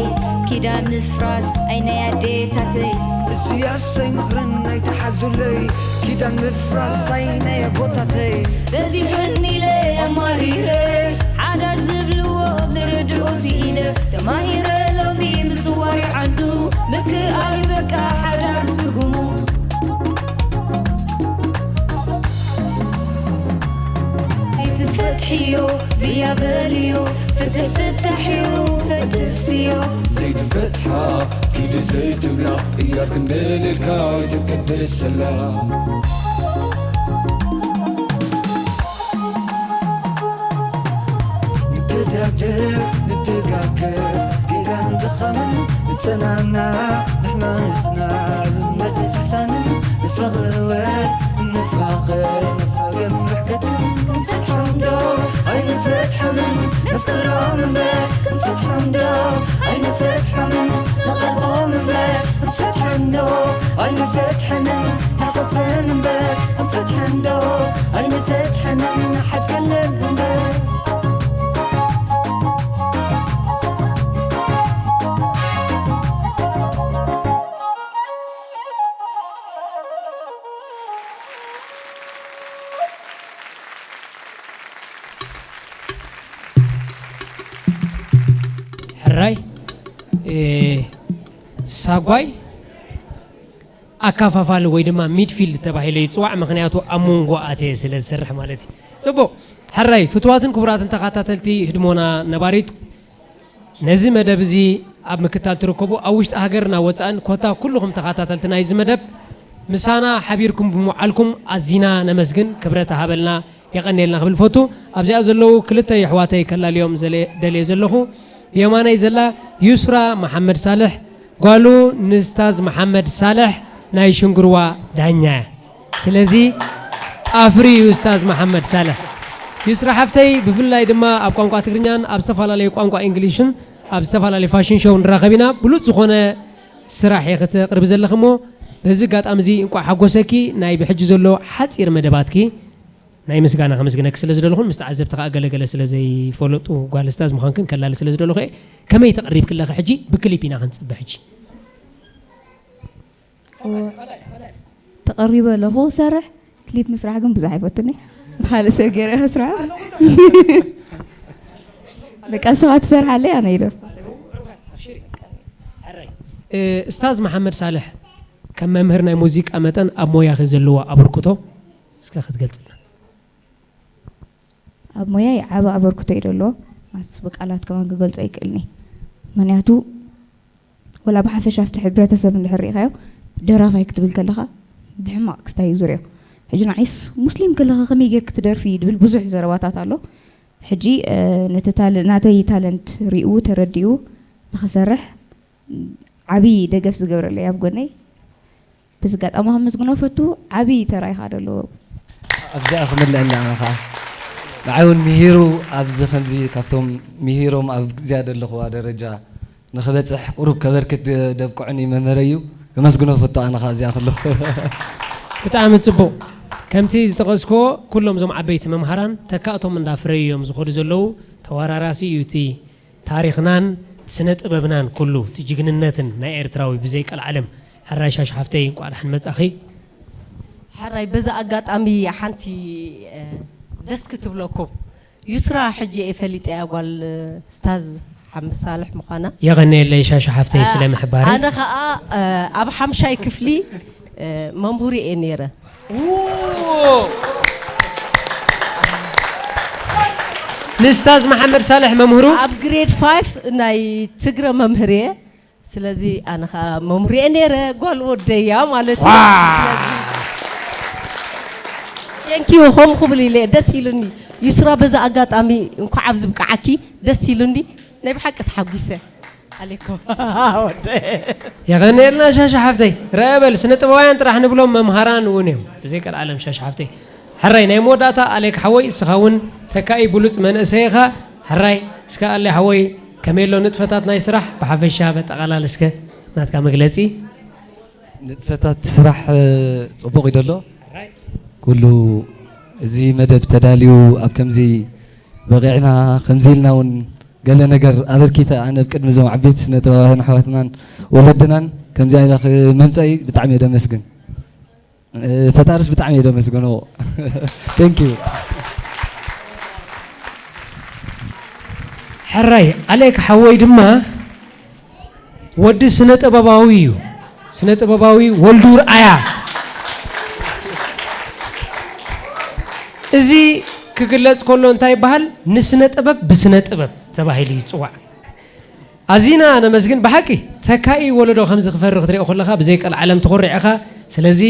ኪዳን ምፍራስ ኣይ ናይ ኣዴታተይ። እዚኣስ ኣይምኽርን ኣይትሓዙለይ፣ ኪዳን ምፍራስ ኣይ ናይ ኣቦታተይ። በዚሑኒ ኢለ ኣማሪረ፣ ሓዳር ዝብልዎ ብርድኡ ስኢነ፣ ተማሂረ ሎሚ ምጽዋር ዓዱ፣ ምክኣል በቃ ሓዳር ትርጉሙ። ዘይትፈትሕዮ ብያ በልዮ፣ ፍትሕ ፍታሕዮ፣ ፈትስዮ። ዘይትፈትሓ ኪዲ ዘይትብላ፣ ቅያር ክንደልልካ ኣይትገደሰላ። ንገዳገፍ ንደጋገፍ፣ ጌጋን ድኻምን ንጸናናዕ፣ ንሕና ንጽናዕ፣ እምነት ንስሕታንን ንፋቐር እወ ንፋቐር፣ ንፋቐር ምሕከትን ክንፈትሖም ዶ ኣይንፈትሖምን? ነፍቅሮም እምበር ክንፈትሖም ዶ ኣይንፈትሖምን? ንቐርቦም እምበር ክንፈትሖም ዶ ኣይንፈትሖምን? ንሓቆፍን እምበር ክንፈትሖም ዶ ኣይንፈትሖምን? ንሓድገለን እምበር። ታጓይ ኣካፋፋሊ ወይ ድማ ሚድፊልድ ተባሂለ ይፅዋዕ። ምክንያቱ ኣብ መንጎ ኣትየ ስለ ዝሰርሕ ማለት እዩ። ፅቡቕ። ሕራይ ፍትዋትን ክቡራትን ተኸታተልቲ ህድሞና ነባሪት፣ ነዚ መደብ እዚ ኣብ ምክታል ትርከቡ ኣብ ውሽጢ ሃገርና ወፃእን ኮታ ኩልኹም ተኸታተልቲ ናይዚ መደብ ምሳና ሓቢርኩም ብምውዓልኩም ኣዚና ነመስግን። ክብረት ሃበልና፣ የቐንየልና ክብል ፈቱ። ኣብዚኣ ዘለዉ ክልተ የሕዋተይ ከላልዮም ዘለ- ደልየ ዘለኹ፣ ብየማነይ ዘላ ዩስራ መሓመድ ሳልሕ፣ ጓሉ ንስታዝ መሓመድ ሳልሕ ናይ ሽንግርዋ ዳኛ እያ። ስለዚ ኣፍሪ እዩ ስታዝ መሓመድ ሳልሕ። ዩስራ ሓፍተይ፣ ብፍላይ ድማ ኣብ ቋንቋ ትግርኛን ኣብ ዝተፈላለዩ ቋንቋ እንግሊሽን ኣብ ዝተፈላለዩ ፋሽን ሾው ንራኸብ ኢና። ብሉጽ ዝኾነ ስራሕ እየ ከተቕርቢ ዘለኺ እሞ፣ በዚ ኣጋጣሚ እዚ እንቋዕ ሓጎሰኪ። ናይ ብሕጂ ዘሎ ሓጺር መደባትኪ ናይ ምስጋና ከመስግነኪ ስለ ዝደለኹን ምስ ተዓዘብቲ ከኣ ገለገለ ስለ ዘይፈለጡ ጓል ስታዝ ምዃንክን ከላሊ ስለ ዝደለኹ እየ። ከመይ ተቕሪብኪ ኣለኺ? ሕጂ ብክሊፕ ኢና ክንጽበ ሕጂ። ተቐሪበ ኣለኹ ክሰርሕ። ክሊፕ ምስራሕ ግን ብዙሕ ኣይፈቱን እየ። ብኻልእ ሰብ ገይረ እየ ክስርሖ። በቃ ንስኻ ትሰርሓለይ ኣነ ይደርፍ። እ፣ እስታዝ መሓመድ ሳልሕ ከም መምህር ናይ ሙዚቃ መጠን ኣብ ሞያኺ ዘለዎ ኣበርክቶ እስከ ክትገልጽልና። ኣብ ሞያይ ዓቢ ኣበርክቶ እዩ ዘለዎ። ማስ ብቃላት ከማን ክገልጾ ኣይክእልኒ። ምኽንያቱ ወላ ብሓፈሻ ኣብቲ ሕብረተሰብ እንድሕር ርኢኻዮ፣ ደራፋይ ክትብል ከለኻ ብሕማቕ ክስታይ እዩ ዝሪኦ። ሕጂ ንዓይስ ሙስሊም ከለኻ ከመይ ጌርክ ትደርፊ ድብል ብዙሕ ዘረባታት ኣሎ። ሕጂ፣ እ፣ ነቲ ታለ-፣ ናተይ ታለንት ሪኡ ተረዲኡ ንኽሰርሕ ዓቢ ደገፍ ዝገብረለይ ኣብ ጎነይ። በዚ ኣጋጣሚ ከመስግኖ ፈቱ። ዓቢ ተራ ኢኻ ዘለዎ። ኣብዚኣ ክምልአላ ኣነ ኸዓ። ንዓይ እውን ምሂሩ ኣብዚ ከምዚ ካብቶም ምሂሮም ኣብ እዚኣ ዘለኹዋ ደረጃ ንኽበጽሕ ቁሩብ ከበርክት ደ-፣ ደብቅዑኒ መምህረይ እዩ። ከመስግኖ ፈቱ ኣነ ኸዓ እዚኣ ከለኹ። ብጣዕሚ ጽቡቕ። ከምቲ ዝጠቐስክዎ፣ ኩሎም እዞም ዓበይቲ መምሃራን ተካእቶም እንዳፍረዩ እዮም ዝኸዱ ዘለዉ። ተወራራሲ እዩ እቲ ታሪኽናን ስነ ጥበብናን ኩሉ፣ እቲ ጅግንነትን ናይ ኤርትራዊ ብዘይ ቀልዓለም። ሕራይ ሻሽ ሓፍተይ፣ እንቋዕ ደሓን መጻኺ። ሕራይ በዚ ኣጋጣሚ ሓንቲ፣ እ፣ ደስ ክትብለኩም። ዩስራ ሕጂ እየ ፈሊጠያ ጓል፣ እ፣ ስታዝ ሓምድ ሳልሕ ምዃና። የቐንየለይ ሻሽ ሓፍተይ እ፣ ስለ ምሕባረይ። ኣነ ኸኣ፣ እ፣ ኣብ ሓምሻይ ክፍሊ፣ እ፣ መምህሩ እየ ነይረ። ንስታዝ መሓመድ ሳልሕ መምህሩ ኣብ ግሬድ ፋይቭ ናይ ትግረ መምህር እየ። ስለዚ ኣነ ኸኣ መምህር እየ ነይረ፣ ጓል ወደያ ማለት እዩ። ዋ! ስለዚ ቴንኪዩ፣ ከምኡ ክብል ኢለ ደስ ኢሉኒ። ዩስራ በዛ ኣጋጣሚ እንኳዕ ኣብዚ ብቅዓኪ ደስ ኢሉኒ። ናይ ብሓቂ ተሓጒሰ። ኣሌኮ ወደ የቐንየልና ሻሻ ሓፍተይ። ረአ በል፣ ስነ ጥበባውያን ጥራሕ ንብሎም መምሃራን እውን እዮም። ብዘይ ቀልዓለም ሻሻ ሓፍተይ። ሕራይ ናይ መወዳእታ ኣሌክ ሓወይ፣ እስኻ እውን ተካኢ ብሉጽ መንእሰይ ኢኻ። ሕራይ እስከ ኣሌ ሓወይ፣ ከመይ ኣሎ ንጥፈታት ናይ ስራሕ ብሓፈሻ በጠቓላል እስከ ናትካ መግለጺ? ንጥፈታት ስራሕ፣ እ፣ ጽቡቕ እዩ ዘሎ። ኩሉ እዚ መደብ ተዳልዩ ኣብ ከምዚ በቒዕና፣ ከምዚ ኢልና እውን ገለ ነገር ኣበርኪተ ኣነ ኣብ ቅድሚ እዞም ዓበይቲ ስነ ጥበባውያን ኣሕዋትናን ወለድናን ከምዚ ኢለ ክመምፀኢ ብጣዕሚ እየ ደመስግን። እ፣ ፈጣርስ ብጣዕሚ እየ ደመስግኖ። Thank you። ሕራይ ኣሌክ ሓወይ ድማ ወዲ ስነ ጥበባዊ እዩ። ስነ ጥበባዊ ወልዱ ርኣያ። እዚ ክግለጽ ከሎ እንታይ ይበሃል? ንስነ ጥበብ ብስነ ጥበብ ተባሂሉ ይጽዋዕ። ኣዚና ነመስግን። ብሓቂ ተካኢ ወለዶ ከምዚ ክፈሪ ክትሪኦ ከለኻ ብዘይ ቀልዓለም ትኾርዕ ኢኻ። ስለዚ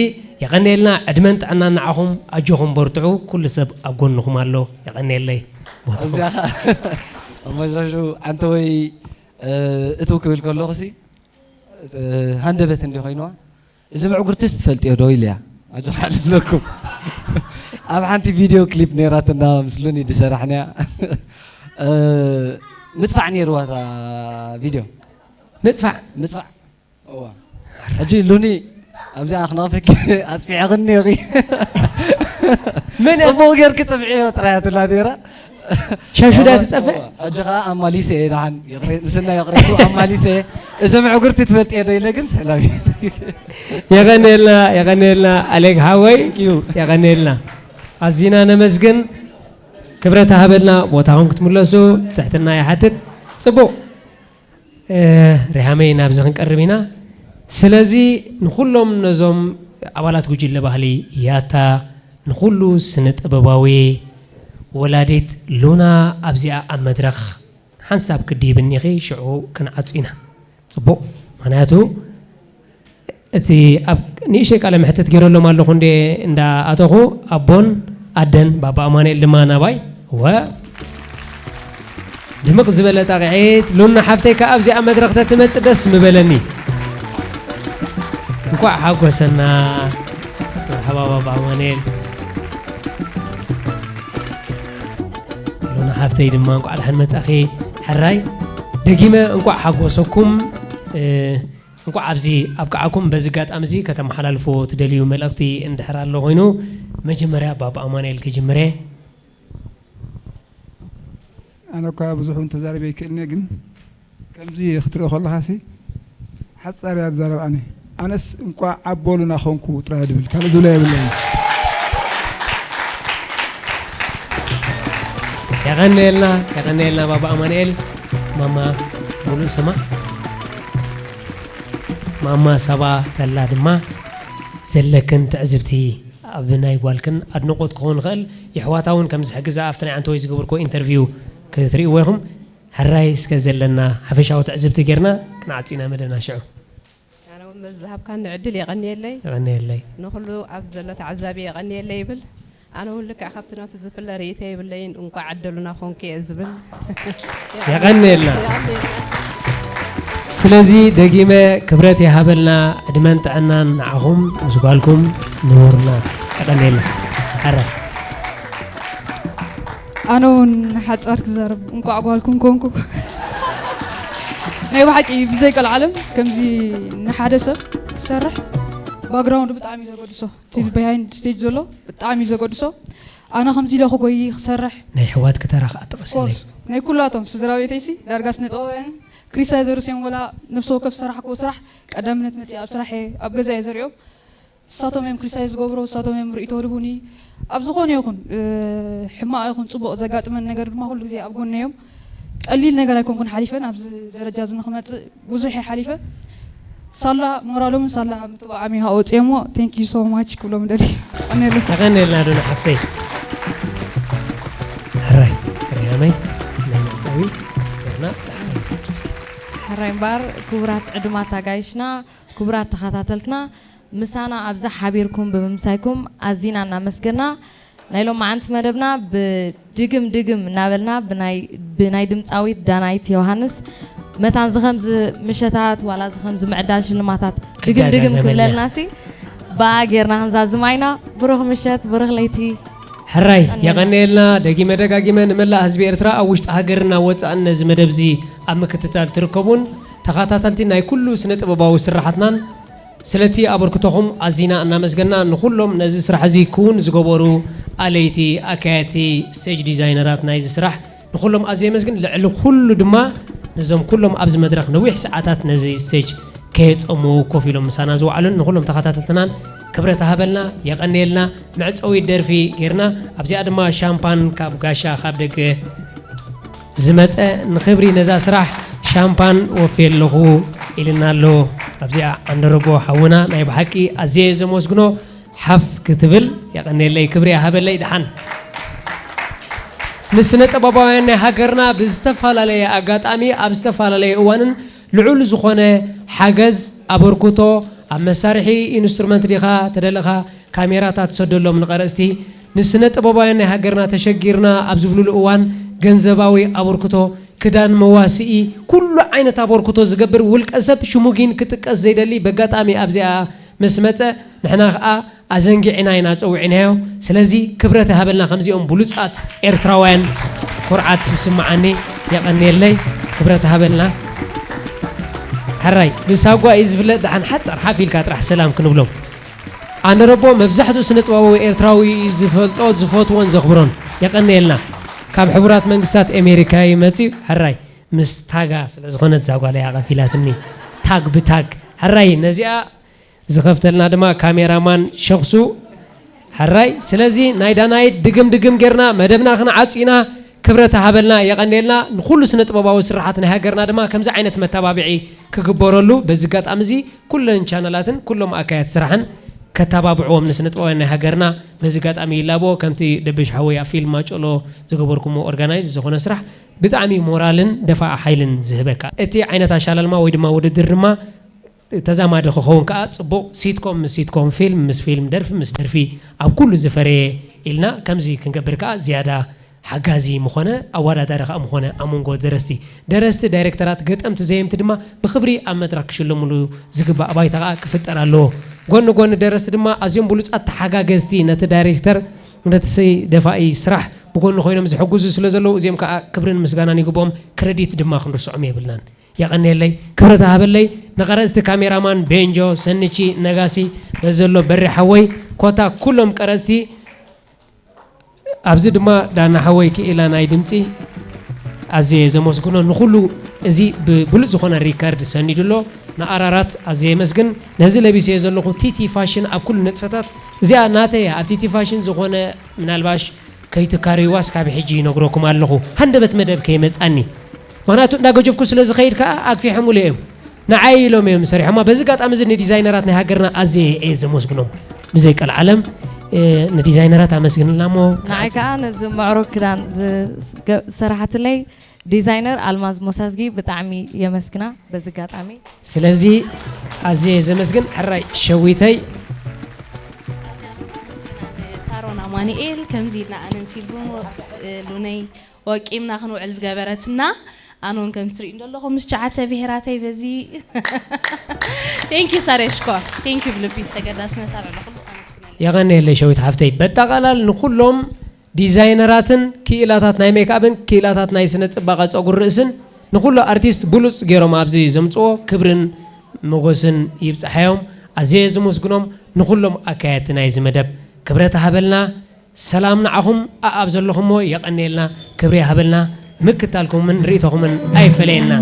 የቐንየልና፣ ዕድመን ጥዕናን ንዓኹም፣ ኣጆኹም በርትዑ፣ ኩሉ ሰብ ኣብ ጎንኹም ኣሎ። የቐንየለይ። ቦታኹም። ኣብዚኣ ኸ ኣመሻሹ ዓንተወይ፣ እ፣ እትው ክብል ከለኹሲ፣ እ፣ ሃንደበት እንዲ ኮይንዋ፣ እዚ ምዕጉርቲስ ትፈልጥዮ ዶ ኢለያ። ኣጆኻ ኣለኩም። ኣብ ሓንቲ ቪድዮ ክሊፕ ነይራትና ምስ ሉኒ ዝሰራሕናያ። እ፣ ምጽፋዕ ነይርዋ እታ ቪድዮ። ምጽፋዕ? ምጽፋዕ። እዋ። ሕጂ ሉኒ ኣብዚኣ ክነቕፈኪ ኣጽፊዕኽኒ ኢኺ። መን እያ? ጽቡቕ ጌርኪ ጽፍዕዮ ጥራይ እያ ትብላ ነይራ። ሻሹ ድያ እዋ፣ ትጸፍዕ? እዋ። ሕጂ ኸኣ ኣማሊሰ እየ ደሓን። ይቕሬ-፣ ምስና ይቕሬቱ ኣማሊሰ እየ። እዚ ምዕጉርቲ ትፈልጥዮ ዶ ኢለ ግን ሰላም። የቐንየልና፣ የቐንየልና ኣሌክ ሓወይ። Thank you። የቐንየልና። ኣዚና ነመስግን። ክብረት ሃበልና፣ ቦታኹም ክትምለሱ ትሕትና ይሓትት። ጽቡቕ። እ፣ ሪሃመይ ናብዚ ክንቀርብ ኢና። ስለዚ ንኹሎም ነዞም ኣባላት ጉጅለ ባህሊ ያታ፣ ንኹሉ ስነ ጥበባዊ፣ ወላዲት ሉና ኣብዚኣ ኣብ መድረኽ ሓንሳብ ክድይብኒ ኢኺ፣ ሽዑ ክንዓጹ ኢና። ጽቡቕ። ምኽንያቱ እቲ ኣብ ንእሽተይ ቃለ መሕትት ገይረሎም ኣለኹ እንዴ፣ እንዳ ኣተኹ፣ ኣቦን ኣደን ባባ ኣማኑኤል ድማ ናባይ። ወ ድምቕ ዝበለ ጣቕዒት። ሉና ሓፍተይ ከኣ ኣብዚኣ መድረኽ ተትመጽእ ደስ ምበለኒ። እንኳዕ ሓጎሰና። መርሓባ ባባ ኣማኑኤል። ሉና ሓፍተይ ድማ እንኳዕ ደሓን መጻኺ። ሕራይ ደጊመ እንኳዕ ሓጎሰኩም። እ፣ እንኳዕ ኣብዚ ኣብቅዓኩም። በዚ ኣጋጣሚ እዚ ከተመሓላልፎ ትደልዩ መልእኽቲ እንድሕር ኣሎ ኮይኑ፣ መጀመርያ ባባ ኣማኑኤል ክጅምር እየ። ኣነ እኳ ብዙሕ እውን ተዛሪበ ኣይክእልን እየ፣ ግን ከምዚ ክትሪኦ ከለኻሲ ሓጻር እያ ትዛረብ። ኣነ ኣነስ እንቋዕ ዓቦ ሉና ኾንኩ ጥራይ ድብል፣ ካልእ ዝብሎ የብለይን። የቐንየልና፣ የቐንየልና ባባ ኣማኑኤል። ማማ ሙሉእ ስማ ማማ ሳባ ተላ ድማ ዘለክን ትዕዝብቲ ኣብ ናይ ጓልክን ኣድንቖት ክኸውን ይኽእል። የሕዋታ እውን ከም ዝሕግዛ ኣብቲ ናይ ዓንተወይ ዝገበርክዎ ኢንተርቪው ክትርእይዎ ኢኹም። ሕራይ እስከ ዘለና ሓፈሻዊ ትዕዝብቲ ጌርና ክንዓጺ ኢና መደብና ሽዑ። ኣነ እውን በዚ ዝሃብካኒ ዕድል የቐንየለይ። የቐንየለይ። ንኹሉ ኣብዚ ዘሎ ተዓዛቢ የቐንየለይ ይብል። ኣነ እውን ልክዕ ካብቲ ናቱ ዝፍለ ርእይቶ የብለይን፣ እንቋዕ ዕደሉና ኾንኩ እየ ዝብል። የቐንየልና። የቐንየልና። ስለዚ ደጊመ ክብረት ይሃበልና፣ ዕድመን ጥዕናን ንዓኹም ምስ ጓልኩም ንቡርና። የቐንየልና። ኣረ። ኣነ እውን ሓጻር ክዛረብ፣ እንቋዕ ጓልኩም ኮንኩ። ናይ ብሓቂ ብዘይ ቀልዓለም ከምዚ ንሓደ ሰብ ክሰርሕ ባክግራውንድ ብጣዕሚ እዩ ዘገድሶ። እቲ ቢሃይንድ ስቴጅ ዘሎ ብጣዕሚ እዩ ዘገድሶ። ኣነ ከምዚ ኢለ ክጎይ ክሰርሕ ናይ ኣሕዋትኪ ተራ ከኣ ጥቕስለይ። ኦፍኮርስ፣ ናይ ኩላቶም ስድራ ቤተይሲ ዳርጋ ስነ ጥበባውያን ክሪቲሳይዘርስ እዮም። ወላ ነፍሲ ወከፍ ዝሰራሕክዎ ስራሕ ቀዳምነት መፂእ ኣብ ስራሕ እየ፣ ኣብ ገዛ እየ ዘሪኦም። ንሳቶም እዮም ክሪቲሳይዝ ዝገብሩ፣ ንሳቶም እዮም ርእይቶ ዝህቡኒ። ኣብ ዝኾነ ይኹን፣ እ፣ ሕማቕ ይኹን ጽቡቕ ዘጋጥመን ነገር ድማ ኩሉ ግዜ ኣብ ጎነይ እዮም። ቀሊል ነገር ኣይኮንኩን ሓሊፈ፣ ኣብዚ ደረጃ እዚ ንክመጽእ ብዙሕ እየ ሓሊፈ። ሳላ ሞራሎምን ሳላ ምትብባዖም እዩ ኣውፅኦሞ። Thank you so much ክብሎም ደሊ። ቀኔለ። ተቐኔልና ዶ ንሓፍተይ? ሕራይ፣ ሕራይ ኣመይ፣ ናይ መዕጸዊ ጌርና። ሕራይ እምበኣር፣ ክቡራት ዕዱማት ኣጋይሽና፣ ክቡራት ተኸታተልትና፣ ምሳና ኣብዚ ሓቢርኩም ብምምሳይኩም ኣዚና እናመስገና፣ ናይ ሎማዓንቲ መደብና ብድግም ድግም እናበልና ብናይ፣ ብናይ ድምፃዊት ዳናይት ዮሃንስ መታን እዚ ከምዚ ምሸታት ዋላ እዚ ከምዚ ምዕዳል ሽልማታት ድግም ድግም ክዳጋገመልና። ክብለልናሲ ብኣ ጌርና ክንዛዝማ ኢና። ብሩኽ ምሸት፣ ብሩኽ ለይቲ። ሕራይ፣ ቀኔልና። የቐንየልና። ደጊመ ደጋጊመ ንመላእ ህዝቢ ኤርትራ ኣብ ውሽጢ ሃገርን ኣብ ወጻእን ነዚ መደብ እዚ ኣብ ምክትታል ትርከቡን ተኸታተልቲ ናይ ኩሉ ስነ ጥበባዊ ስራሓትናን ስለቲ ኣበርክቶኹም ኣዚና እናመስገና፣ ንኹሎም ነዚ ስራሕ እዚ ክውን ዝገበሩ ኣለይቲ፣ ኣካየድቲ፣ ስቴጅ ዲዛይነራት ናይዚ ስራሕ፣ ንኹሎም ኣዝየ የመስግን። ልዕሊ ኩሉ ድማ ነዞም ኩሎም ኣብዚ መድረኽ ነዊሕ ሰዓታት ነዚ ስቴጅ ከየጸሙ ኮፍ ኢሎም ምሳና ዝወዓሉን ንኹሎም ተኸታተልትናን ክብረት ሃበልና፣ የቐንየልና። መዕጸዊ ደርፊ ጌርና፣ ኣብዚኣ ድማ ሻምፓን ካብ ጋሻ ካብ ደገ ዝመጸ ንኽብሪ ነዛ ስራሕ ሻምፓን ወፍየ ኣለኹ ኢልና ኣሎ። ኣብዚኣ ኣንደረቦ ሓውና ናይ ብሓቂ ኣዝየ ዘመስግኖ ሓፍ ክትብል የቐንየለይ፣ ክብሪ ይሃበለይ። ደሓን ንስነ ጥበባውያን ናይ ሃገርና ብዝተፈላለየ ኣጋጣሚ ኣብ ዝተፈላለየ እዋንን ልዑል ዝኾነ ሓገዝ፣ ኣበርክቶ፣ ኣብ መሳርሒ ኢንስትሩመንት ዲኻ ተደለኻ ካሜራታት ትሰደሎም ንቐረፅቲ፣ ንስነ ጥበባውያን ናይ ሃገርና ተሸጊርና ኣብ ዝብሉሉ እዋን ገንዘባዊ ኣበርክቶ፣ ክዳን፣ መዋስኢ፣ ኩሉ ዓይነት ኣበርክቶ ዝገብር ውልቀ ሰብ ሽሙ ግን ክጥቀስ ዘይደሊ በጋጣሚ ኣብዚኣ ምስ መጸ ንሕና ኸኣ ኣዘንጊዕና ኢና ጸዊዕናዮ። ስለዚ ክብረት ይሃበልና ከምዚኦም ብሉጻት ኤርትራውያን ኩርዓት ይስምዓኒ። የቐንየለይ። ክብረት ይሃበልና። ሕራይ ብሳጓ እዩ ዝፍለጥ። ደሓን ሓጻር ሓፍ ኢልካ ጥራሕ ሰላም ክንብሎም። ኣነረቦ መብዛሕትኡ ስነ ጥበባዊ ኤርትራዊ ዝፈልጦ ዝፈትዎን ዘኽብሮን። የቐንየልና። ካብ ሕቡራት መንግስታት ኣሜሪካ እዩ መጺኡ። ሕራይ ምስ ታጋ ስለ ዝኾነት እዛ ጓል እያ ቀፊላትኒ። ታግ ብታግ። ሕራይ ነዚኣ ዝኸፍተልና ድማ ካሜራማን ሸኽሱ። ሕራይ ስለዚ ናይ ዳናይት ድግም ድግም ጌርና መደብና ክንዓጹ ኢና። ክብረት ሃበልና፣ የቐንየልና። ንኹሉ ስነ ጥበባዊ ስራሓት ናይ ሃገርና ድማ ከምዚ ዓይነት መተባብዒ ክግበረሉ፣ በዚ ኣጋጣሚ እዚ ኩለን ቻነላትን ኩሎም ኣካያት ስራሕን ከተባብዕዎም ንስነ ጥበባውያን ናይ ሃገርና በዚ ኣጋጣሚ ይላቦ። ከምቲ ደብሽ ሓወይ ኣብ ፊልም ማጨሎ ዝገበርኩሞ ኦርጋናይዝ ዝኾነ ስራሕ ብጣዕሚ ሞራልን ደፋእ ሓይልን ዝህበካ። እቲ ዓይነት ኣሻላልማ ወይ ድማ ውድድር ድማ ተዛማዲ ክኸውን ከኣ ጽቡቕ። ሲትኮም ምስ ሲትኮም፣ ፊልም ምስ ፊልም፣ ደርፊ ምስ ደርፊ ኣብ ኩሉ ዝፈረየ ኢልና ከምዚ ክንገብር ከኣ ዝያዳ ሓጋዚ ምኾነ፣ ኣወዳዳሪ ከኣ ምኾነ ኣብ መንጎ ደረስቲ፣ ደረስቲ፣ ዳይሬክተራት፣ ገጠምቲ፣ ዘየምቲ ድማ ብኽብሪ ኣብ መድረኽ ክሽለሙሉ ዝግባእ ባይታ ከኣ ክፍጠር ኣለዎ። ጎኒ ጎኒ ደረስቲ ድማ ኣዝዮም ብሉጻት ተሓጋገዝቲ ነቲ ዳይሬክተር ነቲ ደፋኢ ስራሕ ብጎኒ ኮይኖም ዝሕግዙ ስለ ዘለዉ እዚኦም ከኣ ክብርን ምስጋናን ይግብኦም። ክረዲት ድማ ክንርስዖም የብልናን። የቐንየለይ፣ ክብረት ሃበለይ። ንቐረጽቲ ካሜራማን ቤንጆ፣ ሰንቺ፣ ነጋሲ፣ በዘሎ በሪ ሓወይ፣ ኮታ ኩሎም ቀረጽቲ፣ ኣብዚ ድማ ዳና ሓወይ ክኢላ ናይ ድምጺ ኣዝየ ዘመስግኖ፣ ንኹሉ እዚ ብብሉጽ ዝኾነ ሪካርድ ሰኒዱ ኣሎ። ንኣራራት ኣዝየ የመስግን። ነዚ ለቢሰዮ ዘለኹ ቲቲ ፋሽን ኣብ ኩሉ ንጥፈታት እዚኣ ናተይ እያ። ኣብ ቲቲ ፋሽን ዝኾነ ምናልባሽ ከይትካረይዋስ ካብ ሕጂ ይነግረኩም ኣለኹ፣ ሃንደበት መደብ ከይመጻኒ። ምኽንያቱ እንዳገጀፍኩ ስለ ዝኸይድ ከኣ ኣግፊሖምሉ እዮም። ንዓይ ኢሎም እዮም ሰሪሖማ። በዚ ኣጋጣሚ እዚ ንዲዛይነራት ናይ ሃገርና ኣዝየ እየ ዘመስግኖም። ብዘይ ቀልዓለም፣ እ፣ ንዲዛይነራት ኣመስግንልና እሞ ንዓይ ከዓ ነዚ ምዕሩግ ክዳን ዝ-፣ ገ-፣ ዝሰራሓትለይ ዲዛይነር ኣልማዝ ሞሳዝጊ ብጣዕሚ የመስግና በዚ ኣጋጣሚ። ስለዚ ኣዝየ ዘመስግን። ሕራይ ሸዊተይ። ሳሮን ኣማኑኤል ከምዚ ኢልና ኣነን ሲልቡን ወ-፣ ሉነይ ወቂምና ክንውዕል ዝገበረትና፣ ኣነ እውን ከም ትሪኡ እንደለኹ ምስ ትሽዓተ ብሄራተይ በዚ። Thank you ሳሬ ሽኮር፣ thank you ብልቢ ተገዳስነታ ልዕሊ ኩሉ ኣመስግነለይ። የቐንየለይ ሸዊት ሓፍተይ። በጠቓላል ንኹሎም ዲዛይነራትን ክኢላታት ናይ ሜክኣፕን ክኢላታት ናይ ስነ ጽባቐ ጸጉሪ ርእስን ንኹሉ ኣርቲስት ብሉጽ ገይሮም ኣብዚ ዘምጽዎ ክብርን ሞገስን ይብጽሓዮም። ኣዝየ ዝምስግኖም ንኹሎም ኣካየድቲ ናይዚ መደብ። ክብረት ሃበልና። ሰላም ንዓኹም ኣኣብ ዘለኹሞ የቐንየልና፣ ክብሪ ይሃበልና፣ ምክታልኩምን ርእይቶኹምን ኣይፈለየና።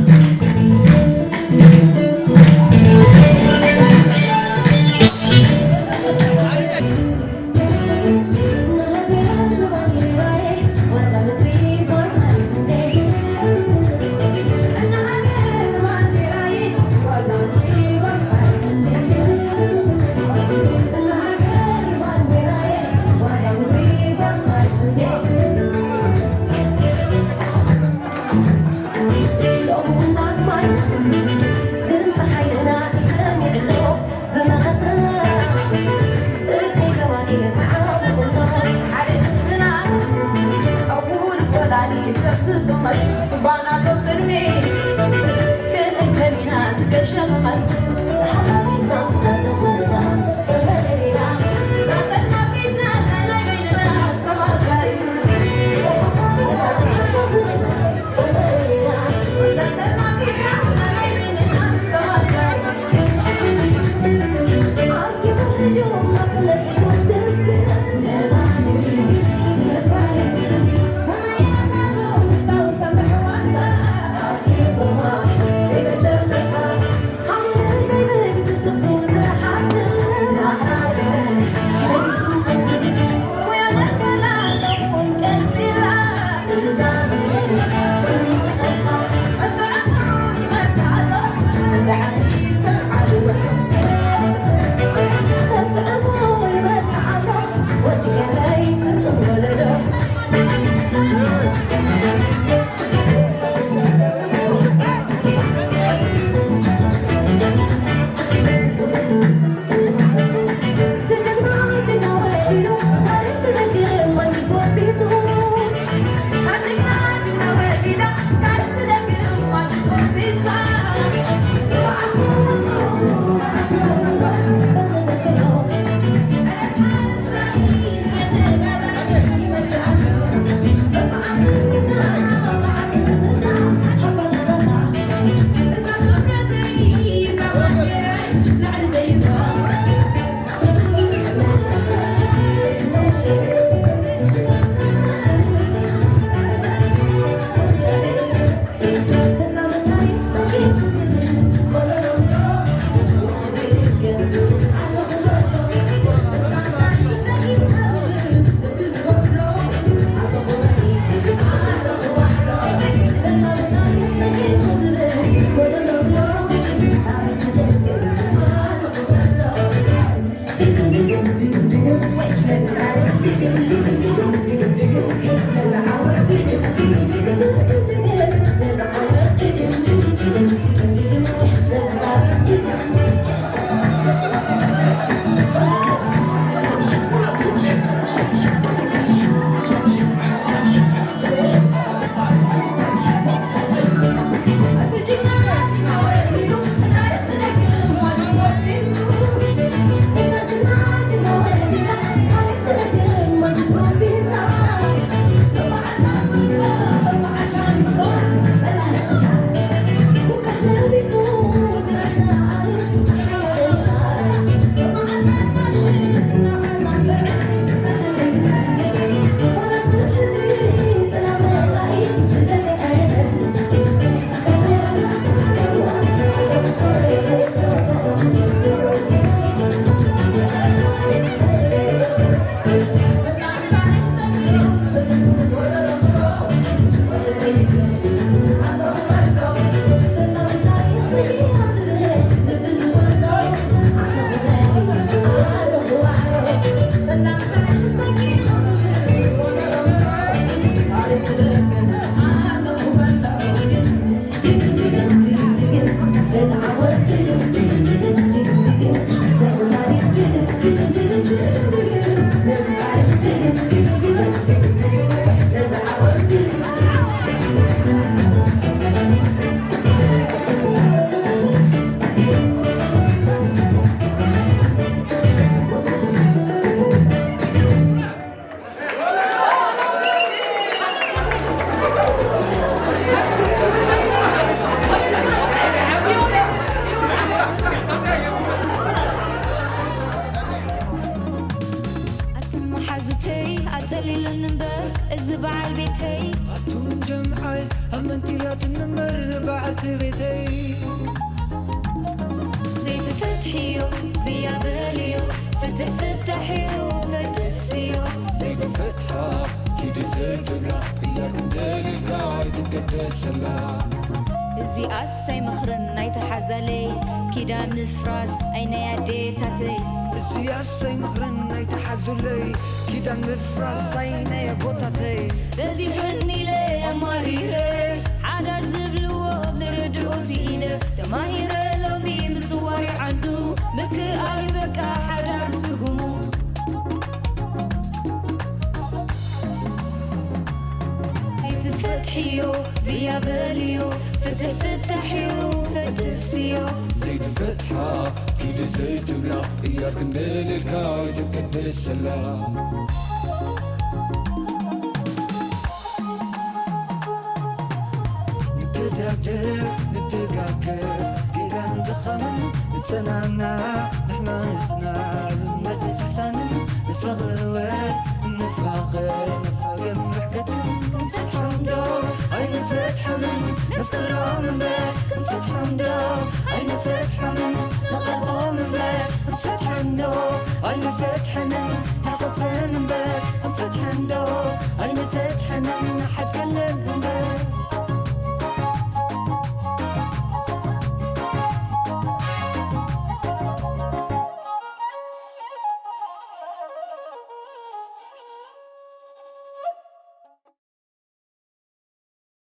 ኣትን መሓዙተይ ኣጸሊሉኒ እምበር እዚ በዓል ቤተይ። ኣቱም ጀምዓይ ኣብ መንቲላትን እምበር በዓልቲ ቤተይ። ዘይትፍትሕዮ ብያ በልዮ ፍትሕ ፍታሕዮ ፈትስዮ። ዘይትፍትሓ ኪዲ ዘይትብላ ቅያር ክንደልልካ ኣይትገደሰላ። እዚኣስ ኣይመኽርን ኣይተሓዛለይ ኪዳን ምፍራስ ኣይናይ ኣዴታተይ። እዚኣስ ኣይመኽርን ኣይተሓዙለይ ኪዳን ምፍራስ ኣይናይ ኣቦታተይ። በዚሑኒ ኢለ ኣማሪረ ሓዳር ዝብልዎ ምርድኡ ስኢነ ተማሂረ ሎሚ ምጽዋር ዓዱ ምክኣል በቃ ሓዳር ትርጉሙ። ዘይትፈትሕዮ ብያ በልዮ ፍትሕ ፍታሕዮ ፈትስዮ። ዘይትፈትሓ ኪዲ ዘይትብላ ቅያር ክንደልልካ ኣይትገደሰላ። ንገዳደፍ ንደጋገፍ ጌጋን ድኻምን ንጸናና ንሕና ንጽናዕ እምበር ተስሕታንን ንፋቐር እወ ንፋቐር ንፋቐር ርሕቀትን ክንፈትሖም ዶ ኣይንፈትሖምን ነፍቅሮም እምበር ክንፈትሖም ዶ ኣይንፈትሖምን ንቐርቦም እምበር ክንፈትሖም ዶ ኣይንፈትሖምን ንሓቆፍም እምበር ክንፈትሖም